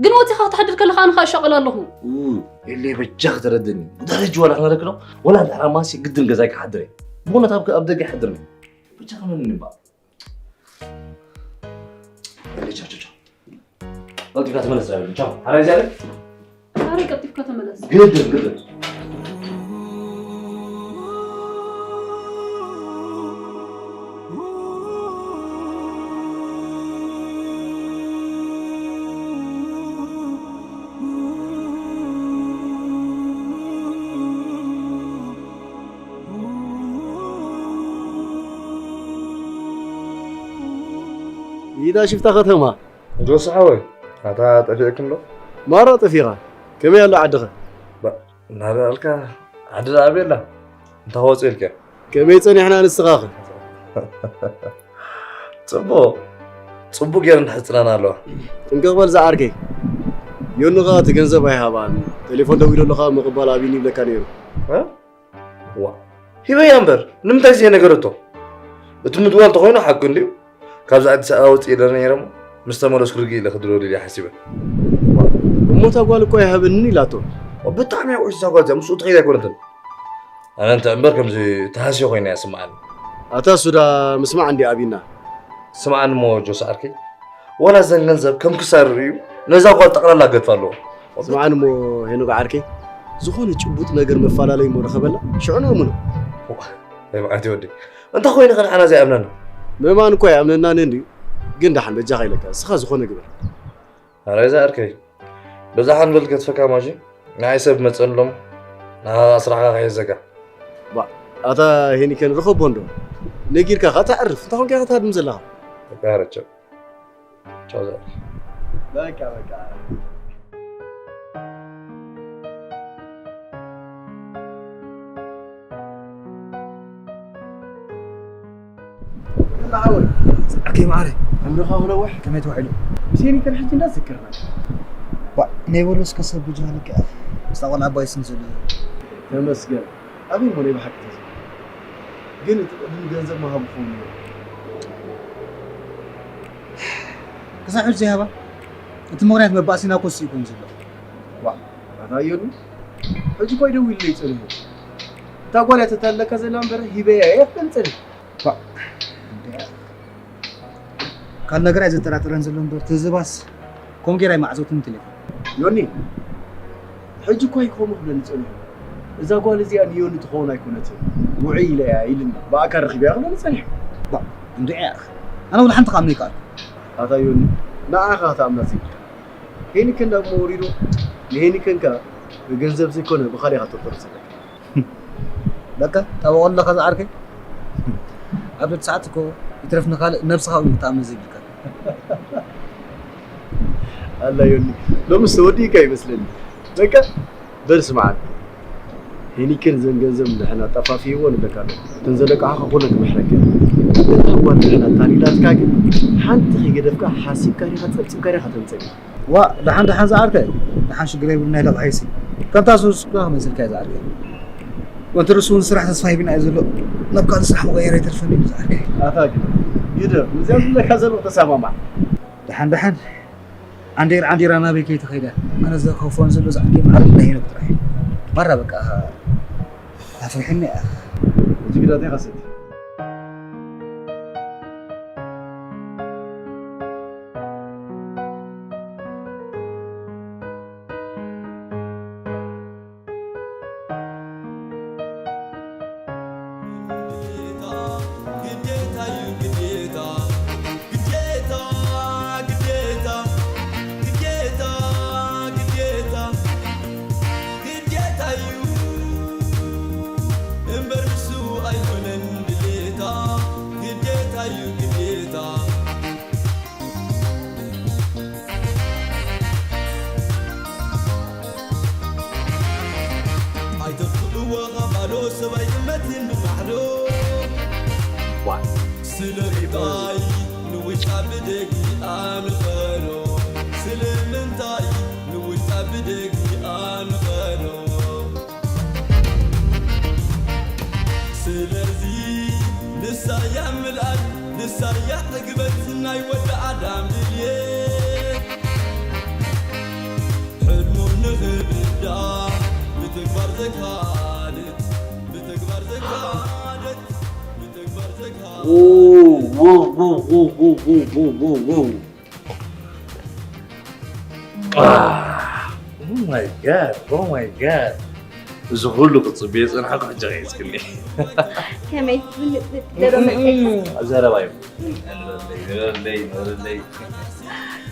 ግን ወጺኻ ክትሓድር ከለኻ ኣነ ከኣ እሻቐል ኣለኹ። ኡ፣ ኤለይ በጃ ክትረድእኒ። ደረጅ ዋላ ክነረክሎ፣ ወላ እንድሕር ኣማሲ ግድን ገዛይ ክሓድር እየ። ብእውነት ኣብ፣ ኣብ ደገ ይሓድር እየ። በጃ ክመንኒ፣ ባ። ኤለይ ቻው፣ ቻው፣ ቻው። ቀልጢፍካ ተመለስ፣ ቻው። ሓራይ ዚያለ? ሓራይ ቀልጢፍካ ተመለስ። ግድን፣ ግድን። ይዳ ሽፍታ ከተማ። ጆስ ሓወይ፣ ኣታ ጠፊእክን ዶ? ማራ ጠፊኻ። ከመይ ኣሎ ዓድኻ? ባ-፣ እናበልካ ዓዲ ደኣ ኣበይ ኣላ? እንታይ ክወጽእ ኢልካ? ከመይ ጸኒሕና ንስኻኸ? ጽቡቕ፣ ጽቡቕ ጌሩ እንድሕር ጽናና ኣለዋ። ጥንቅቕ በል ዝዓርከይ። ዮኒ ኸኣ እቲ ገንዘብ ኣይሃባን። ቴሌፎን ደዊሉ ኣለኻ ምቕባል ኣብዩኒ ይብለካ ነይሩ። እ? ዋ፣ ሂበያ እምበር፣ ንምንታይ ዘይነገረቶ? እቲ ምድዋል ተኾይኑ ሓቁ እንድዩ። ካብዚ ኣዲስ ኣበባ ወፂእ ኢለ ነይረ እሞ፣ ምስ ተመለስኩ ርግእ ኢለ ክድውለሉ ኢለ ሓሲበ። እሞ እታ ጓል እኮ ኣይሃበንን ኢላቶ። ብጣዕሚ እያ ውሕስቲ እዛ ጓል እዚኣ፣ ምስኡ ትኸይድ ኣይኮነትን። ኣነ እንተ እምበር ከምዚ ተሃስዮ ኮይና እያ ስምዓኒ። ኣታ ሱዳ ምስማዕ እንዲ ኣብይና። ስምዓኒ እሞ ጆስ ዓርከይ፣ ዋላ እዘን ገንዘብ ከም ክሳር ርእዩ ነዛ ጓል ጠቕላላ ገድፋ ኣለዎ። ስምዓኒ እሞ ሄኖክ ዓርከይ፣ ዝኾነ ጭቡጥ ነገር መፈላለይ እሞ ረኸበላ፣ ሽዑ ንእምኖ። ዋ፣ ናይ መዓት ወዲ። እንታይ ኮይኑ ከ ንዓና ዘይኣምነና? ምእማን እኮ ኣይኣምነናን እንድዩ፣ ግን ደሓን በጃኻ ኢለካ፣ እስኻ ዝኾነ ግበር። ኣረ እዛ ዓርከይ፣ በዛ ሓንበል ከትፈካ ማጂ፣ ንዓይ ሰብ መጸንሎም፣ ንዓኻ ስራሕካ ከየዘጋ። ባ፣ ኣታ ሄኒከን ርኸቦ እንዶ። ነጊርካ ኸኣ ተዕርፍ፣ እንታይ ኮንካ ኢኻ ትሃድም ዘለኻ? በቃ ረቸው። ቻው ዘር። በቃ፣ በቃ። እና ሓወይ፣ ከይ ማዕረ። ዕምርኻ ክነውሕ። ከመይ ተዋዒሉ? ምስ ሄኒከን ሕጂ እንዳዘከርና። ዋ፣ ናይ ወሎስ ከሰብ ብጃ ልክዕ። ምስታ ቆልዓ ኣባይ ስም ዘሎ። ተመስገን። ኣበይ እሞ ናይ ብሓቂ ተዘ-? ግን እቲ ቅድም ገንዘብ ምሃቡ ክኸውን እዩ። ክሳብ ሕጂ ዘይሃባ? እቲ ምኽንያት መባእሲና እኮ እሱ ይኮን ዘሎ። ዋ፣ ኣታ ዮኒ፣ ሕጂ እኮ ይደውልለይ ጸኒሑ። እታ ጓል እያ ተታለካ ዘላ እምበር ሂበያ እየ ክብል ጸኒሑ። ባ፣ እንደ ካልእ ነገር ኣይዘጠራጥረን ዘሎ እምበር፣ ትዝባስ ከምኡ ጌራ ኣይመዓዘውትን ቴሌፎን። ዮኒ፣ ሕጂ እኮ ኣይኮሙ ክብለኒ ጸኒሑ። እዛ ጓል እዚኣ ንዮኒ ትኸውን ኣይኮነትን፣ ውዑይ ኢለ እያ ኢልኒ። ብኣካል ረኺበያ ክብለኒ ጸኒሑ። ባ፣ እንድዒ ኣነ ወላ ሓንቲ ክኣምኖ ኣይከኣልኩ። ኣታ ዮኒ፣ ንዓኻ ክትኣምና ዘይብልካ። ሄኒከን ዳግመ ወሪዱ፣ ንሄኒከን ከኣ ብገንዘብ ዘይኮነ ብኻልእ ኢኻ ተፍርስ ዘለካ። በቃ፣ ጠበቕ ኣለኻ ዝዓርከይ። ኣብ ደድ ሰዓት እኮ ይትረፍ ንኻልእ ነብስኻ እውን ክትኣምን ዘይብልካ። ኣላ ዮኒ፣ ሎምስ ተወዲእካ ይመስለኒ። በቃ፣ በል ስምዓኒ። ሄኒከን ዘን ገንዘብ ንሕና ጠፋፊእዎ ንብለካ ኣሎ። እተን ዘለቃሓኻ ኩለን ክምሕረካ እየ። እታ ጓል ንሕና ታሊላትካ ግን ሓንቲ ከይገደፍካ ሓሲብካ ዲኻ ጸብጺብካ ዲኻ ተምጸኒ። ዋ፣ ደሓን ደሓን ዝዓርከይ፣ ደሓን ሽግር የብሉን፣ ናይ ለቕሐይሲ። ከምታ ሱስ ኩላ ክመልሰልካ እየ ዝዓርከይ። ወንትርሱ እውን ስራሕ ተስፋ ሂብና እዩ ዘሎ። ናብ ካልእ ስራሕ ክቕየር ኣይተርፈን እዩ ዝዓርከይ። ኣታ ግን ግደፍ፣ ምስዚኣ ዝብለካ ዘለኹ ተሰማማዕ። ደሓን ደሓን። ዓንዴር ዓንዴራ ናበይ ከይተኸይደ? ኣነ ዘኸፍኦን ዘሎ ዝዓርከይ መዓር ናይ ሄኖክ ጥራሕ እዩ። ማራ በቃ ኣፍሪሕኒ እያ። እቲ ግዳት ኢኻ ሰቲ። ግዴታ፣ ግዴታ እዩ፣ ግዴታ። ግዴታ፣ ግዴታ፣ ግዴታ፣ ግዴታ፣ ግዴታ እዩ እምበር ንሱ ኣይኮነን ድሌታ። ግዴታ እዩ፣ ግዴታ። ኣይተጥፍእዎ ካብ ባዶ ሰብ ኣይጥመትን ብማዕዶ። ዋ። ስለምንታይ ንውሽጣ ብደጊኣ ንኸዶ? ስለምንታይ ንውሽጣ ብደጊኣ ንኸዶ? ስለዚ ንሳያ ምልኣት፣ ንሳያ ዕግበት ናይ ወዲ ኣዳም ድልየት። ሕልሙ ንኽብዳ ብተግባር ዘካደት፣ ብተግባር ዘካደት፣ ብተግባር ዘካደት። ው፣ ው፣ ው። Oh my God, oh my God። እዚ ኩሉ ክጽበዮ ዝጸናሕኩ ሕጂ ኸይስክኒ። ከመይ? ምን-፣ ምን-፣ ደሮ መጸ? ዘረባ እዩ። ንበለለይ፣ ንበለለይ፣ ንበለለይ።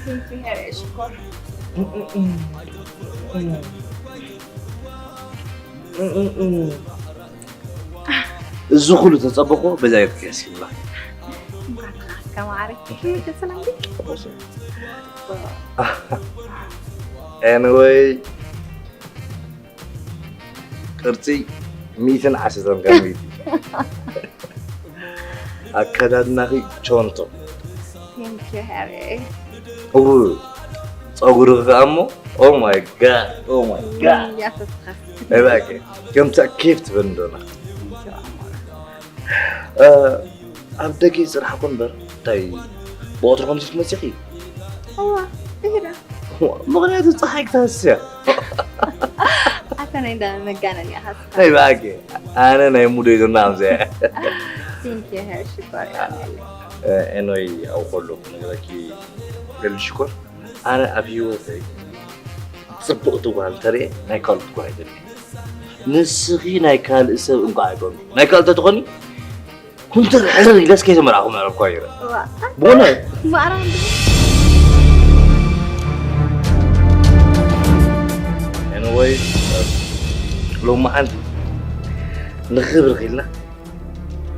ስንቱ ይሄ ሽኮር። እዚ ኩሉ ተጸበኹ በዛ ይርክስ ይብላ። ከማሪ። ተሰላም። Anyway፣ ቅርጺ ሚእትን ዓሰርተን ካብ ሚእቲ። ኣከዳድናኺ ቾንቶ። Thank you፣ ሃሪ። እው፣ ጸጉርኺ ከኣ እሞ፣ oh my God፣ oh my God። እያ ተስኻ። እባክህ፣ ከምታ ኬፍ ትበል እንደሆነ። Thank you፣ ኣሞራ። እ፣ ኣብ ደገ ይጽናሕኩ እምበር፣ እንታይ ብቐትሩ ከምዚ ትመጺኺ? እዋ፣ እሂዳ። ምኽንያቱ ጸሓይ ክትሃስስ እያ። ኣታ ናይ እንዳ መጋነን ኢኻ እስኻ። ናይ ብኣገ፣ ኣነ ናይ ሙደይ ዞና ከምዚ እየ። Thank you፣ ሃሪ ሽኮር። እ፣ ኤኖይ፣ ኣብ ከሎ ክነግረኪ ገል ሽኮር፣ ኣነ ኣብ ህይወተይ ጽብቕቲ ጓል እንተርእየ ናይ ካልኦት ጓል ኣይደልን። ንስኺ ናይ ካልእ ሰብ እንቋዕ ኣይኮንኩ። ናይ ካልእ ተትኾኒ፣ ኩንትር ሕርር ኢለስ ከይተመርዓኹ ምዕረብኳ ይረ። እዋ። ብኾነ። ማዕረ እንዲ። Anyway፣ ሎማዓንቲ ንኽብሪ ኺልና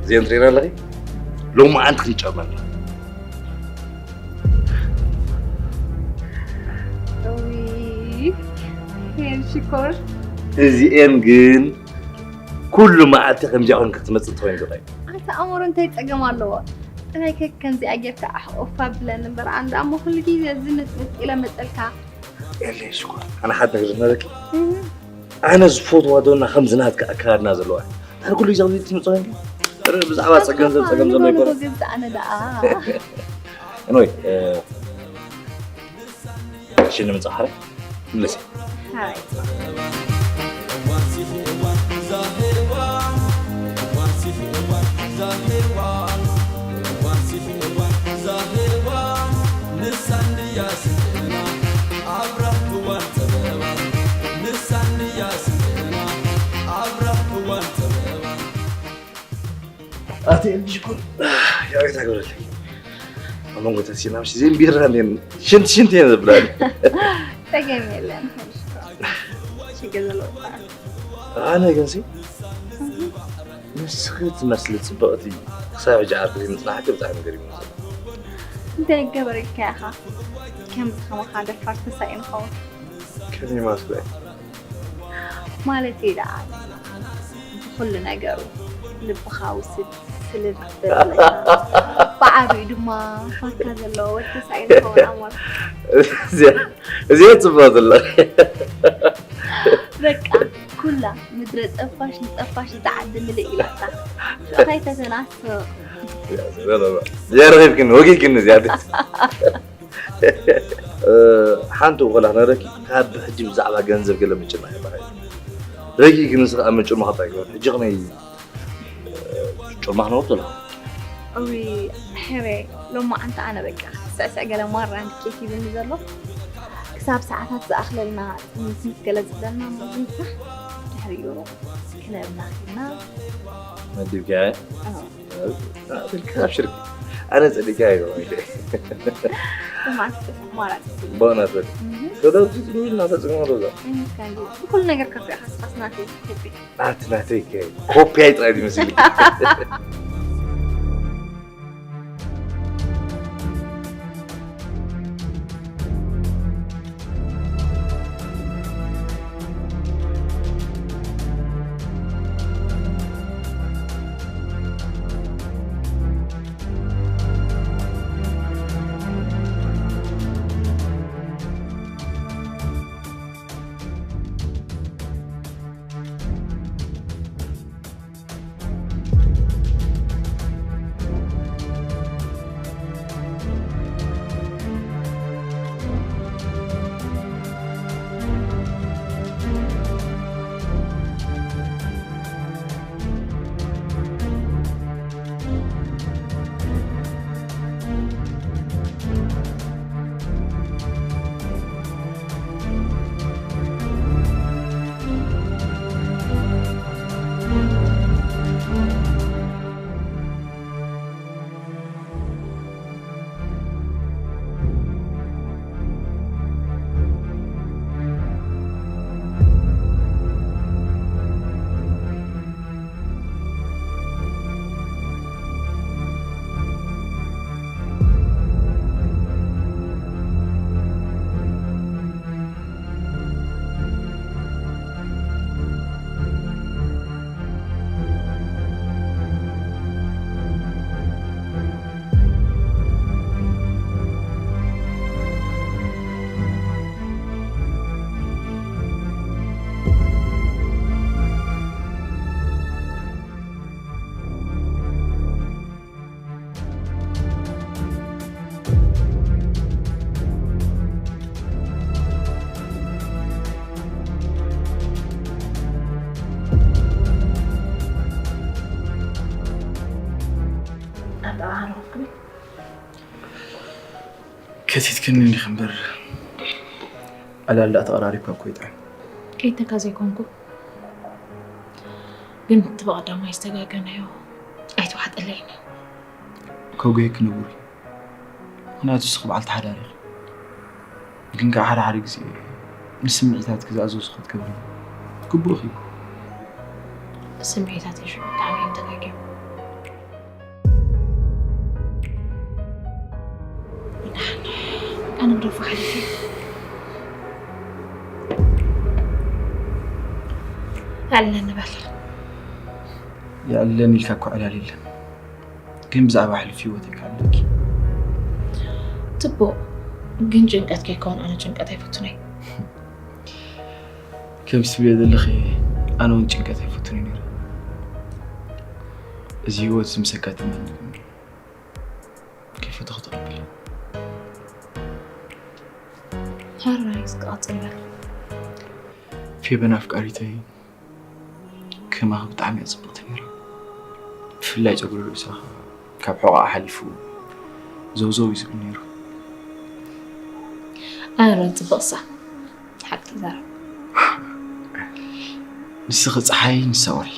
እዚአን ትሪእና ኣለኺ? ሎማዓንቲ ክንጨመና። እውይ፣ ሄል ሽኮር። እዚኤን ግን ኩሉ መዓልቲ ከምዚኣ ኮንካ ክትመጽእ እንተኾይኑ ዝኸይድ። ኣታ ኣሞር እንታይ ጸገም ኣለዎ? ጥራይ ከ ከምዚኣ ጌርካ ኣሕቑፍ ኣብለኒ እምበር፣ ኣነ ደኣ እሞ ኩሉ ግዜ ዝንጥንጥ ኢለ መጸልካ። የለይ ሽኮር፣ ኣነ ሓንቲ ነገር ዝነግረኪ፣ ኣነ ዝፈትዋ ዶና ከምዚ ናትካ ኣከዳድና ዘለዋ። ኣነ ኩሉ ግዜ ከምዚ ትምጽእ ኮይንኪ፣ ብዛዕባ ጸገም፣ ገንዘብ ጸገም ዘሎ ኣይኮነን። ገዛ ኣነ ደኣ። Anyway፣ እ፣ ሽኒ ምጻ ሓረ ምልስ። ሃይ። ኣቲ እንጂ ኩን ያው ታገረለ ኣመንጎ ተሲና ምሽ ዜን ቢራ ኔን ሽንት ሽንት ኔን ዝብላል። ጸገም የለን። ሽገ ዘሎ ኣነ ግን ሲ ንስኺ ትመስሊ ጽብቕቲ ክሳብ ሕጂ ዓርኪ ዘይምጽናሕኪ ብጣዕሚ ገሪሙኒ ዘሎ። እንታይ ገበረልካ ኢኻ ከምዚ ከማኻ ደፋር ተሳኢኑ ኸውን? ከመይ ማለት እዩ? ማለተይ ደኣ ብኹሉ ነገሩ ልብኻ ውስድ ስለ ዝኽተለካ፣ ብዓቢኡ ድማ ፋካ ዘለዎ ወዲ ተሳኢኑ ኸውን ኣሞር። እዚኣ፣ እዚኣ ጽቡቕ ዘሎ። በቃ ኩላ ምድረ ጸፋሽ ንጸፋሽ እታ ዓዲ ምልእ ኢላታ። ሽዑ ከይተተናስቕ። እዚኣ ረኺብክኒ፣ ወጊእክኒ እዚኣ። እ፣ ሓንቲ እኮ ላክ ነረኪ፣ ካብ ሕጂ ብዛዕባ ገንዘብ ገለ ምጭናቕ የብልካይ። ረጊእኪ ንስኺ ኣብ ምጭናቕ እንታይ ይገብር? ሕጂ ከመይ፣ እ፣ ጭማቕ ነውር ዘለኹ? እዊ፣ ሕረ፣ ሎማዓንቲ ኣነ በቃ ስዕስዕ ገለ ማራ እንድኬት ይብኒ ዘሎ። ክሳብ ሰዓታት ዝኣኽለልና ትምህርቲ ገለ ዝብለና እሞ ዝምራሕ ድሕሪኡ ክለብና ኺድና መዲብካያ? ኣዎ። ኣትልካ ኣብሽርኪ። ኣነ ጸሊካ ኣይገባይ። ብማዕስ ኣማራጺ። በእውነት በል። እህ። ከዳውቲ ትንቢል እናተጽዕኖ ሮዛ። እህ፣ ካንዲ። ብኩሉ ነገር ከፊእኻ ስኻስ ናተይ ኮፒ። ኣቲ ናተይ ከ ኮፒ ኣይጥራይ ይመስልክ። ኣንታ ኣነ ከፊትክኒ እንዲኺ እምበር፣ ዕላል ደኣ ተቐራሪብካ እኮ ይጥዕም። ከይተካ ዘይኮንኩ፣ ግን እቲ ብቐዳማይ ዝተጋገናዮ ኣይተዋሕጠለይን እዩ። ከጉየኪ ንቡር እዩ። ምኽንያቱ ንስኺ በዓልቲ ሓዳር ኢኺ። ግን ከኣ ሓደ ሓደ ግዜ ንስምዒታትኪ ዝኣዘዝኹ ክትገብሪ ግቡእኪ እዩ። ስምዒታተይ ሽዑ ብጣዕሚ እዮም ተጋግዮም። ኣነ ንደርፎ ሓሊፈ። ኣዕልለኒ በል። የዕልለኒ ኢልካ እኮ ዕላል የለን። ግን ብዛዕባ ሕሉፍ ህይወተይ ከ ኣለኪ? ጽቡቕ፣ ግን ጭንቀት ከይከውን ኣነ ጭንቀት ኣይፈቱን እየ። ከምዚ ትብልዮ ዘለኺ፣ ኣነ እውን ጭንቀት ኣይፈቱን እዩ ነይረ። እዚ ህይወት እዚ ምስ ኣጋጠመኒ ግን ከይፈተኹ ተቐቢለ። ሕራይ እስኪ ቀጽል በል። ፌበን ኣፍቃሪተይ ከማኺ ብጣዕሚ እያ ጽብቕቲ ነይራ። ብፍላይ ጸጉሪ ርእሳ ካብ ሕቖኣ ሓሊፉ ዘውዘው እዩ ዝብል ነይሩ። ኣረ ጽብቕሳ ሓቂ ተዛረብ። ንስኺ ጸሓይ ንሳ ወርሒ፣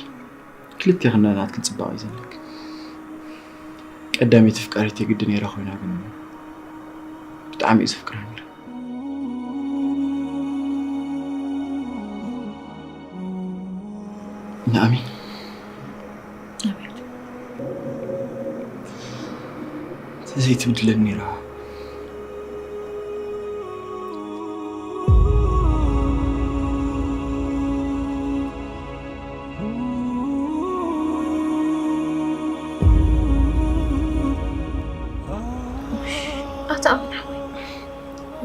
ክልቴኽን ናይ ናትክን ጽባቐ እዩ ዘለክን። ቀዳመይቲ ኣፍቃሪተይ ግዲ ነይራ ኮይና ግን ብጣዕሚ እየ ዘፍቅራ ነይረ። ንኣሚን ኣቤት። ተዘይትብድለኒ ነይራ። ኣታ ኣሚን ሓወይ፣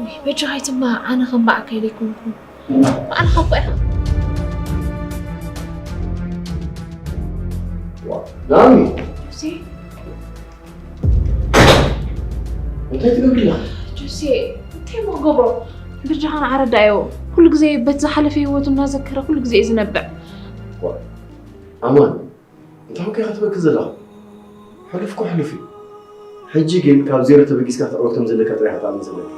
ወይ በጃኻ ኣይትማ፣ ኣነ ከም ባዕከይ ዘይኮንኩ ባዕልኻ እኮ ኢኻ። ናሚ ሲ እንታይ ትገብሪ ኣለኺ? ጆሴ፣ እንታይ እሞ ክገብሮ? በጃኻ ንዓ ረዳዮ። ኩሉ ግዜ በቲ ዝሓለፈ ህይወቱ እናዘከረ ኩሉ ግዜ እዩ ዝነብዕ። ኣማን እንታይ ኮንካ ኢኻ ትበኪ ዘለኻ? ሕሉፍ እኮ ሕሉፍ እዩ። ሕጂ ግን ካብ ዜሮ ተበጊስካ ክትዕወት ከም ዘለካ ጥራይ ኢኻ ትኣምን ዘለካ።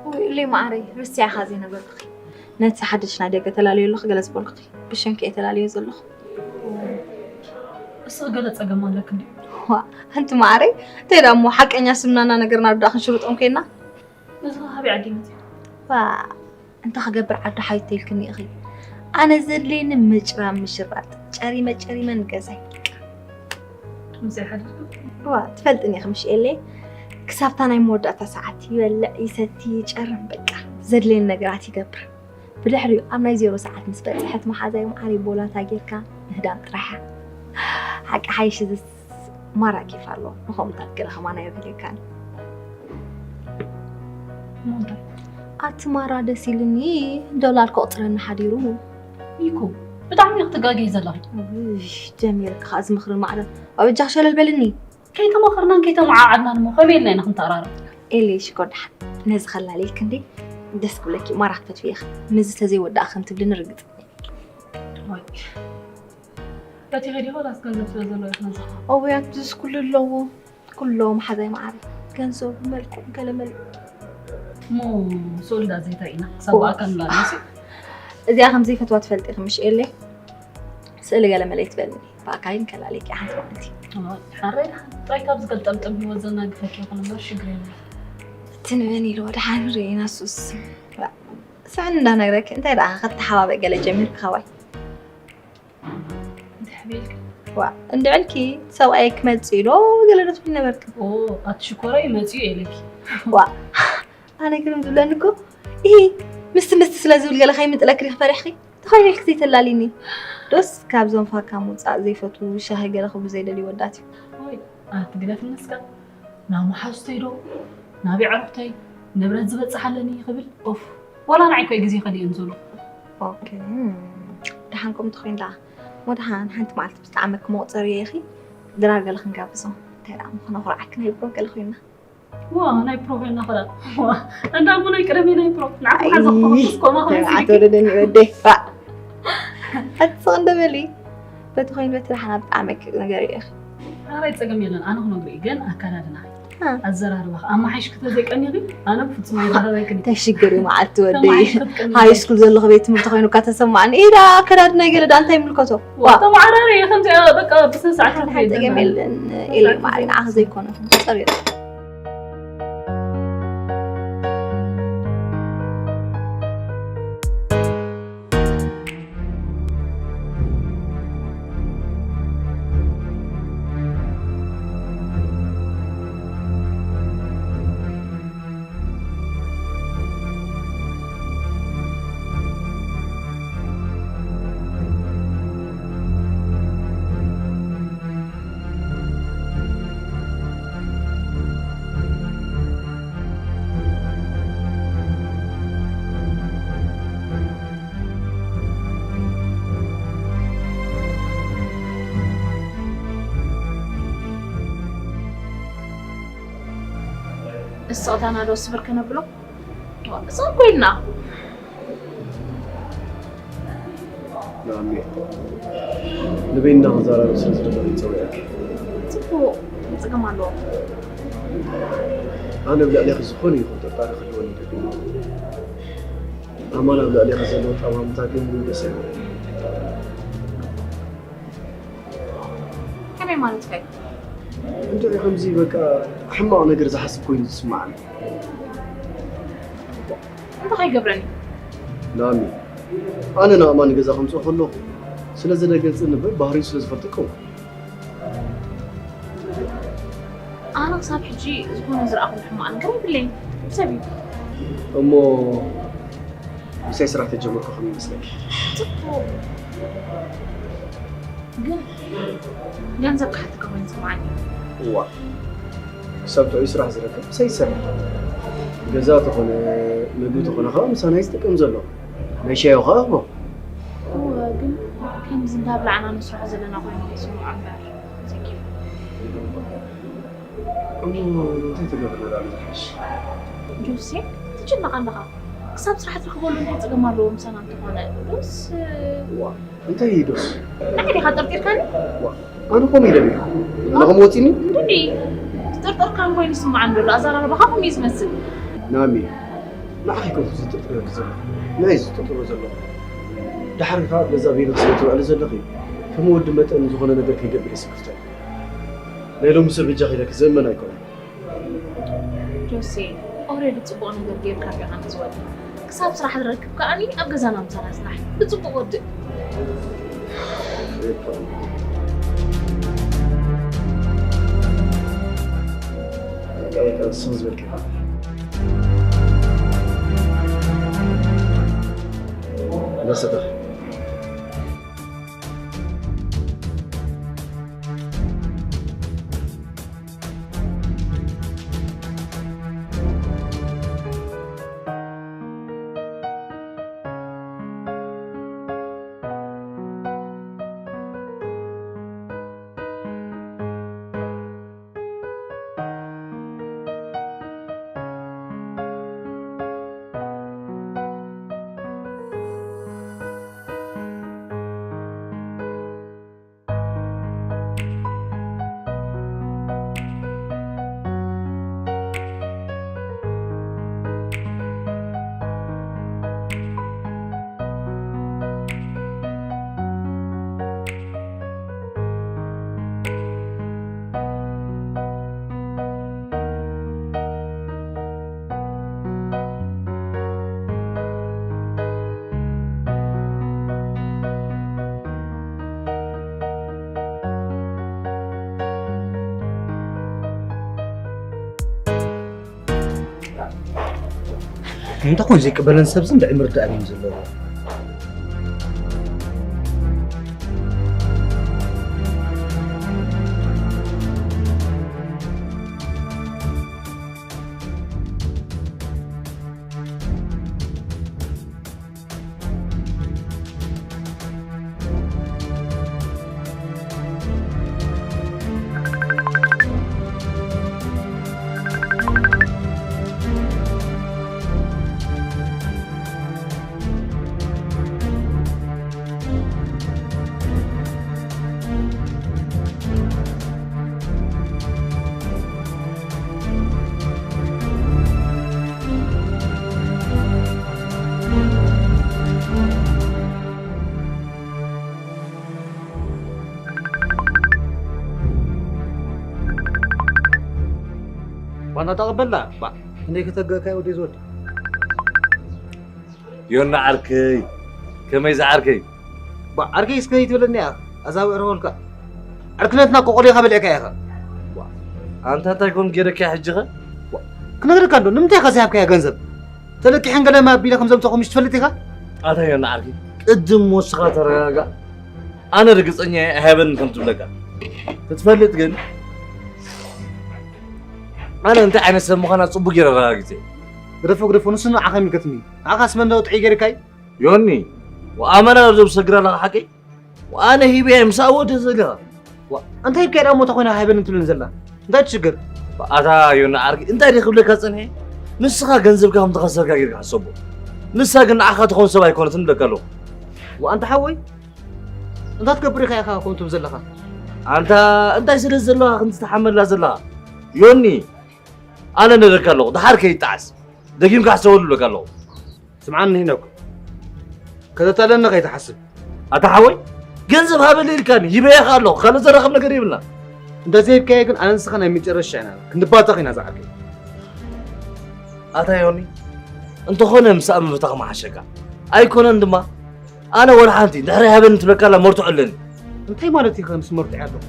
ውይ ኢለይ መዓረይ፣ ረሲዐኻ ዘይነበርኩኺ። ነቲ ሓድሽ ናይ ደገ ተላለዮ ኣለኹ ገለ ዝበልኩኺ፣ ብሽምኪ እየ ተላለዮ ዘለኹ። እስኺ ገለ ጸገም ኣለኪ እንድዩ? ዋ፣ ኣንቲ መዓረይ፣ እንታይ ደኣ እሞ ሓቀኛ ስምና እናነገርና ዶ ደኣ ክንሽርጦም ኮይና? እዚ ኸ ካበይ ዓዲ መጺኡ? ዋ፣ እንታይ ክገብር ዓዲ ሓይቶ ኢልክኒ ኢኺ። ኣነ ዘድልየኒ ምጭራም ምሽራጥ፣ ጨሪመ ጨሪመ ንገዛይ። ከምዚ ሓዲርኩ? ዋ፣ ትፈልጥኒ ኢኺ ምሽ ኤሌ፣ ክሳብታ ናይ መወዳእታ ሰዓት ይበልዕ፣ ይሰቲ፣ ይጨርም፣ በቃ ዘድልየኒ ነገራት ይገብር። ብድሕሪኡ ኣብ ናይ ዜሮ ሰዓት ምስ በጽሐት መሓዛይ መዓረይ ቦላታ ጌርካ ምህዳም ጥራሕ። ሓቂ ሓይሽ ዝስ ማራ ኬፍ ኣሎ። ንኸምታት ገለ ከማን ኣየብህልካን። እሞ እንታይ? ኣቲ ማራ ደስ ኢልኒ ዶላር ክቕጽረኒ ሓዲሩ። ይኩ ብጣዕሚ ክትጋገይ ዘለኺ። ውይ፣ ጀሚርካ ከኣ ዝምኽርን ማዕረን። ኣብ እጃኽ ሸለል በልኒ። ከይተማኸርናን ከይተመዓዓድናን እሞ ከመይ ኢልና ኢና ክንተኣራረብ? ኤሌ ሽኮር ደሓን ነዚ ከላልየልክ እንዴ ደስ ክብለኪ ማራ ክትፈትዊ ኢኺ። ምስዚ ተዘይወዳእ ከም ትብልኒ ርግጽ። ወይ በቲ ኸዲ ኸላስ ገንዘብ ስለ ዘለዎ ኢኺ ነዚ እውይ ኣትስ ኩሉ ኣለዎ ኩሎም ሓዛይ መዓረ ገንዘቡ መልክዑ ገለ መልክዑ እሞ ስኡል ዳ ዘይታይ ኢና ክሳብ ብኣካል ንላለ እዚኣ ከም ዘይፈትዋ ትፈልጢ ኢኺ ምሽ ኤሌ ስእሊ ገለ መለ ይትበልኒ ብኣካል ከላልየኪ ሓንቲ ማለት እዩ። ሓረይ ደሓን ጥራይ ካብ ዝገልጠምጠም ህይወት ዘናግፈኪ ይኹን እምበር ሽግር የለን። ትንበን ኢልዎ ደሓን ርእይና ሱስ ስዕን እንዳነግረኪ እንታይ ደኣ ከተሓባበእ ገለ ጀሚርኪ ካባይ። እንታይ ሓቢልኪ? ዋ እንድዕልኪ ሰብኣየ ክመጽእ ኢሎ ገለ ዶ ትብሊ ነበርኪ? ኦ ኣቲ ሽኮራይ መጺኡ ኢለኪ። ዋ ኣነ ግርም ዝብለኒ እኮ ይሄ ምስቲ ምስቲ ስለ ዝብል ገለ ከይምጥለኪ ዲኺ ፈሪሕኪ? ተኾይነ ኢልኪ ዘይተላልይኒ ዶስ ካብዞም ፋካ ምውጻእ ዘይፈትዉ ሻሂ ገለ ክብሉ ዘይደልዩ ወዳት እዩ። ወይ ኣቲ ግደፍኒ እስካ ናብ መሓዙተይ ዶ ናብ ኣዕሩኽተይ ንብረት ዝበጽሕ ኣለኒ ክብል ኦፍ ዋላ ንዓይ እኮ እዩ ግዜ ከሊእን ዘሎ። ኦኬ ደሓን ከምኡ ተኾይኑ ደኣ እሞ ደሓን ሓንቲ መዓልቲ ብዝጠዓመኪ መቑጸርዮ ኢኺ ድራር ገለ ክንጋብዞ እንታይ ደኣ እሞ ክነኹርዓኪ ናይ ብሮ ገለ ኮይንና። ዋ ናይ ፕሮ ኮይና ኸላ ዋ እንዳ እሞ ናይ ቀደመይ ናይ ፕሮ ንዓኹም ሓዛ ክተኸፍስ ኮማ ከመይ ተባዕት ወደደኒ ወደይ ፋእ ኣትስቕ እንደ በሊ በቲ ኮይኑ በቲ ደሓና ብጣዕሚ ነገር እዩ ኢኺ ሓራይ ጸገም የለን ኣነ ክነግሮ እዩ ግን ኣካዳድና ኣዘራርባኻ ኣማሓይሽ ክተዘይቀኒኺ ኣነ ብፍጹም ኣይዛረበክን። እንታይ ሽግር እዩ መዓልቲ ወደይ? ተማሓይሽ ክትቀኒ። ሃይ ስኩል ዘለኹ ቤት ትምህርቲ ኮይኑ እኳ ተሰማዕኒ። ኢዳ ኣከዳድና ገለ ዳ እንታይ ይምልከቶ? ዋ፣ ተማዕራሪ ከምዚ በቃ ብስነ ስርዓት ሓደ ሓደ ክትከይድ ጸገም ኣለና። የለን። ኤሊ ማዕሪ ንዓኺ ዘይኮነ። ጸሪር። እስቕታና ዶ ስብር ከነብሎ? ስቕ እኮ ኢልና። ናሚ፣ ንበይንና ክንዛረብ ስለ ዝደለኹ ይጸውዐኪ። ጽቡቕ፣ ጸገም ኣለዎ። ኣነ ኣብ ልዕሌኺ ዝኾነ ይኹን ጥርጣረ ክህልወኒ ይደሊ። ኣማን ኣብ ልዕሌኺ ዘለዎ ጠማምታ ግን ደስ ኣይብለኒ። ከመይ ማለትካ እዩ? እንድዒ ከምዚ በቃ ሕማቕ ነገር ዝሓስብ ኮይኑ ዝስምዓኒ። እንታይ ከይገብረኒ? ናሚ፣ ኣነ ንኣማን ገዛ ከምጽኦ ከለኹ ስለ ዝደገጽን እምበር ባህሪኡ ስለ ዝፈልጦ ይከውን። ኣነ ክሳብ ሕጂ ዝኾነ ዝረኣኹሉ ሕማቕ ነገር የብለይን። ሰብ እዩ። እሞ ምሳይ ስራሕ ተጀመርኩ ከመይ ይመስለኪ? ጽቡቕ። ግን ገንዘብ ክሓተካ ኮይኑ ይስምዓኒ። እዋ፣ ክሳብ ጥዑይ ስራሕ ዝረክብ ምሳይ ይሰርሕ። ገዛ ተኾነ፣ ምግቢ ተኾነ ከዓ ምሳና እዩ ዝጥቀም ዘሎ። ናይ ሻሂ ከዓ እህቦ። እወ፣ ግን ከምዚ እንዳብላዕና ንስራሕ ዘለና ኮይኑ ይስምዖ እምበር፣ ዘኪሩ። እሞ እንታይ ተገብር ንላሉ ዝሓሽ? ጆሴ፣ ትጭነቕ ኣለኻ። ክሳብ ስራሕ ትረኽበሉ እንታይ ጸገም ኣለዎ ምሳና እንተኾነ? ዶስ፣ ዋ፣ እንታይ እዩ ዶስ? ንዓይ ዲኻ ጠርጢርካኒ? ዋ፣ ኣነ ከምኡ ኢለ ዲኻ? ኣነ ከምኡ ወጺኒ? እንድኒ፣ ዝጠርጠርካን ኮይኑ ይስምዓኒ ዘሎ። ኣዘራርባኻ ከምኡ እዩ ዝመስል። ናሚ፣ ንዓኺ ኮንኩ ዝጥርጥረኪ ዘለኹ። ንዓይ ዝጥርጥሮ ዘለኹ። ድሓር ከኣ በዛ ቤቢ ክትሰብሪ ትውዕሊ ዘለኺ። ከም ወዲ መጠን ዝኾነ ነገር ከይገብር እየ ስክፍታ። ናይ ሎሚ ሰብ እጃ ከይደኪ ዘመን ኣይኮነን። ጆሴ፣ ኦሬዲ ጽቡቕ ነገር ጌርካ ዲኻ ንዝወዲ። ክሳብ ስራሕ ዝረክብ ከኣኒ ኣብ ገዛና ምሳና ጽናሕ። ብጽቡቕ ወድእ። በቃ፣ በቃ፣ ስም ዝበልካ። እንዳሰተኻ። እንታይ ኮይኑ ዘይቅበለን ሰብዚ እንድዒ ምርዳእ እዩ ዘለዎ። ዋና ተቐበላ። ባ፣ ክንደይ ከተገእካዮ ወዲ ዝወዲ? ዮና ዓርከይ፣ ከመይ ዝዓርከይ? ባ፣ ዓርከይ እስከ ይትብለኒ እያ፣ ኣዛብእ ረወልካ። ዕርክነትና እኮ ቆሊኻ በሊዕካ ኢኻ። ዋ፣ ኣንታ እንታይ ኮን ገይረካ ሕጂ ኸ? ዋ፣ ክነግረካ እንዶ፣ ንምንታይ ኢኻ ዘይሃብካያ ገንዘብ? ተለቂሐን ገለ ኣቢለ ከም ዘምፀኹ ምሽ ትፈልጥ ኢኻ? ኣታ ዮና ዓርከይ፣ ቅድም ወስኻ ተረጋጋ። ኣነ ርግፀኛ እየ፣ ኣይሃበንን ከም ትብለካ። ክትፈልጥ ግን፣ ኣነ እንታይ ዓይነት ሰብ ምዃና ጽቡቅ ገይረ ኣረጋጊጸ። ግደፎ፣ ግደፎ፣ ንሱ ንዓኻ ይምልከትኒ። ንዓኻስ መን ደው ጥዑይ ገይርካይ? ዮኒ፣ ወኣመና ዶ ዝሰግር ኣለኻ ሓቀይ? ወኣነ ሂበያ ምሳእ ወዲ ዘለኻ። ዋ፣ እንታይ ሂብካያ ደኣ እሞ ተኾይና ሃይበን እንትብልን ዘላ? እንታይ ትሽግር? ኣታ ዮኒ ዓርኪ፣ እንታይ ደይ ክብለካ ጸንሐ? ንስኻ ገንዘብካ ከም ተኸሰርካ ጌርካ ሕሰቦ። ንሳ ግን ንዓኻ ትኾን ሰብ ኣይኮነትን እብለካ ኣለኹ። ዋ፣ ኣንታ ሓወይ፣ እንታይ ትገብር ኢኻ ኢኻ ከምኡ ትብል ዘለኻ? ኣንታ እንታይ ስለ ዘለኻ ከምዚ ትሓመላ ዘለኻ? ዮኒ፣ ኣነ ነረካ ኣለኹ፣ ደሓር ከይጠዓስ። ደጊምካ ሕሰበሉ እብለካ ኣለኹ። ስምዓኒ ሄኖክ፣ ከተታለኒ ከይትሓስብ። ኣታ ሓወይ፣ ገንዘብ ሃበለይ ኢልካኒ፣ ሂበያ ከኣ ኣለኹ። ካልእ ዘራኽብ ነገር የብልና። እንተ ዘይብካዮ ግን ኣነ ንስኻ ናይ መጨረሻ ኢና። ክንባተኽ ኢና ዝዓርከይ። ኣታ ዮኒ፣ እንተኾነ ምሳእ ምፍታኽ ምሓሸካ። ኣይኮነን ድማ፣ ኣነ ወላ ሓንቲ እንድሕር ሃበኒ ትብለካ ኣላ መርትዖ ኣለኒ። እንታይ ማለት እዩ ምስ መርትዖ ኣለኹ?